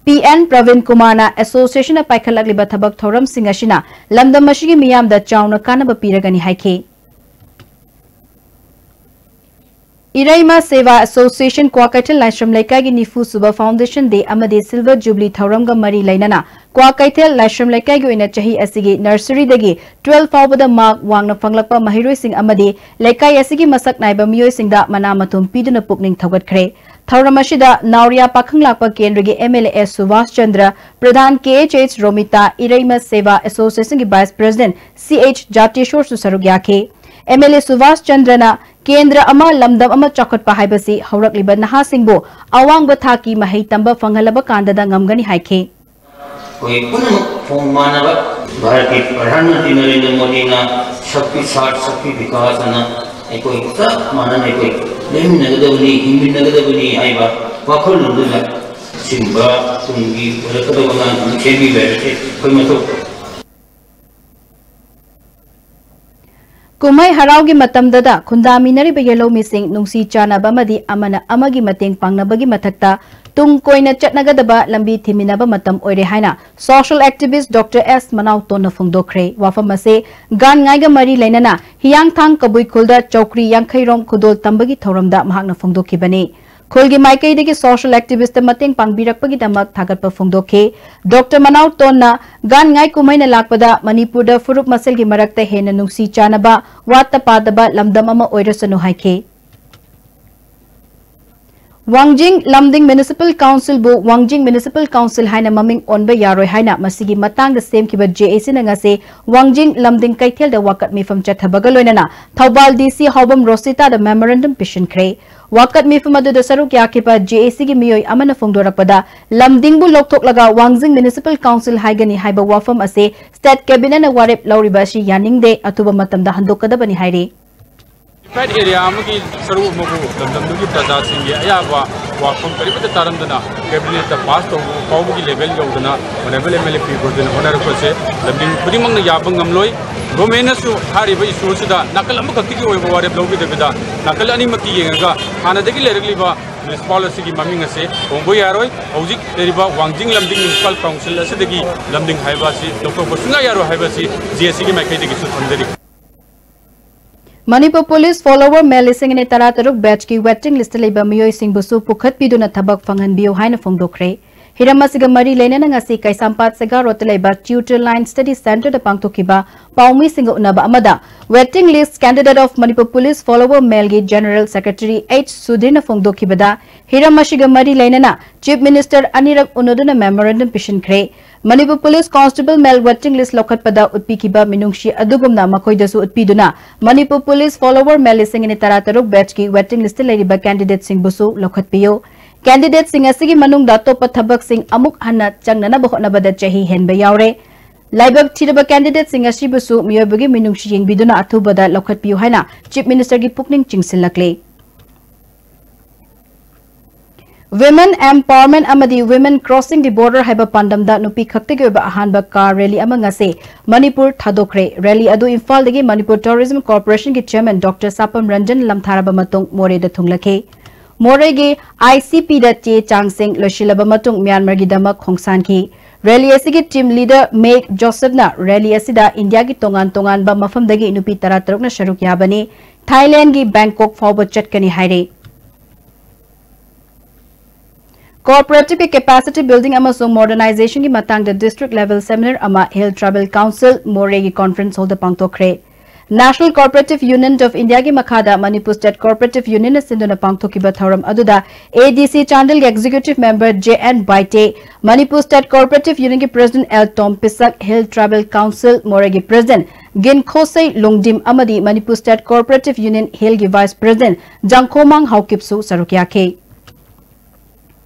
ꯄꯤ ꯑꯦꯟ ꯄ꯭ꯔꯕꯤꯟ ꯀꯨꯃꯥꯔꯅ ꯑꯦꯁꯣꯁꯤꯌꯦꯁꯟꯅ ꯄꯥꯏꯈꯠꯂꯛꯂꯤꯕ ꯊꯕꯛ ꯊꯧꯔꯝꯁꯤꯡ ꯑꯁꯤꯅ ꯂꯝꯗꯝ ꯑꯁꯤꯒꯤ ꯃꯤꯌꯥꯝꯗ ꯆꯥꯎꯅ ꯀꯥꯟꯅꯕ ꯄꯤꯔꯒꯅꯤ ꯍꯥꯏꯈꯤ꯫ ꯏꯔꯩꯃ ꯁꯦꯕꯥ ꯑꯦꯁꯣꯁꯤꯌꯦꯁꯟ ꯀ꯭ꯋꯥꯀꯩꯊꯦꯜ ꯂꯥꯏꯁ꯭ꯔꯝ ꯂꯩꯀꯥꯏꯒꯤ ꯅꯤꯐꯨ ꯁꯨꯕ ꯐꯥꯎꯟꯗꯦꯁꯟ ꯗꯦ ꯑꯃꯗꯤ ꯁꯤꯜꯚꯔ ꯖꯨꯕꯂꯤ ꯊꯧꯔꯝꯒ ꯃꯔꯤ ꯂꯩꯅꯅ ꯀ꯭ꯋꯥꯀꯩꯊꯦꯜ ꯂꯥꯏꯁ꯭ꯔꯝ ꯂꯩꯀꯥꯏꯒꯤ ꯑꯣꯏꯅ ꯆꯍꯤ ꯑꯁꯤꯒꯤ ꯅꯔꯁꯔꯤꯗꯒꯤ ꯇꯨꯋꯦꯜꯐ ꯐꯥꯎꯕꯗ ꯃꯥꯔꯛ ꯋꯥꯡꯅ ꯐꯪꯂꯛꯄ ꯃꯍꯩꯔꯣꯏꯁꯤꯡ ꯑꯃꯗꯤ ꯂꯩꯀꯥꯏ ꯑꯁꯤꯒꯤ ꯃꯁꯛ ꯅꯥꯏꯕ ꯃꯤꯑꯣꯏꯁꯤꯡꯗ ꯃꯅꯥ ꯃꯊꯨꯝ ꯄꯤꯗꯨꯅ ꯄꯨꯛꯅꯤꯡ ꯊꯧꯒꯠꯈ꯭ꯔꯦ꯫ ꯊꯧꯔꯝ ꯑꯁꯤꯗ ꯅꯥꯎꯔꯤꯌꯥ ꯄꯥꯈꯪꯂꯥꯛꯄ ꯀꯦꯟꯗ꯭ꯔꯒꯤ M L A S Subhash Chandra, ꯄ꯭ꯔꯙꯥꯟ K H H Romita, Ireima Seba ꯑꯦꯁꯣꯁꯤꯌꯦꯁꯟꯒꯤ ꯚꯥꯏꯁ ꯄ꯭ꯔꯁꯤꯗꯦꯟꯠ ꯁꯤ ꯑꯩꯆ ꯖꯥꯇꯦꯁꯣꯔꯁꯨ ꯁꯔꯨꯛ ꯌꯥꯈꯤ꯫ ꯑꯦꯝ ꯑꯦꯜ ꯑꯦ ꯁꯨꯚꯥꯁ ꯆꯟꯗ꯭ꯔꯅ ꯀꯦꯟꯗ꯭ꯔ ꯑꯃ, ꯂꯝꯗꯝ ꯑꯃ ꯆꯥꯎꯈꯠꯄ ꯍꯥꯏꯕꯁꯤ ꯍꯧꯔꯛꯂꯤꯕ ꯅꯍꯥꯁꯤꯡꯕꯨ ꯑꯋꯥꯡꯕ ꯊꯥꯛꯀꯤ ꯃꯍꯩ ꯇꯝꯕ ꯐꯪꯍꯜꯂꯕ ꯀꯥꯟꯗꯗ ꯉꯝꯒꯅꯤ ꯍꯥꯏꯈꯤ꯫ ꯑꯩꯈꯣꯏ ꯄꯨꯝꯅꯃꯛ ꯊꯣꯡ ꯃꯥꯟꯅꯕ ꯚꯥꯔꯠꯀꯤ ꯄ꯭ꯔꯙꯥꯟ ꯃꯟꯇ꯭ꯔꯤ ꯅꯔꯦꯟꯗ꯭ꯔ ꯃꯣꯗꯤꯅ ꯁꯕꯀꯤ ꯁꯥꯊ ꯁꯕꯀꯤ ꯕꯤꯀꯥꯁ ꯑꯅ ꯑꯩꯈꯣꯏ ꯆꯞ ꯃꯥꯟꯅꯅ ꯑꯩꯈꯣꯏ ꯂꯩꯃꯤꯟꯅꯒꯗꯕꯅꯤ, ꯍꯤꯡꯃꯤꯟꯅꯒꯗꯕꯅꯤ ꯍꯥꯏꯕ ꯋꯥꯈꯜꯂꯣꯟꯗꯨꯅ ꯑꯁꯤꯒꯨꯝꯕ ꯇꯨꯡꯒꯤ ꯑꯣꯏꯔꯛꯀꯗꯕ ꯑꯉꯥꯡꯁꯤꯡ ꯁꯦꯝꯕꯤꯕ ꯍꯥꯏꯕꯁꯤ ꯑꯩꯈꯣꯏ ꯃꯊꯧ꯫ ꯀꯨꯝꯍꯩ ꯍꯔꯥꯎꯒꯤ ꯃꯇꯝꯗꯗ ꯈꯨꯟꯗꯥꯃꯤꯟꯅꯔꯤꯕ ꯌꯦꯜꯍꯧꯃꯤꯁꯤꯡ ꯅꯨꯡꯁꯤ ꯆꯥꯟꯅꯕ ꯑꯃꯗꯤ ꯑꯃꯅ ꯑꯃꯒꯤ ꯃꯇꯦꯡ ꯄꯥꯡꯅꯕꯒꯤ ꯃꯊꯛꯇ ꯇꯨꯡ ꯀꯣꯏꯅ ꯆꯠꯅꯒꯗꯕ ꯂꯝꯕꯤ ꯊꯤꯃꯤꯟꯅꯕ ꯃꯇꯝ ꯑꯣꯏꯔꯦ ꯍꯥꯏꯅ ꯁꯣꯁꯤꯌꯦꯜ ꯑꯦꯛꯇꯤꯚꯤꯁ꯭ꯠ ꯗꯣꯛꯇꯔ ꯑꯦꯁ ꯃꯅꯥꯎꯇꯣꯟꯅ ꯐꯣꯡꯗꯣꯛꯈ꯭ꯔꯦ꯫ ꯋꯥꯐꯝ ꯑꯁꯤ ꯒꯥꯟ ꯉꯥꯏꯒ ꯃꯔꯤ ꯂꯩꯅꯅ ꯍꯤꯌꯥꯡꯊꯥꯡ ꯀꯕꯨꯏ ꯈꯨꯜꯗ ꯆꯧꯀ꯭ꯔꯤ ꯌꯥꯡꯈꯩꯔꯣꯝ ꯈꯨꯗꯣꯜ ꯇꯝꯕꯒꯤ ꯊꯧꯔꯝꯗ ꯃꯍꯥꯛꯅ ꯐꯣꯡꯗꯣꯛꯈꯤꯕꯅꯤ꯫ ꯈꯨꯜꯒꯤ ꯃꯥꯏꯀꯩꯗꯒꯤ ꯁꯣꯁꯤꯌꯦꯜ ꯑꯦꯛꯇꯤꯚꯤꯁ꯭ꯠꯇ ꯃꯇꯦꯡ ꯄꯥꯡꯕꯤꯔꯛꯄꯒꯤꯗꯃꯛ ꯊꯥꯒꯠꯄ ꯐꯣꯡꯗꯣꯛꯈꯤ꯫ ꯗꯣꯛꯇꯔ ꯃꯅꯥꯎꯇꯣꯟꯅ ꯒꯥꯟ ꯉꯥꯏ ꯀꯨꯝꯍꯩꯅ ꯂꯥꯛꯄꯗ ꯃꯅꯤꯄꯨꯔꯗ ꯐꯨꯔꯨꯞ ꯃꯁꯦꯜꯒꯤ ꯃꯔꯛꯇ ꯍꯦꯟꯅ ꯅꯨꯡꯁꯤ ꯆꯥꯟꯅꯕ, ꯋꯥꯠꯇ ꯄꯥꯗꯕ ꯂꯝꯗꯝ ꯑꯃ ꯑꯣꯏꯔꯁꯅꯨ ꯍꯥꯏꯈꯤ꯫ ꯋꯥꯡꯖꯤꯡ ꯂꯝꯗꯤꯡ ꯃ꯭ꯌꯨꯅꯤꯁꯤꯄꯥꯜ ꯀꯥꯎꯟꯁꯤꯜꯕꯨ ꯋꯥꯡꯖꯤꯡ ꯃ꯭ꯌꯨꯅꯤꯁꯤꯄꯥꯜ ꯀꯥꯎꯟꯁꯤꯜ ꯍꯥꯏꯅ ꯃꯃꯤꯡ ꯑꯣꯟꯕ ꯌꯥꯔꯣꯏ ꯍꯥꯏꯅ ꯃꯁꯤꯒꯤ ꯃꯇꯥꯡꯗ ꯁꯦꯝꯈꯤꯕ ꯖꯦ ꯑꯦ ꯁꯤꯅ ꯉꯁꯤ ꯋꯥꯡꯖꯤꯡ ꯂꯝꯗꯤꯡ ꯀꯩꯊꯦꯜꯗ ꯋꯥꯀꯠ ꯃꯤꯐꯝ ꯆꯠꯊꯕꯒ ꯂꯣꯏꯅꯅ ꯊꯧꯕꯥꯜ ꯗꯤ ꯁꯤ ꯍꯥꯎꯕꯝ ꯔꯣꯁꯤꯇꯥꯗ ꯃꯦꯃꯣꯔꯦꯟꯗꯝ ꯄꯤꯁꯤꯟꯈ꯭ꯔꯦ꯫ ꯋꯥꯀꯠ ꯃꯤꯐꯝ ꯑꯗꯨꯗ ꯁꯔꯨꯛ ꯌꯥꯈꯤꯕ ꯖꯦ ꯑꯦ ꯁꯤꯒꯤ ꯃꯤꯑꯣꯏ ꯑꯃꯅ ꯐꯣꯡꯗꯣꯔꯛꯄꯗ, ꯂꯝꯗꯤꯡꯕꯨ ꯂꯧꯊꯣꯛꯂꯒ ꯋꯥꯡꯖꯤꯡ ꯃ꯭ꯌꯨꯅꯤꯁꯤꯄꯥꯜ ꯀꯥꯎꯟꯁꯤꯜ ꯍꯥꯏꯒꯅꯤ ꯍꯥꯏꯕ ꯋꯥꯐꯝ ꯑꯁꯤ ꯁ꯭ꯇꯦꯠ ꯀꯦꯕꯤꯅꯦꯠꯅ ꯋꯥꯔꯦꯞ ꯂꯧꯔꯤꯕ ꯑꯁꯤ ꯌꯥꯅꯤꯡꯗꯦ, ꯑꯊꯨꯕ ꯃꯇꯝꯗ ꯍꯟꯗꯣꯛꯀꯗꯕꯅꯤ ꯍꯥꯏꯔꯤ꯫ ꯗꯤꯐꯥꯏꯠ ꯑꯦꯔꯤꯌꯥ ꯑꯃꯒꯤ ꯁꯔꯨꯛ ꯑꯃꯕꯨ ꯂꯝꯗꯝꯗꯨꯒꯤ ꯄ꯭ꯔꯖꯥꯁꯤꯡꯒꯤ ꯑꯌꯥꯕ ꯋꯥꯐꯝ ꯀꯔꯤꯃꯠꯇ ꯇꯥꯔꯝꯗꯅ ꯀꯦꯕꯤꯅꯦꯠꯇ ꯄꯥꯁ ꯇꯧꯕ ꯐꯥꯎꯕꯒꯤ ꯂꯦꯚꯦꯜ ꯌꯧꯗꯅ ꯑꯣꯅꯔꯦꯕꯜ ꯑꯦꯝ ꯑꯦꯜ ꯑꯦ ꯄꯤꯈ꯭ꯔꯗꯨꯅ ꯍꯣꯠꯅꯔꯛꯄꯁꯦ ꯂꯝꯗꯤꯡ ꯈꯨꯗꯤꯡꯃꯛꯅ ꯌꯥꯕ ꯉꯝꯂꯣꯏ꯫ ꯒꯣꯔꯃꯦꯟꯅꯁꯨ ꯍꯥꯏꯔꯤꯕ ꯏꯁꯨ ꯑꯁꯤꯗ ꯅꯥꯀꯜ ꯑꯃꯈꯛꯇꯒꯤ ꯑꯣꯏꯕ ꯋꯥꯔꯦꯞ ꯂꯧꯕꯤꯗꯕꯤꯗ ꯅꯥꯀꯜ ꯑꯅꯤꯃꯛꯀꯤ ꯌꯦꯡꯉꯒ ꯍꯥꯟꯅꯗꯒꯤ ꯂꯩꯔꯛꯂꯤꯕ ꯃ꯭ꯌꯨꯅꯤꯁꯤꯄꯥꯜ ꯑꯁꯤꯒꯤ ꯃꯃꯤꯡ ꯑꯁꯤ ꯍꯣꯡꯕ ꯌꯥꯔꯣꯏ꯫ ꯍꯧꯖꯤꯛ ꯂꯩꯔꯤꯕ ꯋꯥꯡꯖꯤꯡ ꯂꯝꯗꯤꯡ ꯃ꯭ꯌꯨꯅꯤꯁꯤꯄꯥꯜ ꯀꯥꯎꯟꯁꯤꯜ ꯑꯁꯤꯗꯒꯤ ꯂꯝꯗꯤꯡ ꯍꯥꯏꯕ ꯑꯁꯤ ꯂꯧꯊꯣꯛꯄ ꯁꯨꯡꯌꯥ ꯌꯥꯔꯣꯏ ꯍꯥꯏꯕ ꯑꯁꯤ ꯖꯦ ꯑꯦ ꯁꯤꯒꯤ ꯃꯥꯏꯀꯩꯗꯒꯤꯁꯨ ꯊꯝꯖꯔꯤ꯫ ꯃꯅꯤꯄꯨꯔ ꯄꯨꯂꯤꯁ ꯐꯣꯂꯣꯋꯔ ꯃꯦꯜ ꯂꯤꯁꯤꯡ ꯑꯅꯤ ꯇꯔꯥꯇꯔꯨꯛ ꯕꯦꯆꯀꯤ ꯋꯦꯇꯤꯡ ꯂꯤꯁꯇ ꯂꯩꯕ ꯃꯤꯑꯣꯏꯁꯤꯡꯕꯨꯁꯨ ꯄꯨꯈꯠꯄꯤꯗꯨꯅ ꯊꯕꯛ ꯐꯪꯍꯟꯕꯤꯌꯨ ꯍꯥꯏꯅ ꯐꯣꯡꯗꯣꯛꯈ꯭ꯔꯦ꯫ ꯍꯤꯔꯝ ꯑꯁꯤꯒ ꯃꯔꯤ ꯂꯩꯅꯅ ꯉꯁꯤ ꯀꯩꯁꯥꯝꯄꯥꯠ ꯁꯦꯒꯥ ꯔꯣꯗꯇ ꯂꯩꯕ ꯇ꯭ꯌꯨꯇꯔ ꯂꯥꯏꯟ ꯁ꯭ꯇꯗꯤ ꯁꯦꯟꯇꯔꯗ ꯄꯥꯡꯊꯣꯛꯈꯤꯕ ꯄꯥꯎꯃꯤꯁꯤꯡꯒ ꯎꯅꯕ ꯑꯃꯗ waiting list candidate of Manipur Police follower ꯃꯦꯜꯒꯤ ꯖꯦꯅꯔꯦꯜ ꯁꯦꯀ꯭ꯔꯦꯇꯔꯤ ꯑꯩꯆ ꯁꯨꯙꯤꯔꯅ ꯐꯣꯡꯗꯣꯛꯈꯤꯕꯗ, ꯍꯤꯔꯝ ꯑꯁꯤꯒ ꯃꯔꯤ ꯂꯩꯅꯅ ꯆꯤꯐ ꯃꯤꯅꯤꯁꯇꯔ ꯑꯅꯤꯔꯛ ꯎꯅꯗꯨꯅ ꯃꯦꯃꯣꯔꯦꯟꯗꯝ ꯄꯤꯁꯤꯟꯈ꯭ꯔꯦ꯫ Manipur police constable male waiting list ꯂꯧꯈꯠꯄꯗ ꯎꯠꯄꯤꯈꯤꯕ ꯃꯤꯅꯨꯡꯁꯤ ꯑꯗꯨꯒꯨꯝꯅ ꯃꯈꯣꯏꯗꯁꯨ ꯎꯠꯄꯤꯗꯨꯅ ꯃꯅꯤꯄꯨꯔ ꯄꯨꯂꯤꯁ ꯐꯣꯂꯣꯋꯔ ꯃꯦꯜ ꯂꯤꯁꯤꯡ ꯑꯅꯤ ꯇꯔꯥꯇꯔꯨꯛ ꯕꯦꯆꯀꯤ ꯋꯦꯇꯤꯡ ꯂꯤꯁꯇ ꯂꯩꯔꯤꯕ ꯀꯦꯟꯗꯤꯗꯦꯠꯁꯤꯡꯕꯨꯁꯨ ꯂꯧꯈꯠꯄꯤꯌꯨ꯫ ꯀꯦꯟꯗꯤꯗꯦꯠꯁꯤꯡ ꯑꯁꯤꯒꯤ ꯃꯅꯨꯡꯗ ꯑꯇꯣꯞꯄ ꯊꯕꯛꯁꯤꯡ ꯑꯃꯨꯛ ꯍꯟꯅ ꯆꯪꯅꯅꯕ ꯍꯣꯠꯅꯕꯗ ꯆꯍꯤ ꯍꯦꯟꯕ ꯌꯥꯎꯔꯦ꯫ ꯂꯥꯏꯕꯛ ꯊꯤꯔꯕ ꯀꯦꯟꯗꯤꯗꯦꯠꯁꯤꯡ ꯑꯁꯤꯕꯨꯁꯨ ꯃꯤꯑꯣꯏꯕꯒꯤ ꯃꯤꯅꯨꯡꯁꯤ ꯌꯦꯡꯕꯤꯗꯨꯅ ꯑꯊꯨꯕꯗ ꯂꯧꯈꯠꯄꯤꯌꯨ ꯍꯥꯏꯅ ꯆꯤꯐ ꯃꯤꯅꯤꯁꯇꯔꯒꯤ ꯄꯨꯛꯅꯤꯡ ꯆꯤꯡꯁꯤꯜꯂꯛꯂꯤ꯫ Women Empowerment ꯑꯃꯗꯤ Women Crossing the Border ꯍꯥꯏꯕ ꯄꯥꯟꯗꯝꯗ ꯅꯨꯄꯤ ꯈꯛꯇꯒꯤ ꯑꯣꯏꯕ ꯑꯍꯥꯟꯕ ꯀꯥꯔ ꯔꯦꯂꯤ ꯑꯃ ꯉꯁꯤ ꯃꯅꯤꯄꯨꯔ ꯊꯥꯗꯣꯛꯈ꯭ꯔꯦ꯫ ꯔꯦꯂꯤ ꯑꯗꯨ ꯏꯝꯐꯥꯜꯗꯒꯤ ꯃꯅꯤꯄꯨꯔ ꯇꯨꯔꯤꯖꯝ ꯀꯣꯔꯄꯣꯔꯦꯁꯟꯒꯤ ꯆꯦꯌꯔꯃꯦꯟ ꯗꯣꯛꯇꯔ ꯁꯥꯄꯝ ꯔꯟꯖꯟ ꯂꯝꯊꯥꯔꯕ ꯃꯇꯨꯡ ꯃꯣꯔꯦꯗ ꯊꯨꯡꯂꯈꯤ꯫ ꯃꯣꯔꯦꯒꯤ ꯑꯥꯏ ꯁꯤ ꯄꯤꯗ ꯆꯦ ꯆꯥꯡꯁꯤꯡ ꯂꯣꯏꯁꯤꯜꯂꯕ ꯃꯇꯨꯡ ꯃ꯭ꯌꯥꯟꯃꯥꯔꯒꯤꯗꯃꯛ ꯈꯣꯡꯁꯥꯟꯈꯤ꯫ ꯔꯦꯂꯤ ꯑꯁꯤꯒꯤ ꯇꯤꯝ ꯂꯤꯗꯔ ꯃꯦꯒ ꯖꯣꯁꯦꯐꯅ ꯔꯦꯂꯤ ꯑꯁꯤꯗ ꯏꯟꯗꯤꯌꯥꯒꯤ ꯇꯣꯉꯥꯟ ꯇꯣꯉꯥꯟꯕ ꯃꯐꯝꯗꯒꯤ ꯅꯨꯄꯤ ꯇꯔꯥꯇꯔꯨꯛꯅ ꯁꯔꯨꯛ ꯌꯥꯕꯅꯤ꯫ ꯊꯥꯏꯂꯦꯟꯗꯒꯤ ꯕꯦꯡꯀꯣꯛ ꯐꯥꯎꯕ ꯆꯠꯀꯅꯤ ꯍꯥꯏꯔꯤ꯫ ꯀꯣꯑꯣꯄꯔꯦꯇꯤꯚꯀꯤ ꯀꯦꯄꯥꯁꯤꯇꯤ ꯕꯤꯜꯗꯤꯡ ꯑꯃꯁꯨꯡ ꯃꯣꯗꯔꯅꯥꯏꯖꯦꯁꯟꯒꯤ ꯃꯇꯥꯡꯗ ꯗꯤꯁꯇ꯭ꯔꯤꯛ ꯂꯦꯚꯦꯜ ꯁꯦꯃꯤꯅꯥꯔ ꯑꯃ ꯍꯤꯜ ꯇ꯭ꯔꯥꯏꯕꯦꯜ ꯀꯥꯎꯟꯁꯤꯜ ꯃꯣꯔꯦꯒꯤ ꯀꯣꯟꯐꯔꯦꯟꯁ ꯍꯣꯜꯗ ꯄꯥꯡꯊꯣꯛꯈ꯭ꯔꯦ꯫ National Cooperative Union of Indiaꯒꯤ ꯃꯈꯥꯗ Manipur State Cooperative Unionꯅ ꯁꯤꯟꯗꯨꯅ ꯄꯥꯡꯊꯣꯛꯈꯤꯕ ꯊꯧꯔꯝ ꯑꯗꯨꯗ ADC ꯆꯥꯟꯗꯦꯜꯒꯤ Executive Member J N Baite, Manipur State Cooperative Unionꯒꯤ President L Tom Pisak, Hill Tribal Council ꯃꯣꯔꯦꯒꯤ President ꯒꯤꯟꯈꯣꯁꯩ ꯂꯣꯡꯗꯤꯝ ꯑꯃꯗꯤ Manipur State Cooperative Union Hillꯒꯤ Vice President ꯖꯥꯡꯈꯣꯃꯥꯡ ꯍꯥꯎꯀꯤꯞꯁꯨ ꯁꯔꯨꯛ ꯌꯥꯈꯤ꯫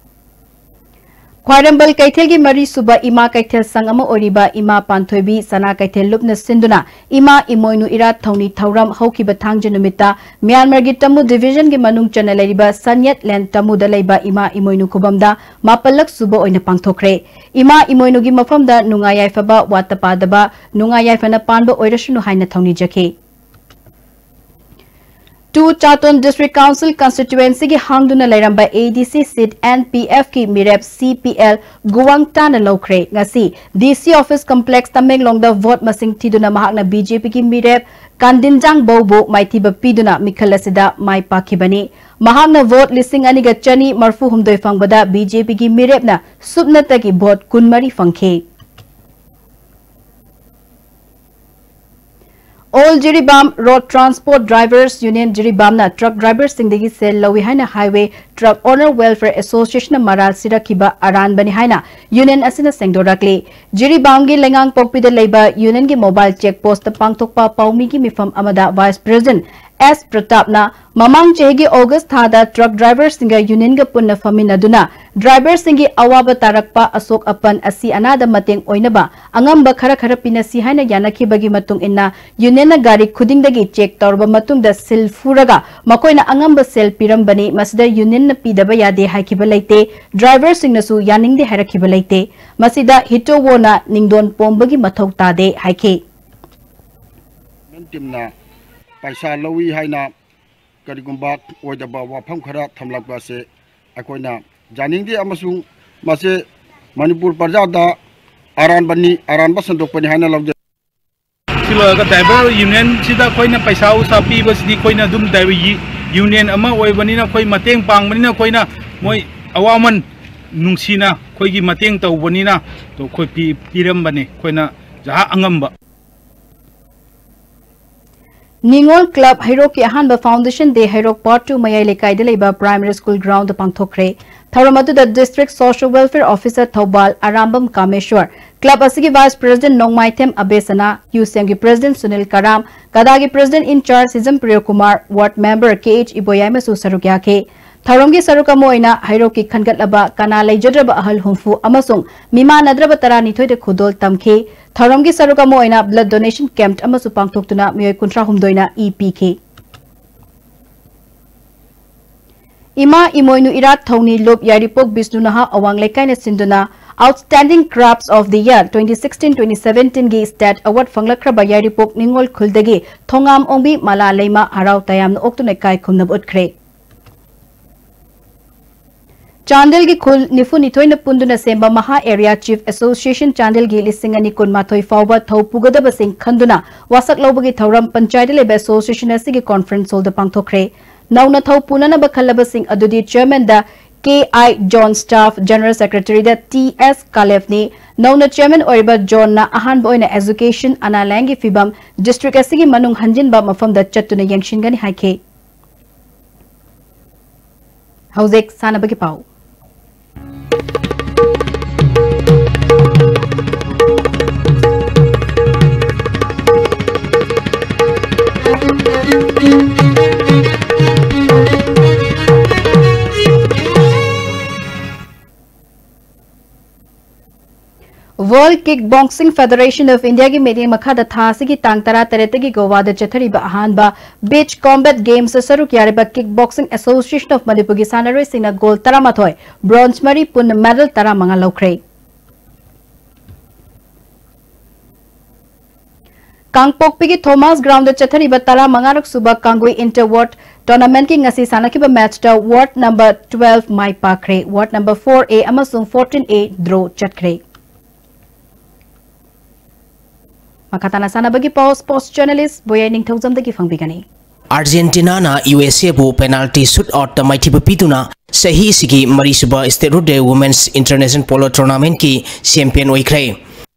ꯈ꯭ꯋꯥꯏꯔꯝꯕꯟ ꯀꯩꯊꯦꯜꯒꯤ ꯃꯔꯤꯁꯨꯕ ꯏꯃꯥ ꯀꯩꯊꯦꯜ ꯁꯪ ꯑꯃ ꯑꯣꯏꯔꯤꯕ ꯏꯃꯥ ꯄꯥꯟꯊꯣꯏꯕꯤ ꯁꯅꯥ ꯀꯩꯊꯦꯜ ꯂꯨꯞꯅ ꯁꯤꯟꯗꯨꯅ ꯏꯃꯥ ꯏꯃꯣꯏꯅꯨ ꯏꯔꯥꯠ ꯊꯧꯅꯤ ꯊꯧꯔꯝ ꯍꯧꯈꯤꯕ ꯊꯥꯡꯖ ꯅꯨꯃꯤꯠꯇ ꯃ꯭ꯌꯥꯟꯃꯥꯔꯒꯤ ꯇꯃꯨ divisionꯒꯤ ꯃꯅꯨꯡ ꯆꯟꯅ ꯂꯩꯔꯤꯕ ꯁꯟꯌꯠ ꯂꯦꯟ ꯇꯃꯨꯗ ꯂꯩꯕ ꯏꯃꯥ ꯏꯃꯣꯏꯅꯨ ꯈꯨꯕꯝꯗ ꯃꯥꯄꯜꯂꯛ ꯁꯨꯕ ꯑꯣꯏꯅ ꯄꯥꯡꯊꯣꯛꯈ꯭ꯔꯦ꯫ ꯏꯃꯥ ꯏꯃꯣꯏꯅꯨꯒꯤ ꯃꯐꯝꯗ ꯅꯨꯡꯉꯥꯏ ꯌꯥꯏꯐꯕ ꯋꯥꯠꯇ ꯄꯥꯗꯕ, ꯅꯨꯡꯉꯥꯏ ꯌꯥꯏꯐꯅ ꯄꯥꯟꯕ ꯑꯣꯏꯔꯁꯅꯨ ꯍꯥꯏꯅ ꯊꯧꯅꯤꯖꯈꯤ꯫ Two Chaton District Council constituencyꯒꯤ ꯍꯥꯡꯗꯨꯅ ꯂꯩꯔꯝꯕ ADC seat NPFꯀꯤ ꯃꯤꯔꯦꯞ CPL ꯒꯨꯋꯥꯡꯇꯥꯅ ꯂꯧꯈ꯭ꯔꯦ꯫ ꯉꯁꯤ DC office complex ꯇꯃꯦꯡꯂꯣꯡꯗ vote ꯃꯁꯤꯡ ꯊꯤꯗꯨꯅ ꯃꯍꯥꯛꯅ BJPꯒꯤ ꯃꯤꯔꯦꯞ ꯀꯥꯟꯗꯤꯟꯖꯥꯡ ꯕꯧꯕꯨ ꯃꯥꯏꯊꯤꯕ ꯄꯤꯗꯨꯅ ꯃꯤꯈꯜ ꯑꯁꯤꯗ ꯃꯥꯏ ꯄꯥꯛꯈꯤꯕꯅꯤ꯫ ꯃꯍꯥꯛꯅ vote ꯂꯤꯁꯤꯡ ꯑꯅꯤꯒ ꯆꯅꯤ ꯃꯔꯐꯨ ꯍꯨꯝꯗꯣꯏ ꯐꯪꯕꯗ BJPꯒꯤ ꯃꯤꯔꯦꯞꯅ ꯁꯨꯞꯅꯇꯒꯤ vote ꯀꯨꯟꯃꯔꯤ ꯐꯪꯈꯤ꯫ All Jiribam Road Transport Drivers Union ꯖꯤꯔꯤꯕꯥꯝꯅ truck driverꯁꯤꯡꯗꯒꯤ ꯁꯦꯜ ꯂꯧꯏ ꯍꯥꯏꯅ highway truck owner welfare associationꯅ ꯃꯔꯥꯜ ꯁꯤꯔꯛꯈꯤꯕ ꯑꯔꯥꯟꯕꯅꯤ ꯍꯥꯏꯅ union ꯑꯁꯤꯅ ꯁꯦꯡꯗꯣꯔꯛꯂꯤ꯫ ꯖꯤꯔꯤꯕꯥꯝꯒꯤ ꯂꯩꯉꯥꯡꯄꯣꯛꯄꯤꯗ ꯂꯩꯕ unionꯒꯤ mobile check postꯇ ꯄꯥꯡꯊꯣꯛꯄ ꯄꯥꯎꯃꯤꯒꯤ ꯃꯤꯐꯝ ꯑꯃꯗ vice president S ꯄ꯭ꯔꯇꯥꯞꯅ ꯃꯃꯥꯡ ꯆꯍꯤꯒꯤ August ꯊꯥꯗ truck driverꯁꯤꯡꯒ unionꯒ ꯄꯨꯟꯅ ꯐꯝꯃꯤꯟꯅꯗꯨꯅ driverꯁꯤꯡꯒꯤ ꯑꯋꯥꯕ ꯇꯥꯔꯛꯄ, ꯑꯁꯣꯛ ꯑꯄꯟ, ꯑꯁꯤ ꯑꯅꯥꯗ ꯃꯇꯦꯡ ꯑꯣꯏꯅꯕ ꯑꯉꯝꯕ ꯈꯔ ꯈꯔ ꯄꯤꯅꯁꯤ ꯍꯥꯏꯅ ꯌꯥꯅꯈꯤꯕꯒꯤ ꯃꯇꯨꯡ ꯏꯟꯅ unionꯅ ꯒꯥꯔꯤ ꯈꯨꯗꯤꯡꯗꯒꯤ check ꯇꯧꯔꯕ ꯃꯇꯨꯡꯗ seal ꯐꯨꯔꯒ ꯃꯈꯣꯏꯅ ꯑꯉꯝꯕ ꯁꯦꯜ ꯄꯤꯔꯝꯕꯅꯤ꯫ ꯃꯁꯤꯗ unionꯅ ꯄꯤꯗꯕ ꯌꯥꯗꯦ ꯍꯥꯏꯈꯤꯕ ꯂꯩꯇꯦ, driverꯁꯤꯡꯅꯁꯨ ꯌꯥꯅꯤꯡꯗꯦ ꯍꯥꯏꯔꯛꯈꯤꯕ ꯂꯩꯇꯦ꯫ ꯃꯁꯤꯗ ꯍꯤꯇꯣꯋꯣꯅ ꯅꯤꯡꯗꯣꯟ ꯄꯣꯝꯕꯒꯤ ꯃꯊꯧ ꯇꯥꯗꯦ ꯍꯥꯏꯈꯤ꯫ Teamꯅ ꯄꯩꯁꯥ ꯂꯧꯏ ꯍꯥꯏꯅ ꯀꯔꯤꯒꯨꯝꯕ ꯑꯣꯏꯗꯕ ꯋꯥꯐꯝ ꯈꯔ ꯊꯝꯂꯛꯄ ꯑꯁꯤ ꯑꯩꯈꯣꯏꯅ ꯌꯥꯅꯤꯡꯗꯦ ꯑꯃꯁꯨꯡ ꯃꯁꯤ ꯃꯅꯤꯄꯨꯔ ꯄ꯭ꯔꯖꯥꯗ ꯑꯔꯥꯟꯕꯅꯤ, ꯑꯔꯥꯟꯕ ꯁꯟꯗꯣꯛꯄꯅꯤ ꯍꯥꯏꯅ ꯂꯧꯖꯩ꯫ ꯁꯤ ꯂꯣꯏꯔꯒ driver unionꯁꯤꯗ ꯑꯩꯈꯣꯏꯅ ꯄꯩꯁꯥ ꯎꯁꯥ ꯄꯤꯕꯁꯤꯗꯤ ꯑꯩꯈꯣꯏꯅ ꯑꯗꯨꯝ driver union ꯑꯃ ꯑꯣꯏꯕꯅꯤꯅ ꯑꯩꯈꯣꯏ ꯃꯇꯦꯡ ꯄꯥꯡꯕꯅꯤꯅ ꯑꯩꯈꯣꯏꯅ ꯃꯣꯏ ꯑꯋꯥꯃꯟ ꯅꯨꯡꯁꯤꯅ ꯑꯩꯈꯣꯏꯒꯤ ꯃꯇꯦꯡ ꯇꯧꯕꯅꯤꯅ ꯑꯩꯈꯣꯏ ꯄꯤ-, ꯄꯤꯔꯝꯕꯅꯦ ꯑꯩꯈꯣꯏꯅ ꯖꯍꯥ ꯑꯉꯝꯕ꯫ ꯅꯤꯉꯣꯜ ꯀ꯭ꯂꯕ ꯍꯩꯔꯣꯛꯀꯤ ꯑꯍꯥꯟꯕ Foundation Day ꯍꯩꯔꯣꯛ Part Two ꯃꯌꯥꯏ ꯂꯩꯀꯥꯏꯗ ꯂꯩꯕ Primary School ground ꯄꯥꯡꯊꯣꯛꯈ꯭ꯔꯦ꯫ ꯊꯧꯔꯝ ꯑꯗꯨꯗ District Social Welfare Officer Thoubal Arambam Kameswar, club ꯑꯁꯤꯒꯤ Vice President ꯅꯣꯡꯃꯥꯏꯊꯦꯝ ꯑꯕꯦꯁꯅꯥ, ꯌꯨ ꯁꯦꯝꯒꯤ President ꯁꯨꯅꯤꯜ ꯀꯔꯥꯝ, ꯀꯗꯥꯒꯤ President in charge Sijam Priyokumar, Ward Member K H ꯏꯕꯣꯌꯥꯏꯃꯁꯨ ꯁꯔꯨꯛ ꯌꯥꯈꯤ꯫ ꯊꯧꯔꯝꯒꯤ ꯁꯔꯨꯛ ꯑꯃ ꯑꯣꯏꯅ ꯍꯩꯔꯣꯛꯀꯤ ꯈꯟꯒꯠꯂꯕ ꯀꯅꯥ ꯂꯩꯖꯗ꯭ꯔꯕ ꯑꯍꯜ ꯍꯨꯝꯐꯨ ꯑꯃꯁꯨꯡ ꯃꯤꯃꯥꯟꯅꯗ꯭ꯔꯕ ꯇꯔꯥꯅꯤꯊꯣꯏꯗ ꯈꯨꯗꯣꯜ ꯇꯝꯈꯤ꯫ ꯊꯧꯔꯝꯒꯤ ꯁꯔꯨꯛ ꯑꯃ ꯑꯣꯏꯅ blood donation camp ꯑꯃꯁꯨ ꯄꯥꯡꯊꯣꯛꯇꯨꯅ ꯃꯤꯑꯣꯏ ꯀꯨꯟꯊ꯭ꯔꯥ ꯍꯨꯝꯗꯣꯏꯅ ꯏ ꯄꯤꯈꯤ꯫ ꯏꯃꯥ ꯏꯃꯣꯏꯅꯨ ꯏꯔꯥꯠ ꯊꯧꯅꯤ ꯂꯨꯞ ꯌꯥꯏꯔꯤꯄꯣꯛ ꯕꯤꯁꯅꯨ ꯅꯍꯥ ꯑꯋꯥꯡ ꯂꯩꯀꯥꯏꯅ ꯁꯤꯟꯗꯨꯅ Outstanding Crafts of the Year twenty sixteen twenty seventeen ꯒꯤ State Award ꯐꯪꯂꯛꯈ꯭ꯔꯕ ꯌꯥꯏꯔꯤꯄꯣꯛ ꯅꯤꯉꯣꯜ ꯈꯨꯜꯗꯒꯤ ꯊꯣꯉꯥꯝ ꯑꯣꯡꯕꯤ ꯃꯂꯥ ꯂꯩꯃ ꯍꯔꯥꯎ ꯇꯌꯥꯝꯅ ꯑꯣꯛꯇꯨꯅ ꯏꯀꯥꯏ ꯈꯨꯝꯅꯕ ꯎꯠꯈ꯭ꯔꯦ꯫ ꯆꯥꯟꯗꯦꯜꯒꯤ ꯈꯨꯜ ꯅꯤꯐꯨ ꯅꯤꯊꯣꯏꯅ ꯄꯨꯟꯗꯨꯅ ꯁꯦꯝꯕ ꯃꯍꯥ Area Chief Association ꯆꯥꯟꯗꯦꯜꯒꯤ ꯂꯤꯁꯤꯡ ꯑꯅꯤ ꯀꯨꯟꯃꯥꯊꯣꯏ ꯐꯥꯎꯕ ꯊꯧ ꯄꯨꯒꯗꯕꯁꯤꯡ ꯈꯟꯗꯨꯅ ꯋꯥꯁꯛ ꯂꯧꯕꯒꯤ ꯊꯧꯔꯝ ꯄꯟꯆꯥꯌꯠꯇ ꯂꯩꯕ association ꯑꯁꯤꯒꯤ conference hall ꯗ ꯄꯥꯡꯊꯣꯛꯈ꯭ꯔꯦ꯫ ꯅꯧꯅ ꯊꯧ ꯄꯨꯅꯅꯕ ꯈꯜꯂꯕꯁꯤꯡ ꯑꯗꯨꯗꯤ chairman ꯗ ꯀꯦ ꯑꯥꯏ ꯖꯣꯟ ꯁ꯭ꯇꯥꯐ, general secretary ꯗ ꯇꯤ ꯑꯦꯁ ꯀꯥꯂꯦꯐꯅꯤ꯫ ꯅꯧꯅ chairman ꯑꯣꯏꯔꯤꯕ ꯖꯣꯟꯅ ꯑꯍꯥꯟꯕ ꯑꯣꯏꯅ education, ꯑꯅꯥ ꯂꯥꯌꯦꯡꯒꯤ ꯐꯤꯕꯝ, district ꯑꯁꯤꯒꯤ ꯃꯅꯨꯡ ꯍꯟꯖꯤꯟꯕ ꯃꯐꯝꯗ ꯆꯠꯇꯨꯅ ꯌꯦꯡꯁꯤꯟꯒꯅꯤ ꯍꯥꯏꯈꯤ꯫ ꯍꯧꯖꯤꯛ ꯁꯥꯟꯅꯕꯒꯤ ꯄꯥꯎ꯫ World Kick Boxing Federation of India ꯒꯤ ꯃꯤꯠꯌꯦꯡ ꯃꯈꯥꯗ ꯊꯥ ꯑꯁꯤꯒꯤ ꯇꯥꯡ ꯇꯔꯥꯇꯔꯦꯠꯇꯒꯤ ꯒꯣꯋꯥꯗ ꯆꯠꯊꯔꯤꯕ ꯑꯍꯥꯟꯕ Beach Combat Games ꯁꯔꯨꯛ ꯌꯥꯔꯤꯕ Kick Boxing Association of ꯃꯅꯤꯄꯨꯔꯒꯤ ꯁꯥꯟꯅꯔꯣꯏꯁꯤꯡꯅ gold ꯇꯔꯥꯃꯥꯊꯣꯏ, bronze ꯃꯔꯤ, ꯄꯨꯟꯅ medal ꯇꯔꯥꯃꯉꯥ ꯂꯧꯈ꯭ꯔꯦ꯫ ꯀꯥꯡꯄꯣꯛꯄꯤꯒꯤ ꯊꯣꯃꯥꯁ ground ꯗ ꯆꯠꯊꯔꯤꯕ ꯇꯔꯥꯃꯉꯥꯔꯛ ꯁꯨꯕ ꯀꯥꯡꯒꯨꯏ Inter Ward Tournament ꯀꯤ ꯉꯁꯤ ꯁꯥꯟꯅꯈꯤꯕ match ꯇ Ward number twelve my ꯄꯥꯛꯈ꯭ꯔꯦ꯫ Ward number four A ꯑꯃꯁꯨꯡ fourteen A draw ꯆꯠꯈ꯭ꯔꯦ꯫ ꯃꯈꯥ ꯇꯥꯅ ꯁꯥꯟꯅꯕꯒꯤ ꯄꯥꯎ sports journalist ꯕꯣꯌꯥꯏ ꯅꯤꯡꯊꯧꯖꯝꯗꯒꯤ ꯐꯪꯕꯤꯒꯅꯤ꯫ ꯑꯥꯔꯖꯦꯟꯇꯤꯅꯥꯅ ꯌꯨ ꯑꯦꯁ ꯑꯦꯕꯨ penalty shootout ꯇ ꯃꯥꯏꯊꯤꯕ ꯄꯤꯗꯨꯅ ꯆꯍꯤꯁꯤꯒꯤ ꯃꯔꯤꯁꯨꯕ State Road Day Women's International Polo Tournament ꯀꯤ champion ꯑꯣꯏꯈ꯭ꯔꯦ꯫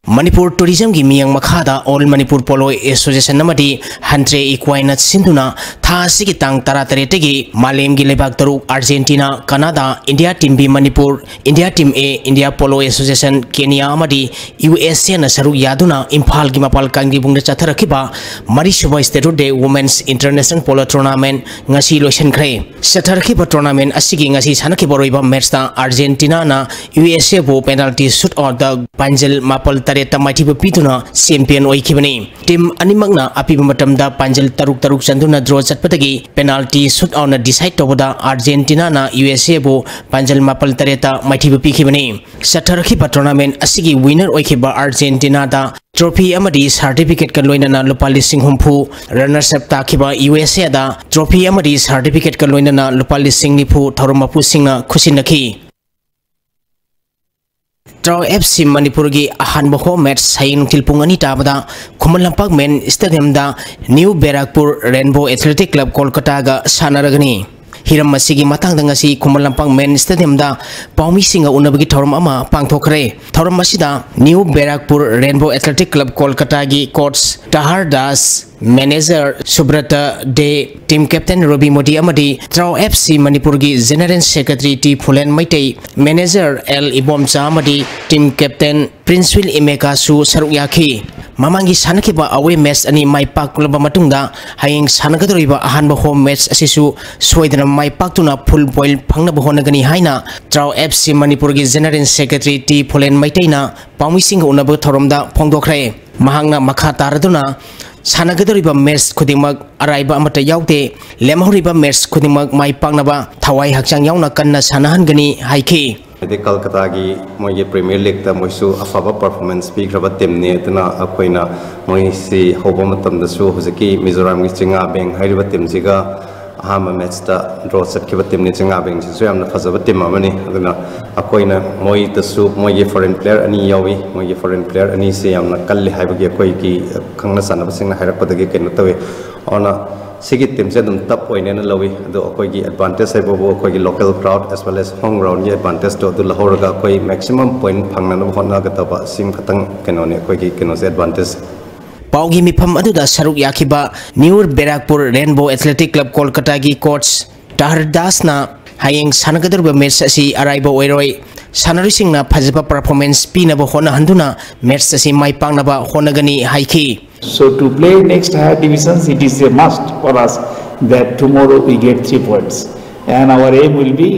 ꯃꯅꯤꯄꯨꯔ ꯇꯨꯔꯤꯖꯝꯒꯤ ꯃꯤꯌꯥꯝ ꯃꯈꯥꯗ ꯑꯣꯜ ꯃꯅꯤꯄꯨꯔ ꯄꯣꯂꯣ ꯑꯦꯁꯣꯁꯤꯌꯦꯁꯟ ꯑꯃꯗꯤ ꯍꯟꯇ꯭ꯔꯦ ꯏꯀ꯭ꯋꯥꯏꯅ ꯁꯤꯟꯗꯨꯅ ꯊꯥ ꯑꯁꯤꯒꯤ ꯇꯥꯡ ꯇꯔꯥꯇꯔꯦꯠꯇꯒꯤ ꯃꯥꯂꯦꯝꯒꯤ ꯂꯩꯕꯥꯛ ꯇꯔꯨꯛ, Argentina, Canada, India team B Manipur, India team A, India polo association Kenya ꯑꯃꯗꯤ ꯌꯨ ꯑꯦꯁ ꯑꯦꯅ ꯁꯔꯨꯛ ꯌꯥꯗꯨꯅ ꯏꯝꯐꯥꯜꯒꯤ ꯃꯄꯥꯜ ꯀꯥꯡꯖꯩꯕꯨꯡꯗ ꯆꯠꯊꯔꯛꯈꯤꯕ ꯃꯔꯤꯁꯨꯕ statehood day women's international polo tournament ꯉꯁꯤ ꯂꯣꯏꯁꯤꯟꯈ꯭ꯔꯦ꯫ ꯆꯠꯊꯔꯛꯈꯤꯕ ꯇꯣꯔꯅꯥꯃꯦꯟ ꯑꯁꯤꯒꯤ ꯉꯁꯤ ꯁꯥꯟꯅꯈꯤꯕ ꯑꯔꯣꯏꯕ ꯃꯦꯠꯁꯇ ꯑꯥꯔꯖꯦꯟꯇꯤꯅꯥꯅ ꯌꯨ ꯑꯦꯁ ꯑꯦꯕꯨ ꯄꯦꯅꯥꯜꯇꯤ ꯁꯨꯠ ꯑꯥꯎꯠꯇ ꯄꯥꯟꯖꯜ ꯃꯥꯄꯜ ꯇꯔꯦꯠꯇ ꯃꯥꯏꯊꯤꯕ ꯄꯤꯗꯨꯅ ꯆꯦꯝꯄꯤꯌꯟ ꯑꯣꯏꯈꯤꯕꯅꯤ꯫ ꯇꯤꯝ ꯑꯅꯤꯃꯛꯅ ꯑꯄꯤꯕ ꯃꯇꯝꯗ ꯄꯥꯟꯖꯜ ꯇꯔꯨꯛ ꯇꯔꯨꯛ ꯆꯟꯗꯨꯅ ꯗ꯭ꯔꯣ ꯆꯠꯄꯗꯒꯤ ꯄꯦꯅꯥꯜꯇꯤ ꯁꯨꯠ ꯑꯥꯎꯠꯅ ꯗꯤꯁꯥꯏꯗ ꯇꯧꯕꯗ ꯑꯥꯔꯖꯦꯟꯇꯤꯅꯥꯅ ꯌꯨ ꯑꯦꯁ ꯑꯦꯕꯨ ꯄꯥꯟꯖꯜ ꯃꯥꯄꯜ ꯇꯔꯦꯠꯇ ꯃꯥꯏꯊꯤꯕ ꯄꯤꯈꯤꯕꯅꯤ꯫ ꯆꯠꯊꯔꯛꯈꯤꯕ ꯇꯣꯔꯅꯥꯃꯦꯟ ꯑꯁꯤꯒꯤ ꯋꯤꯅꯔ ꯑꯣꯏꯈꯤꯕ ꯑꯥꯔꯖꯦꯟꯇꯤꯅꯥꯗ ꯇ꯭ꯔꯣꯐꯤ ꯑꯃꯗꯤ ꯁꯥꯔꯇꯤꯐꯤꯀꯦꯠꯀ ꯂꯣꯏꯅꯅ ꯂꯨꯄꯥ ꯂꯤꯁꯤꯡ ꯍꯨꯝꯐꯨ, ꯔꯅꯔꯁ ꯑꯞ ꯇꯥꯈꯤꯕ ꯌꯨ ꯑꯦꯁ ꯑꯦꯗ ꯇ꯭ꯔꯣꯐꯤ ꯑꯃꯗꯤ ꯁꯥꯔꯇꯤꯐꯤꯀꯦꯠꯀ ꯂꯣꯏꯅꯅ ꯂꯨꯄꯥ ꯂꯤꯁꯤꯡ ꯅꯤꯐꯨ ꯊꯧꯔꯝ ꯃꯄꯨꯁꯤꯡꯅ ꯈꯨꯠꯁꯤꯟꯅꯈꯤ꯫ ꯇ꯭ꯔꯥꯎ ꯑꯦꯐ ꯁꯤ ꯃꯅꯤꯄꯨꯔꯒꯤ ꯑꯍꯥꯟꯕ ꯍꯣꯝ ꯃꯦꯠꯆ ꯍꯌꯦꯡ ꯅꯨꯡꯊꯤꯜ ꯄꯨꯡ ꯑꯅꯤ ꯇꯥꯕꯗ ꯈꯨꯃꯟ ꯂꯝꯄꯥꯛ ꯃꯦꯟ ꯁ꯭ꯇꯦꯗꯤꯌꯝꯗ new Barrackpore rainbow athletic club ꯀꯣꯜꯀꯇꯥꯒ ꯁꯥꯟꯅꯔꯒꯅꯤ꯫ ꯍꯤꯔꯝ ꯑꯁꯤꯒꯤ ꯃꯇꯥꯡꯗ ꯉꯁꯤ ꯈꯨꯃꯟ ꯂꯝꯄꯥꯛ ꯃꯦꯟ ꯁ꯭ꯇꯦꯗꯤꯌꯝꯗ ꯄꯥꯎꯃꯤꯁꯤꯡꯒ ꯎꯅꯕꯒꯤ ꯊꯧꯔꯝ ꯑꯃ ꯄꯥꯡꯊꯣꯛꯈ꯭ꯔꯦ꯫ ꯊꯧꯔꯝ ꯑꯁꯤꯗ new Barrackpore rainbow athletic club ꯀꯣꯜꯀꯇꯥꯒꯤ coach Tahar Das, manager Subrata De, team captain Robi Modi ꯑꯃꯗꯤ ꯇ꯭ꯔꯥꯎ ꯑꯦꯐ ꯁꯤ ꯃꯅꯤꯄꯨꯔꯒꯤ general secretary T Phulen Meitei, manager L Ibomcha ꯑꯃꯗꯤ ꯇꯤꯝ ꯀꯦꯞꯇꯦꯟ ꯄ꯭ꯔꯤꯟꯁꯋꯤꯜ ꯏꯃꯦꯀꯥꯁꯨ ꯁꯔꯨꯛ ꯌꯥꯈꯤ꯫ ꯃꯃꯥꯡꯒꯤ ꯁꯥꯟꯅꯈꯤꯕ ꯑꯋꯦ ꯃꯦꯠꯆ ꯑꯅꯤ ꯃꯥꯏ ꯄꯥꯛꯂꯕ ꯃꯇꯨꯡꯗ ꯍꯌꯦꯡ ꯁꯥꯟꯅꯒꯗꯧꯔꯤꯕ ꯑꯍꯥꯟꯕ ꯍꯣꯝ ꯃꯦꯠꯆ ꯑꯁꯤꯁꯨ ꯁꯣꯏꯗꯅ ꯃꯥꯏ ꯄꯥꯛꯇꯨꯅ ꯐꯨꯜ ꯄꯣꯏꯟꯠ ꯐꯪꯅꯕ ꯍꯣꯠꯅꯒꯅꯤ ꯍꯥꯏꯅ ꯇ꯭ꯔꯥꯎ ꯑꯦꯐ ꯁꯤ ꯃꯅꯤꯄꯨꯔꯒꯤ ꯖꯦꯅꯔꯦꯜ ꯁꯦꯀ꯭ꯔꯦꯇꯔꯤ ꯇꯤ ꯐꯨꯂꯦꯟ ꯃꯩꯇꯩꯅ ꯄꯥꯎꯃꯤꯁꯤꯡꯒ ꯎꯅꯕ ꯊꯧꯔꯝꯗ ꯐꯣꯡꯗꯣꯛꯈ꯭ꯔꯦ꯫ ꯃꯍꯥꯛꯅ ꯃꯈꯥ ꯇꯥꯔꯗꯨꯅ ꯁꯥꯟꯅꯒꯗꯧꯔꯤꯕ ꯃꯦꯠꯆ ꯈꯨꯗꯤꯡꯃꯛ ꯑꯔꯥꯏꯕ ꯑꯃꯠꯇ ꯌꯥꯎꯗꯦ, ꯂꯦꯝꯍꯧꯔꯤꯕ ꯃꯦꯠꯆ ꯈꯨꯗꯤꯡꯃꯛ ꯃꯥꯏ ꯄꯥꯛꯅꯕ ꯊꯋꯥꯏ ꯍꯛꯆꯥꯡ ꯌꯥꯎꯅ ꯀꯟꯅ ꯁꯥꯟꯅꯍꯟꯒꯅꯤ ꯍꯥꯏꯈꯤ꯫ ꯍꯥꯏꯗꯤ ꯀꯜꯀꯇꯥꯒꯤ ꯃꯣꯏꯒꯤ ꯄ꯭ꯔꯤꯃꯤꯌꯔ ꯂꯤꯒꯇ ꯃꯣꯏꯁꯨ ꯑꯐꯕ ꯄꯔꯐꯣꯔꯃꯦꯟꯁ ꯄꯤꯈ꯭ꯔꯕ ꯇꯤꯝꯅꯤ꯫ ꯑꯗꯨꯅ ꯑꯩꯈꯣꯏꯅ ꯃꯣꯏꯁꯤ ꯍꯧꯕ ꯃꯇꯝꯗꯁꯨ ꯍꯧꯖꯤꯛꯀꯤ ꯃꯤꯖꯣꯔꯥꯝꯒꯤ ꯆꯤꯡꯉꯥꯕꯦꯡ ꯍꯥꯏꯔꯤꯕ ꯇꯤꯝꯁꯤꯒ ꯑꯍꯥꯟꯕ ꯃꯦꯠꯆꯇ ꯗ꯭ꯔꯣ ꯆꯠꯈꯤꯕ ꯇꯤꯝꯅꯤ꯫ ꯆꯤꯡꯉꯥꯕꯦꯡꯁꯤꯁꯨ ꯌꯥꯝꯅ ꯐꯖꯕ ꯇꯤꯝ ꯑꯃꯅꯤ꯫ ꯑꯗꯨꯅ ꯑꯩꯈꯣꯏꯅ ꯃꯣꯏꯗꯁꯨ ꯃꯣꯏꯒꯤ ꯐꯣꯔꯦꯟ ꯄ꯭ꯂꯦꯌꯔ ꯑꯅꯤ ꯌꯥꯎꯏ꯫ ꯃꯣꯏꯒꯤ ꯐꯣꯔꯦꯟ ꯄ꯭ꯂꯦꯌꯔ ꯑꯅꯤꯁꯤ ꯌꯥꯝꯅ ꯀꯜꯂꯤ ꯍꯥꯏꯕꯒꯤ ꯑꯩꯈꯣꯏꯒꯤ ꯈꯪꯅ ꯆꯥꯟꯅꯕꯁꯤꯡꯅ ꯍꯥꯏꯔꯛꯄꯗꯒꯤ ꯀꯩꯅꯣ ꯇꯧꯏ꯫ ꯑꯗꯨꯅ ꯁꯤꯒꯤ ꯇꯤꯝꯁꯦ ꯑꯗꯨꯝ ꯇꯞ ꯑꯣꯏꯅꯦꯅ ꯂꯧꯏ꯫ ꯑꯗꯣ ꯑꯩꯈꯣꯏꯒꯤ ꯑꯦꯗꯚꯥꯟꯇꯦꯖ ꯍꯥꯏꯕꯕꯨ ꯑꯩꯈꯣꯏꯒꯤ ꯂꯣꯀꯦꯜ ꯀ꯭ꯔꯥꯎꯗ ꯑꯦꯁ ꯋꯦꯜ ꯑꯦꯁ ꯍꯣꯝ ꯒ꯭ꯔꯥꯎꯟꯒꯤ ꯑꯦꯗꯚꯥꯟꯇꯦꯖꯇꯣ ꯑꯗꯨ ꯂꯧꯍꯧꯔꯒ ꯑꯩꯈꯣꯏ ꯃꯦꯛꯁꯤꯃꯝ ꯄꯣꯏꯟ ꯐꯪꯅꯅꯕ ꯍꯣꯠꯅꯒꯗꯕ, ꯁꯤꯃꯈꯛꯇꯪ ꯀꯩꯅꯣꯅꯤ ꯑꯩꯈꯣꯏꯒꯤ ꯀꯩꯅꯣꯁꯦ, ꯑꯦꯗꯚꯥꯟꯇꯦꯖ꯫ ꯄꯥꯎꯒꯤ ꯃꯤꯐꯝ ꯑꯗꯨꯗ ꯁꯔꯨꯛ ꯌꯥꯈꯤꯕ ꯃ꯭ꯌꯨꯔ ꯕꯦꯔꯥꯛꯄꯨꯔ ꯔꯦꯟꯕꯣ ꯑꯦꯊꯂꯦꯇꯤꯛ ꯀ꯭ꯂꯕ ꯀꯣꯜꯀꯇꯥꯒꯤ ꯀꯣꯆ ꯇꯍꯔ ꯗꯥꯁꯅ ꯍꯌꯦꯡ ꯁꯥꯟꯅꯒꯗꯧꯔꯤꯕ ꯃꯦꯠꯆ ꯑꯁꯤ ꯑꯔꯥꯏꯕ ꯑꯣꯏꯔꯣꯏ, ꯁꯥꯟꯅꯔꯣꯏꯁꯤꯡꯅ ꯐꯖꯕ ꯄꯔꯐꯣꯔꯃꯦꯟꯁ ꯄꯤꯅꯕ ꯍꯣꯠꯅꯍꯟꯗꯨꯅ ꯃꯦꯠꯆ ꯑꯁꯤ ꯃꯥꯏ ꯄꯥꯛꯅꯕ ꯍꯣꯠꯅꯒꯅꯤ ꯍꯥꯏꯈꯤ꯫ So to play next higher divisions, it is a must for us that tomorrow we get three points. And our aim will be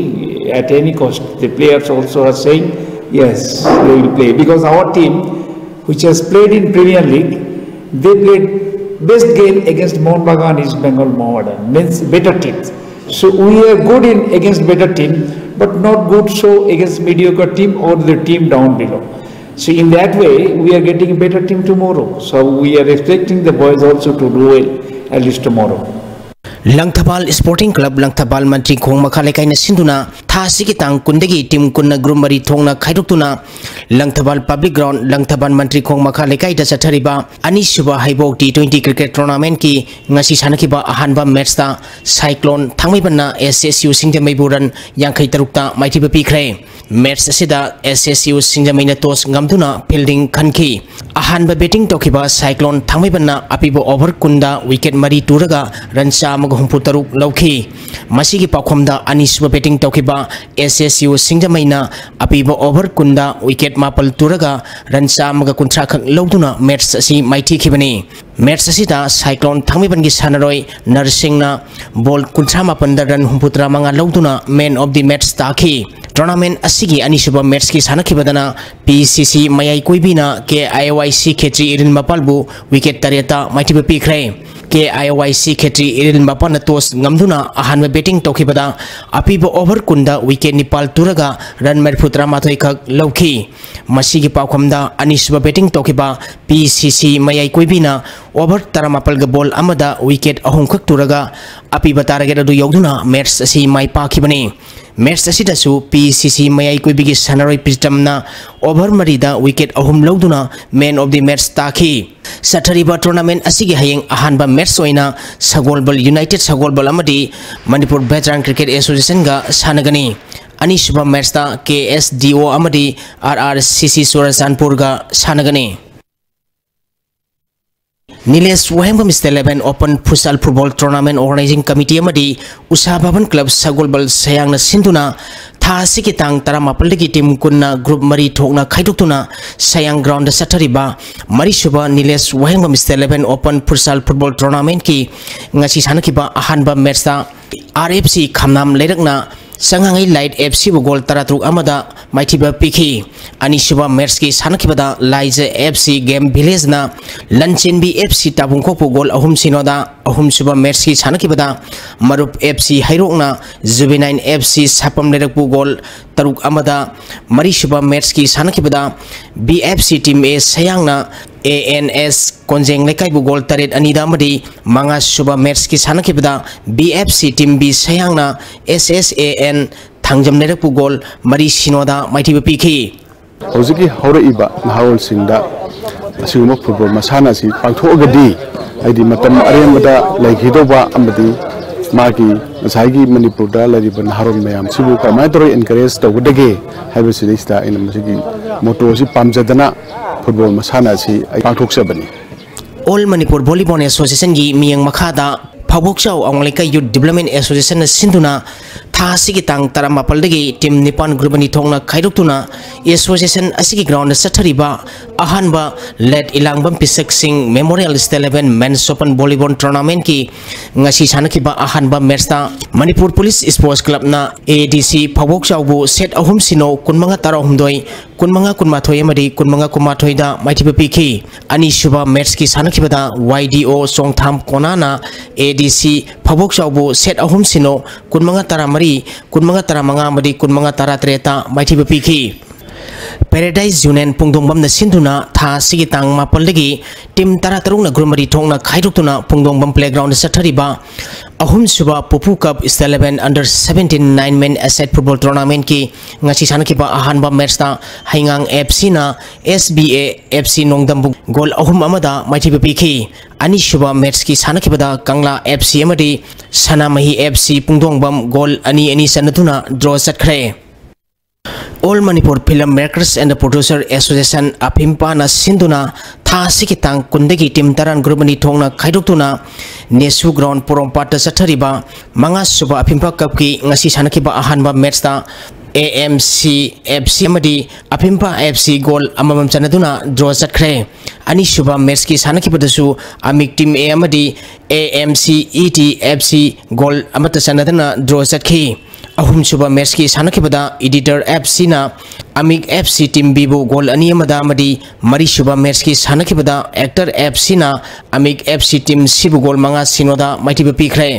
at any cost. The players also are saying, yes, they will play. Because our team, which has played in Premier League, they played best game against Mohun Bagan East Bengal Mohammedan, means better teams. So we are good in against better team, but not good so against mediocre team or the team down below. So in that way, we are getting a better team tomorrow. So we are expecting the boys also to do well at least tomorrow. Langthabal supporting club Langthabal ꯃꯟꯇ꯭ꯔꯤ ꯈꯣꯡ ꯃꯈꯥ ꯂꯩꯀꯥꯏꯅ ꯁꯤꯟꯗꯨꯅ ꯊꯥ ꯑꯁꯤꯒꯤ ꯇꯥꯡ ꯀꯨꯟꯗꯒꯤ team ꯀꯨꯟꯅ group ꯃꯔꯤ ꯊꯣꯛꯅ ꯈꯥꯏꯗꯣꯛꯇꯨꯅ Langthabal public ground, Langthabal ꯃꯟꯇ꯭ꯔꯤ ꯈꯣꯡ ꯃꯈꯥ ꯂꯩꯀꯥꯏꯗ ꯆꯠꯊꯔꯤꯕ ꯑꯅꯤꯁꯨꯕ ꯍꯩꯕꯣꯛ ꯇꯤ ꯇ꯭ꯋꯦꯟꯇꯤ ꯀ꯭ꯔꯤꯀꯦꯠ ꯇꯣꯔꯅꯥꯃꯦꯟꯠꯀꯤ ꯉꯁꯤ ꯁꯥꯟꯅꯈꯤꯕ ꯑꯍꯥꯟꯕ ꯃꯦꯠꯆꯇ ꯁꯥꯏꯀ꯭ꯂꯣꯟ ꯊꯥꯡꯃꯩꯕꯟꯅ ꯑꯦꯁ ꯑꯦꯁ ꯌꯨ ꯁꯤꯡꯖꯃꯩꯕꯨ ꯔꯟ ꯌꯥꯡꯈꯩ ꯇꯔꯨꯛꯇ ꯃꯥꯏꯊꯤꯕ ꯄꯤꯈ꯭ꯔꯦ꯫ ꯃꯦꯠꯆ ꯑꯁꯤꯗ ꯑꯦꯁ ꯑꯦꯁ ꯌꯨ ꯁꯤꯡꯖꯃꯩꯅ ꯇꯣꯁ ꯉꯝꯗꯨꯅ ꯐꯤꯜꯗꯤꯡ ꯈꯟꯈꯤ꯫ ꯑꯍꯥꯟꯕ ꯕꯦꯇꯤꯡ ꯇꯧꯈꯤꯕ ꯁꯥꯏꯀ꯭ꯂꯣꯟ ꯊꯥꯡꯃꯩꯕꯟꯅ ꯑꯄꯤꯕ ꯑꯣꯚꯔ ꯀꯨꯟꯗ ꯋꯤꯀꯦꯠ ꯃꯔꯤ ꯇꯨꯔꯒ ꯔꯟ ꯆꯥꯝꯃꯒ ꯍꯨꯝꯐꯨ ꯇꯔꯨꯛ ꯂꯧꯈꯤ꯫ ꯃꯁꯤꯒꯤ ꯄꯥꯎꯈꯨꯝꯗ ꯑꯅꯤꯁꯨꯕ ꯕꯦꯇꯤꯡ ꯇꯧꯈꯤꯕ ꯑꯦꯁ ꯑꯦꯁ ꯌꯨ ꯁꯤꯡꯖꯃꯩꯅ ꯑꯄꯤꯕ ꯑꯣꯚꯔ ꯀꯨꯟꯗ ꯋꯤꯀꯦꯠ ꯃꯥꯄꯜ ꯇꯨꯔꯒ ꯔꯟ ꯆꯥꯝꯃꯒ ꯀꯨꯟꯊ꯭ꯔꯥ ꯈꯛ ꯂꯧꯗꯨꯅ ꯃꯦꯠꯆ ꯑꯁꯤ ꯃꯥꯏꯊꯤꯈꯤꯕꯅꯤ꯫ ꯃꯦꯠꯆ ꯑꯁꯤꯗ ꯁꯥꯏꯀ꯭ꯂꯣꯟ ꯊꯥꯡꯃꯩꯕꯟꯒꯤ ꯁꯥꯟꯅꯔꯣꯏ ꯅꯔꯁꯤꯡꯅ ꯕꯣꯜ ꯀꯨꯟꯊ꯭ꯔꯥ ꯃꯥꯄꯟꯗ ꯔꯟ ꯍꯨꯝꯐꯨꯇꯔꯥ ꯃꯉꯥ ꯂꯧꯗꯨꯅ ꯃꯦꯟ ꯑꯣꯐ ꯗꯤ ꯃꯦꯠꯆ ꯇꯥꯈꯤ꯫ ꯇꯣꯔꯅꯥꯃꯦꯟ ꯑꯁꯤꯒꯤ ꯑꯅꯤꯁꯨꯕ ꯃꯦꯠꯆꯀꯤ ꯁꯥꯟꯅꯈꯤꯕꯗꯅ ꯄꯤ ꯁꯤ ꯁꯤ ꯃꯌꯥꯏ ꯀꯣꯏꯕꯤꯅ ꯀꯦ I O I C Khetri Iril ꯃꯄꯥꯜꯕꯨ wicket ꯇꯔꯦꯠꯇ ꯃꯥꯏꯊꯤꯕ ꯄꯤꯈ꯭ꯔꯦ꯫ ꯀꯦ I O I C Khetri Iril ꯃꯄꯥꯜꯅ toss ꯉꯝꯗꯨꯅ ꯑꯍꯥꯟꯕ ꯕꯦꯇꯤꯡ ꯇꯧꯈꯤꯕꯗ ꯑꯄꯤꯕ ꯑꯣꯚꯔ ꯀꯨꯟꯗ ꯋꯤꯀꯦꯠ ꯅꯤꯄꯥꯜ ꯇꯨꯔꯒ ꯔꯟ ꯃꯔꯤꯐꯨ ꯇꯔꯥꯃꯥꯊꯣꯏ ꯈꯛ ꯂꯧꯈꯤ꯫ ꯃꯁꯤꯒꯤ ꯄꯥꯎꯈꯨꯝꯗ ꯑꯅꯤꯁꯨꯕ ꯕꯦꯇꯤꯡ ꯇꯧꯈꯤꯕ ꯄꯤ ꯁꯤ ꯁꯤ ꯃꯌꯥꯏ ꯀꯣꯏꯕꯤꯅ ꯑꯣꯚꯔ ꯇꯔꯥꯃꯥꯄꯜꯒ ꯕꯣꯜ ꯑꯃꯗ ꯋꯤꯀꯦꯠ ꯑꯍꯨꯝꯈꯛ ꯇꯨꯔꯒ ꯑꯄꯤꯕ ꯇꯥꯔꯒꯦꯠ ꯑꯗꯨ ꯌꯧꯗꯨꯅ ꯃꯦꯠꯆ ꯑꯁꯤ ꯃꯥꯏ ꯄꯥꯛꯈꯤꯕꯅꯤ꯫ Match ꯑꯁꯤꯗꯁꯨ P C C ꯃꯌꯥꯏ ꯀꯣꯏꯕꯤꯒꯤ ꯁꯥꯟꯅꯔꯣꯏ ꯄ꯭ꯔꯤꯇꯝꯅ over ꯃꯔꯤꯗ wicket ꯑꯍꯨꯝ ꯂꯧꯗꯨꯅ man of the match ꯇꯥꯈꯤ꯫ ꯆꯠꯊꯔꯤꯕ tournament ꯑꯁꯤꯒꯤ ꯍꯌꯦꯡ ꯑꯍꯥꯟꯕ match ꯑꯣꯏꯅ ꯁꯒꯣꯜꯕꯜ United ꯁꯒꯣꯜꯕꯜ ꯑꯃꯗꯤ ꯃꯅꯤꯄꯨꯔ Veteran Cricket Associationꯒ ꯁꯥꯟꯅꯒꯅꯤ꯫ ꯑꯅꯤꯁꯨꯕ matchꯇ K S D O ꯑꯃꯗꯤ R R C C ꯆꯨꯔꯆꯥꯟꯄꯨꯔꯒ ꯁꯥꯟꯅꯒꯅꯤ꯫ ꯅꯤꯂꯦꯁ ꯋꯥꯍꯦꯡꯕꯝ State Level Open Futsal Football Tournament Organizing Committee ꯑꯃꯗꯤ ꯎꯁꯥ ꯚꯕꯟ Club ꯁꯒꯣꯜꯕꯜ ꯁꯌꯥꯡꯅ ꯁꯤꯟꯗꯨꯅ ꯊꯥ ꯑꯁꯤꯒꯤ ꯇꯥꯡ ꯇꯔꯥꯃꯥꯄꯜꯗꯒꯤ team ꯀꯨꯟꯅ group ꯃꯔꯤ ꯊꯣꯛꯅ ꯈꯥꯏꯗꯣꯛꯇꯨꯅ ꯁꯌꯥꯡ groundꯗ ꯆꯠꯊꯔꯤꯕ ꯃꯔꯤꯁꯨꯕ ꯅꯤꯂꯦꯁ ꯋꯥꯍꯦꯡꯕꯝ State Level Open Futsal Football Tournamentꯀꯤ ꯉꯁꯤ ꯁꯥꯟꯅꯈꯤꯕ ꯑꯍꯥꯟꯕ matchꯇ R F C ꯈꯝꯅꯥꯝ ꯂꯩꯔꯛꯅ ꯆꯉꯥꯡꯉꯩ Light F Cꯕꯨ goal ꯇꯔꯥꯇꯔꯨꯛ ꯑꯃꯗ ꯃꯥꯏꯊꯤꯕ ꯄꯤꯈꯤ꯫ ꯑꯅꯤꯁꯨꯕ matchꯀꯤ ꯁꯥꯟꯅꯈꯤꯕꯗ ꯂꯥꯏꯖ F C Game Villageꯅ ꯂꯟꯆꯦꯟꯕꯤ F C ꯇꯥꯕꯨꯡꯈꯣꯛꯄꯨ goal ꯑꯍꯨꯝ ꯁꯤꯅꯣꯗ, ꯑꯍꯨꯝꯁꯨꯕ matchꯀꯤ ꯁꯥꯟꯅꯈꯤꯕꯗ ꯃꯔꯨꯞ F C ꯍꯩꯔꯣꯛꯅ Juvenile F C ꯁꯥꯄꯝ ꯂꯩꯔꯛꯄꯨ goal ꯇꯔꯨꯛ ꯑꯃꯗ, ꯃꯔꯤꯁꯨꯕ matchꯀꯤ ꯁꯥꯟꯅꯈꯤꯕꯗ B F C Team A ꯁꯌꯥꯡꯅ A N S ꯀꯣꯟꯖꯦꯡ ꯂꯩꯀꯥꯏꯕꯨ goal ꯇꯔꯦꯠ ꯑꯅꯤꯗ ꯑꯃꯗꯤ ꯃꯉꯥꯁꯨꯕ matchꯀꯤ ꯁꯥꯟꯅꯈꯤꯕꯗ B F C Team B ꯁꯌꯥꯡꯅ S S A N Thangjam ꯂꯩꯔꯛꯄꯨ goal ꯃꯔꯤ ꯁꯤꯅꯣꯗ ꯃꯥꯏꯊꯤꯕ ꯄꯤꯈꯤ꯫ ꯍꯧꯖꯤꯛꯀꯤ ꯍꯧꯔꯛꯏꯕ ꯅꯍꯥꯔꯣꯜꯁꯤꯡꯗ ꯑꯁꯤꯒꯨꯝꯕ football ꯃꯁꯥꯟꯅ ꯑꯁꯤ ꯄꯥꯡꯊꯣꯛꯑꯒꯗꯤ, ꯍꯥꯏꯗꯤ ꯃꯇꯝ ꯑꯔꯦꯝꯕꯗ ꯂꯩꯈꯤꯗꯧꯕ ꯑꯃꯗꯤ ꯃꯥꯒꯤ ꯉꯁꯥꯏꯒꯤ ꯃꯅꯤꯄꯨꯔꯗ ꯂꯩꯔꯤꯕ ꯅꯍꯥꯔꯣꯜ ꯃꯌꯥꯝꯁꯤꯕꯨ ꯀꯃꯥꯏꯅ ꯇꯧꯔꯒ encourage ꯇꯧꯒꯗꯒꯦ ꯍꯥꯏꯕꯁꯤꯗꯩꯁꯤꯗ ꯑꯩꯅ ꯃꯁꯤꯒꯤ motto ꯑꯁꯤ ꯄꯥꯝꯖꯗꯅ football ꯃꯁꯥꯟꯅ ꯑꯁꯤ ꯑꯩ ꯄꯥꯡꯊꯣꯛꯆꯕꯅꯤ꯫ All Manipur Volleyball Associationꯒꯤ ꯃꯤꯠꯌꯦꯡ ꯃꯈꯥꯗ ꯐꯥꯎꯕꯣꯛꯆꯥꯎ ꯑꯋꯥꯡ ꯂꯩꯀꯥꯏ Youth Development Associationꯅ ꯁꯤꯟꯗꯨꯅ ꯊꯥ ꯑꯁꯤꯒꯤ ꯇꯥꯡ ꯇꯔꯥꯃꯥꯄꯜꯗꯒꯤ team ꯅꯤꯄꯥꯟ group ꯑꯅꯤ ꯊꯣꯛꯅ ꯈꯥꯏꯗꯣꯛꯇꯨꯅ association ꯑꯁꯤꯒꯤ groundꯗ ꯆꯠꯊꯔꯤꯕ ꯑꯍꯥꯟꯕ ꯂꯦꯠ ꯏꯂꯥꯡꯕꯝ ꯄꯤꯁꯛ ꯁꯤꯡ Memorial State Level Men's Open Volleyball Tournamentꯀꯤ ꯉꯁꯤ ꯁꯥꯟꯅꯈꯤꯕ ꯑꯍꯥꯟꯕ matchꯇ Manipur Police Sports Clubꯅ A D C ꯐꯥꯎꯕꯣꯛꯆꯥꯎꯕꯨ set ꯑꯍꯨꯝ ꯁꯤꯅꯣ, ꯀꯨꯟꯃꯉꯥ ꯇꯔꯥꯍꯨꯝꯗꯣꯏ, ꯀꯨꯟꯃꯉꯥ ꯀꯨꯟꯃꯥꯊꯣꯏ ꯑꯃꯗꯤ ꯀꯨꯟꯃꯉꯥ ꯀꯨꯟꯃꯥꯊꯣꯏꯗ ꯃꯥꯏꯊꯤꯕ ꯄꯤꯈꯤ꯫ ꯑꯅꯤꯁꯨꯕ matchꯀꯤ ꯁꯥꯟꯅꯈꯤꯕꯗ Y D O Chongtham ꯀꯣꯅꯥꯅ A D C ꯐꯥꯎꯕꯣꯛꯆꯥꯎꯕꯨ set ꯑꯍꯨꯝ ꯁꯤꯅꯣ, ꯀꯨꯟꯃꯉꯥ ꯇꯔꯥꯃꯔꯤ, ꯀꯨꯟꯃꯉꯥ ꯇꯔꯥꯃꯉꯥ ꯑꯃꯗꯤ ꯀꯨꯟꯃꯉꯥ ꯇꯔꯥꯇꯔꯦꯠꯇ ꯃꯥꯏꯊꯤꯕ ꯄꯤꯈꯤ꯫ Paradise Union ꯄꯨꯡꯗꯣꯡꯕꯝꯅ ꯁꯤꯟꯗꯨꯅ ꯊꯥ ꯑꯁꯤꯒꯤ ꯇꯥꯡ ꯃꯥꯄꯜꯗꯒꯤ team ꯇꯔꯥꯇꯔꯨꯛꯅ group ꯃꯔꯤ ꯊꯣꯛꯅ ꯈꯥꯏꯗꯣꯛꯇꯨꯅ ꯄꯨꯡꯗꯣꯡꯕꯝ playgroundꯗ ꯆꯠꯊꯔꯤꯕ ꯑꯍꯨꯝꯁꯨꯕ ꯄꯨꯄꯨ cup state level under seventeen nine men aside football ꯇꯣꯔꯅꯥꯃꯦꯟꯠꯀꯤ ꯉꯁꯤ ꯁꯥꯟꯅꯈꯤꯕ ꯑꯍꯥꯟꯕ ꯃꯦꯠꯁꯇ ꯍꯩꯉꯥꯡ ꯑꯦꯐ ꯁꯤꯅ ꯑꯦꯁ B A F C ꯅꯣꯡꯗꯝꯕꯨ goal ꯑꯍꯨꯝ ꯑꯃꯗ ꯃꯥꯏꯊꯤꯕ ꯄꯤꯈꯤ꯫ ꯑꯅꯤꯁꯨꯕ ꯃꯦꯠꯁꯀꯤ ꯁꯥꯟꯅꯈꯤꯕꯗ ꯀꯪꯂꯥ ꯑꯦꯐ ꯁꯤ ꯑꯃꯗꯤ ꯁꯅꯥꯃꯍꯤ ꯑꯦꯐ ꯁꯤ ꯄꯨꯡꯗꯣꯡꯕꯝ ꯒꯣꯜ ꯑꯅꯤ ꯑꯅꯤ ꯆꯟꯅꯗꯨꯅ ꯗ꯭ꯔꯣ ꯆꯠꯈ꯭ꯔꯦ꯫ All Manipur Film Makers and Producer Association, ꯑꯐꯤꯝꯄꯥꯅ ꯁꯤꯟꯗꯨꯅ ꯊꯥ ꯑꯁꯤꯒꯤ ꯇꯥꯡ ꯀꯨꯟꯗꯒꯤ ꯇꯤꯝ ꯇꯔꯥ ꯒ꯭ꯔꯨꯞ ꯑꯅꯤ ꯊꯣꯛꯅ ꯈꯥꯏꯗꯣꯛꯇꯨꯅ ꯅꯦꯁꯨ ꯒ꯭ꯔꯥꯎꯟ ꯄꯣꯔꯣꯝꯄꯥꯠꯇ ꯆꯠꯊꯔꯤꯕ ꯃꯉꯥꯁꯨꯕ ꯑꯐꯤꯝꯄꯥ ꯀꯞꯀꯤ ꯉꯁꯤ ꯁꯥꯟꯅꯈꯤꯕ ꯑꯍꯥꯟꯕ ꯃꯦꯠꯁꯇ ꯑꯦ ꯑꯦꯝ ꯁꯤ ꯑꯦꯐ ꯁꯤ ꯑꯃꯗꯤ ꯑꯐꯤꯝꯄꯥ ꯑꯦꯐ ꯁꯤ ꯒꯣꯜ ꯑꯃꯃꯝ ꯆꯟꯅꯗꯨꯅ ꯗ꯭ꯔꯣ ꯆꯠꯈ꯭ꯔꯦ꯫ ꯑꯅꯤꯁꯨꯕ ꯃꯦꯠꯁꯀꯤ ꯁꯥꯟꯅꯈꯤꯕꯗꯁꯨ ꯑꯃꯤꯛ ꯇꯤꯝ ꯑꯦ ꯑꯃꯗꯤ A M C E T F C goal ꯑꯃꯠꯇ ꯆꯟꯅꯗꯅ ꯗ꯭ꯔꯣ ꯆꯠꯈꯤ꯫ ꯑꯍꯨꯝꯁꯨꯕ ꯃꯦꯠꯁꯀꯤ ꯁꯥꯟꯅꯈꯤꯕꯗ ꯏꯗꯤꯇꯔ ꯑꯦꯐ ꯁꯤꯅ ꯑꯃꯤꯛ ꯑꯦꯐ ꯁꯤ ꯇꯤꯝ ꯕꯤꯕꯨ ꯒꯣꯜ ꯑꯅꯤ ꯑꯃꯗ ꯑꯃꯗꯤ ꯃꯔꯤꯁꯨꯕ ꯃꯦꯠꯁꯀꯤ ꯁꯥꯟꯅꯈꯤꯕꯗ ꯑꯦꯛꯇꯔ ꯑꯦꯐ ꯁꯤꯅ ꯑꯃꯤꯛ ꯑꯦꯐ ꯁꯤ ꯇꯤꯝ ꯁꯤꯕꯨ ꯒꯣꯜ ꯃꯉꯥ ꯁꯤꯅꯣꯗ ꯃꯥꯏꯊꯤꯕ ꯄꯤꯈ꯭ꯔꯦ꯫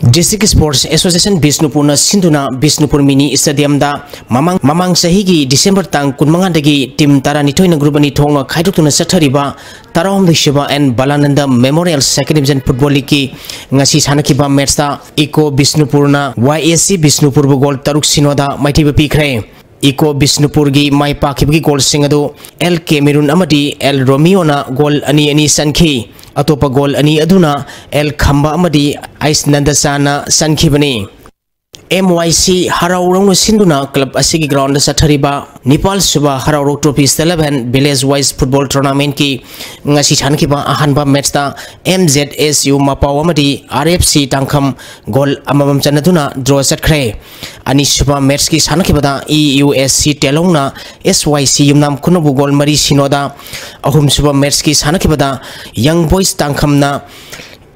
ꯗꯤꯁꯇ꯭ꯔꯤꯛ ꯁ꯭ꯄꯣꯔꯠꯁ ꯑꯦꯁꯣꯁꯤꯌꯦꯁꯟ ꯕꯤꯁꯅꯨꯄꯨꯔꯅ ꯁꯤꯟꯗꯨꯅ ꯕꯤꯁꯅꯨꯄꯨꯔ ꯃꯤꯅꯤ ꯁ꯭ꯇꯦꯗꯤꯌꯝꯗ ꯃꯃꯥꯡ, ꯃꯃꯥꯡ ꯆꯍꯤꯒꯤ ꯗꯤꯁꯦꯝꯕꯔ ꯇꯥꯡ ꯀꯨꯟꯃꯉꯥꯗꯒꯤ ꯇꯤꯝ ꯇꯔꯥꯅꯤꯊꯣꯏꯅ ꯒ꯭ꯔꯨꯞ ꯑꯅꯤ ꯊꯣꯛꯅ ꯈꯥꯏꯗꯣꯛꯇꯨꯅ ꯆꯠꯊꯔꯤꯕ ꯇꯔꯥꯍꯨꯝꯗꯣꯏꯁꯨꯕ N Balanand memorial second division football ꯂꯤꯒꯀꯤ ꯉꯁꯤ ꯁꯥꯟꯅꯈꯤꯕ ꯃꯦꯠꯁꯇ ꯏꯀꯣ ꯕꯤꯁꯅꯨꯄꯨꯔꯅ ꯋꯥꯏ ꯑꯦꯁ ꯁꯤ ꯕꯤꯁꯅꯨꯄꯨꯔꯕꯨ ꯒꯣꯜ ꯇꯔꯨꯛ ꯁꯤꯅꯣꯗ ꯃꯥꯏꯊꯤꯕ ꯄꯤꯈ꯭ꯔꯦ꯫ ꯏꯀꯣ ꯕꯤꯁꯅꯨꯄꯨꯔꯒꯤ ꯃꯥꯏ ꯄꯥꯛꯈꯤꯕꯒꯤ ꯒꯣꯜꯁꯤꯡ ꯑꯗꯨ ꯑꯦꯜ ꯀꯦꯃꯤꯔꯨꯟ ꯑꯃꯗꯤ ꯑꯦꯜ ꯔꯣꯃꯤꯌꯣꯅ ꯒꯣꯜ ꯑꯅꯤ ꯑꯅꯤ ꯆꯟꯈꯤ꯫ ꯑꯇꯣꯞꯄ ꯒꯣꯜ ꯑꯅꯤ ꯑꯗꯨꯅ ꯑꯦꯜ ꯈꯝꯕ ꯑꯃꯗꯤ ꯑꯩꯁ ꯅꯟꯗꯆꯥꯅ ꯆꯟꯈꯤꯕꯅꯤ꯫ ꯑꯦꯝ ꯋꯥꯏ ꯁꯤ ꯍꯔꯥꯎ ꯍꯔꯥꯎꯅ ꯁꯤꯟꯗꯨꯅ ꯀ꯭ꯂꯕ ꯑꯁꯤꯒꯤ ꯒ꯭ꯔꯥꯎꯟꯗ ꯆꯠꯊꯔꯤꯕ ꯅꯤꯄꯥꯜ ꯁꯨꯕ ꯍꯔꯥꯎ ꯍꯔꯥꯎ trophy state level village wise football ꯇꯣꯔꯅꯥꯃꯦꯟꯠꯀꯤ ꯉꯁꯤ ꯁꯥꯟꯅꯈꯤꯕ ꯑꯍꯥꯟꯕ ꯃꯦꯠꯁꯇ ꯑꯦꯝ ꯖꯦꯗ ꯑꯦꯁ ꯌꯨ ꯃꯄꯥꯎ ꯑꯃꯗꯤ ꯑꯥꯔ ꯑꯦꯐ ꯁꯤ ꯇꯥꯡꯈꯝ ꯒꯣꯜ ꯑꯃꯃꯝ ꯆꯟꯅꯗꯨꯅ ꯗ꯭ꯔꯣ ꯆꯠꯈ꯭ꯔꯦ꯫ ꯑꯅꯤꯁꯨꯕ ꯃꯦꯠꯁꯀꯤ ꯁꯥꯟꯅꯈꯤꯕꯗ ꯏ ꯌꯨ ꯑꯦꯁ ꯁꯤ ꯇꯦꯂꯧꯅ ꯑꯦꯁ ꯋꯥꯏ ꯁꯤ ꯌꯨꯝꯅꯥꯝ ꯈꯨꯅꯧꯕꯨ ꯒꯣꯜ ꯃꯔꯤ ꯁꯤꯅꯣꯗ, ꯑꯍꯨꯝꯁꯨꯕ ꯃꯦꯠꯁꯀꯤ ꯁꯥꯟꯅꯈꯤꯕꯗ ꯌꯪ ꯕꯣꯏꯁ ꯇꯥꯡꯈꯝꯅ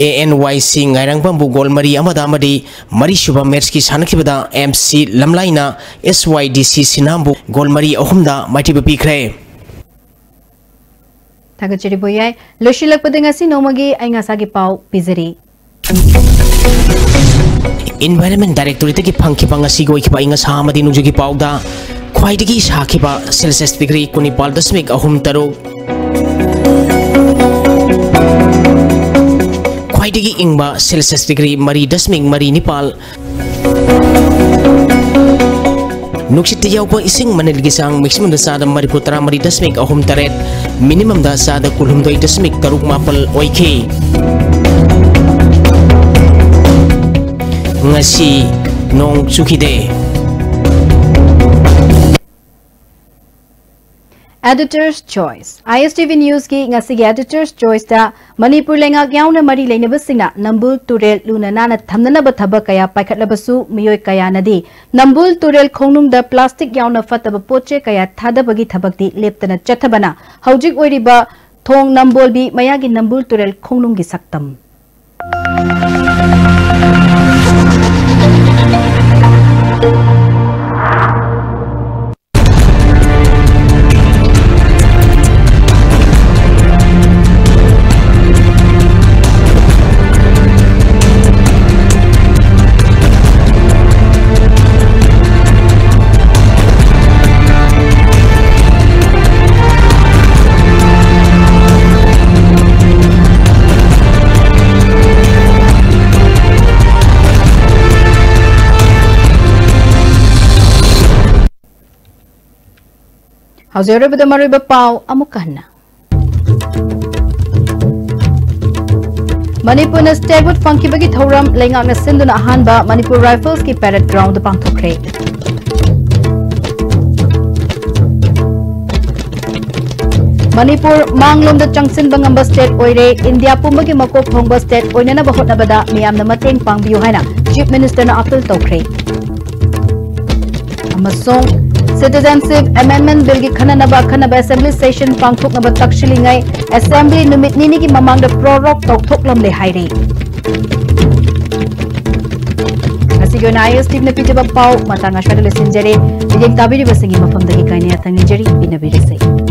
ꯑꯦ ꯑꯦꯟ ꯋꯥꯏ ꯁꯤ ꯉꯥꯏꯔꯪꯕꯝꯕꯨ ꯒꯣꯜ ꯃꯔꯤ ꯑꯃꯗ ꯑꯃꯗꯤ ꯃꯔꯤꯁꯨꯕ ꯃꯦꯠꯁꯀꯤ ꯁꯥꯟꯅꯈꯤꯕꯗ ꯑꯦꯝ ꯁꯤ ꯂꯝꯂꯥꯏꯅ ꯑꯦꯁ ꯋꯥꯏ ꯗꯤ ꯁꯤ ꯁꯤꯅꯥꯝꯕꯨ ꯒꯣꯜ ꯃꯔꯤ ꯑꯍꯨꯝꯗ ꯃꯥꯏꯊꯤꯕ ꯄꯤꯈ꯭ꯔꯦ꯫ ꯊꯥꯒꯠꯆꯔꯤ ꯕꯣꯌꯥꯏ꯫ ꯂꯣꯏꯁꯤꯜꯂꯛꯄꯗ ꯉꯁꯤ ꯅꯣꯡꯃꯒꯤ ꯑꯏꯪ ꯑꯁꯥꯒꯤ ꯄꯥꯎ ꯄꯤꯖꯔꯤ꯫ ꯏꯟꯚꯥꯏꯔꯟꯃꯦꯟ ꯗꯥꯏꯔꯦꯛꯇꯣꯔꯦꯠꯇꯒꯤ ꯐꯪꯈꯤꯕ ꯉꯁꯤꯒꯤ ꯑꯣꯏꯈꯤꯕ ꯑꯏꯪ ꯑꯁꯥ ꯑꯃꯗꯤ ꯅꯣꯡꯖꯨꯒꯤ ꯄꯥꯎꯗ ꯈ꯭ꯋꯥꯏꯗꯒꯤ ꯁꯥꯈꯤꯕ ꯁꯦꯜꯁꯤꯌꯁ ꯗꯤꯒ꯭ꯔꯤ ꯀꯨꯟꯅꯤꯄꯥꯜ ꯗꯁꯃꯤꯛ ꯑꯍꯨꯝ ꯇꯔꯨꯛ, ꯈ꯭ꯋꯥꯏꯗꯒꯤ ꯏꯪꯕ ꯁꯦꯜꯁꯤꯌꯁ ꯗꯤꯒ꯭ꯔꯤ ꯃꯔꯤ ꯗꯁꯃꯤꯛ ꯃꯔꯤ ꯅꯤꯄꯥꯜ꯫ ꯅꯨꯡꯁꯤꯠꯇ ꯌꯥꯎꯕ ꯏꯁꯤꯡ ꯃꯅꯤꯜꯒꯤ ꯆꯥꯡ ꯃꯦꯛꯁꯤꯃꯝꯗ ꯆꯥꯗ ꯃꯔꯤꯐꯨ ꯇꯔꯥ ꯃꯔꯤ ꯗꯁꯃꯤꯛ ꯑꯍꯨꯝ ꯇꯔꯦꯠ, ꯃꯤꯅꯤꯃꯝꯗ ꯆꯥꯗ ꯀꯨꯟꯍꯨꯝꯗꯣꯏ ꯗꯁꯃꯤꯛ ꯇꯔꯨꯛ ꯃꯥꯄꯜ ꯑꯣꯏꯈꯤ꯫ ꯉꯁꯤ ꯅꯣꯡ ꯆꯨꯈꯤꯗꯦ꯫ Editor's Choice, I S T V Newsꯀꯤ ꯉꯁꯤꯒꯤ Editor's Choiceꯇ ꯃꯅꯤꯄꯨꯔ ꯂꯩꯉꯥꯛ ꯌꯥꯎꯅ ꯃꯔꯤ ꯂꯩꯅꯕꯁꯤꯡꯅ ꯅꯝꯕꯨꯜ ꯇꯨꯔꯦꯜ ꯂꯨꯅ ꯅꯥꯟꯅ ꯊꯝꯅꯅꯕ ꯊꯕꯛ ꯀꯌꯥ ꯄꯥꯏꯈꯠꯂꯕꯁꯨ ꯃꯤꯑꯣꯏ ꯀꯌꯥꯅꯗꯤ ꯅꯝꯕꯨꯜ ꯇꯨꯔꯦꯜ ꯈꯣꯡꯅꯨꯡꯗ plastic ꯌꯥꯎꯅ ꯐꯠꯇꯕ ꯄꯣꯠ ꯆꯩ ꯀꯌꯥ ꯊꯥꯗꯕꯒꯤ ꯊꯕꯛꯇꯤ ꯂꯦꯞꯇꯅ ꯆꯠꯊꯕꯅ ꯍꯧꯖꯤꯛ ꯑꯣꯏꯔꯤꯕ ꯊꯣꯡ ꯅꯝꯕꯣꯜꯕꯤ ꯃꯌꯥꯒꯤ ꯅꯝꯕꯨꯜ ꯇꯨꯔꯦꯜ ꯈꯣꯡꯅꯨꯡꯒꯤ ꯁꯛꯇꯝ꯫ ꯍꯧꯖꯤꯛ ꯑꯔꯣꯏꯕꯗ ꯃꯔꯨꯑꯣꯏꯕ ꯄꯥꯎ ꯑꯃꯨꯛꯀ ꯍꯟꯅ꯫ ꯃꯅꯤꯄꯨꯔꯅ statehood ꯐꯪꯈꯤꯕꯒꯤ ꯊꯧꯔꯝ ꯂꯩꯉꯥꯛꯅ ꯁꯤꯟꯗꯨꯅ ꯑꯍꯥꯟꯕ ꯃꯅꯤꯄꯨꯔ Riflesꯀꯤ parade groundꯗ ꯄꯥꯡꯊꯣꯛꯈ꯭ꯔꯦ꯫ ꯃꯅꯤꯄꯨꯔ ꯃꯥꯡꯂꯣꯝꯗ ꯆꯪꯁꯤꯟꯕ ꯉꯝꯕ state ꯑꯣꯏꯔꯦ, ꯏꯟꯗꯤꯌꯥ ꯄꯨꯝꯕꯒꯤ ꯃꯀꯣꯛ ꯊꯣꯡꯕ state ꯑꯣꯏꯅꯅꯕ ꯍꯣꯠꯅꯕꯗ ꯃꯤꯌꯥꯝꯅ ꯃꯇꯦꯡ ꯄꯥꯡꯕꯤꯌꯨ ꯍꯥꯏꯅ Chief Ministerꯅ appeal ꯇꯧꯈ꯭ꯔꯦ꯫ ꯑꯃꯁꯨꯡ Citizenship Amendment Billꯒꯤ ꯈꯟꯅꯅꯕ ꯑꯈꯟꯅꯕ Assembly Session ꯄꯥꯡꯊꯣꯛꯅꯕ ꯇꯛꯁꯤꯜꯂꯤꯉꯩ Assembly ꯅꯨꯃꯤꯠ ꯅꯤꯅꯤꯒꯤ ꯃꯃꯥꯡꯗ prorogue ꯇꯧꯊꯣꯛꯂꯝꯂꯦ ꯍꯥꯏꯔꯤ꯫ ꯉꯁꯤꯒꯤ ꯑꯣꯏꯅ ISTVꯅ ꯄꯤꯖꯕ ꯄꯥꯎ ꯃꯇꯥꯡ ꯑꯁ꯭ꯋꯥꯏꯗ ꯂꯣꯏꯁꯤꯟꯖꯔꯦ꯫ ꯃꯤꯠꯌꯦꯡ ꯇꯥꯕꯤꯔꯤꯕꯁꯤꯡꯒꯤ ꯃꯐꯝꯗꯒꯤ ꯀꯥꯏꯅ ꯌꯥꯊꯪ ꯅꯤꯖꯔꯤ, ꯄꯤꯅꯕꯤꯔꯁꯤ꯫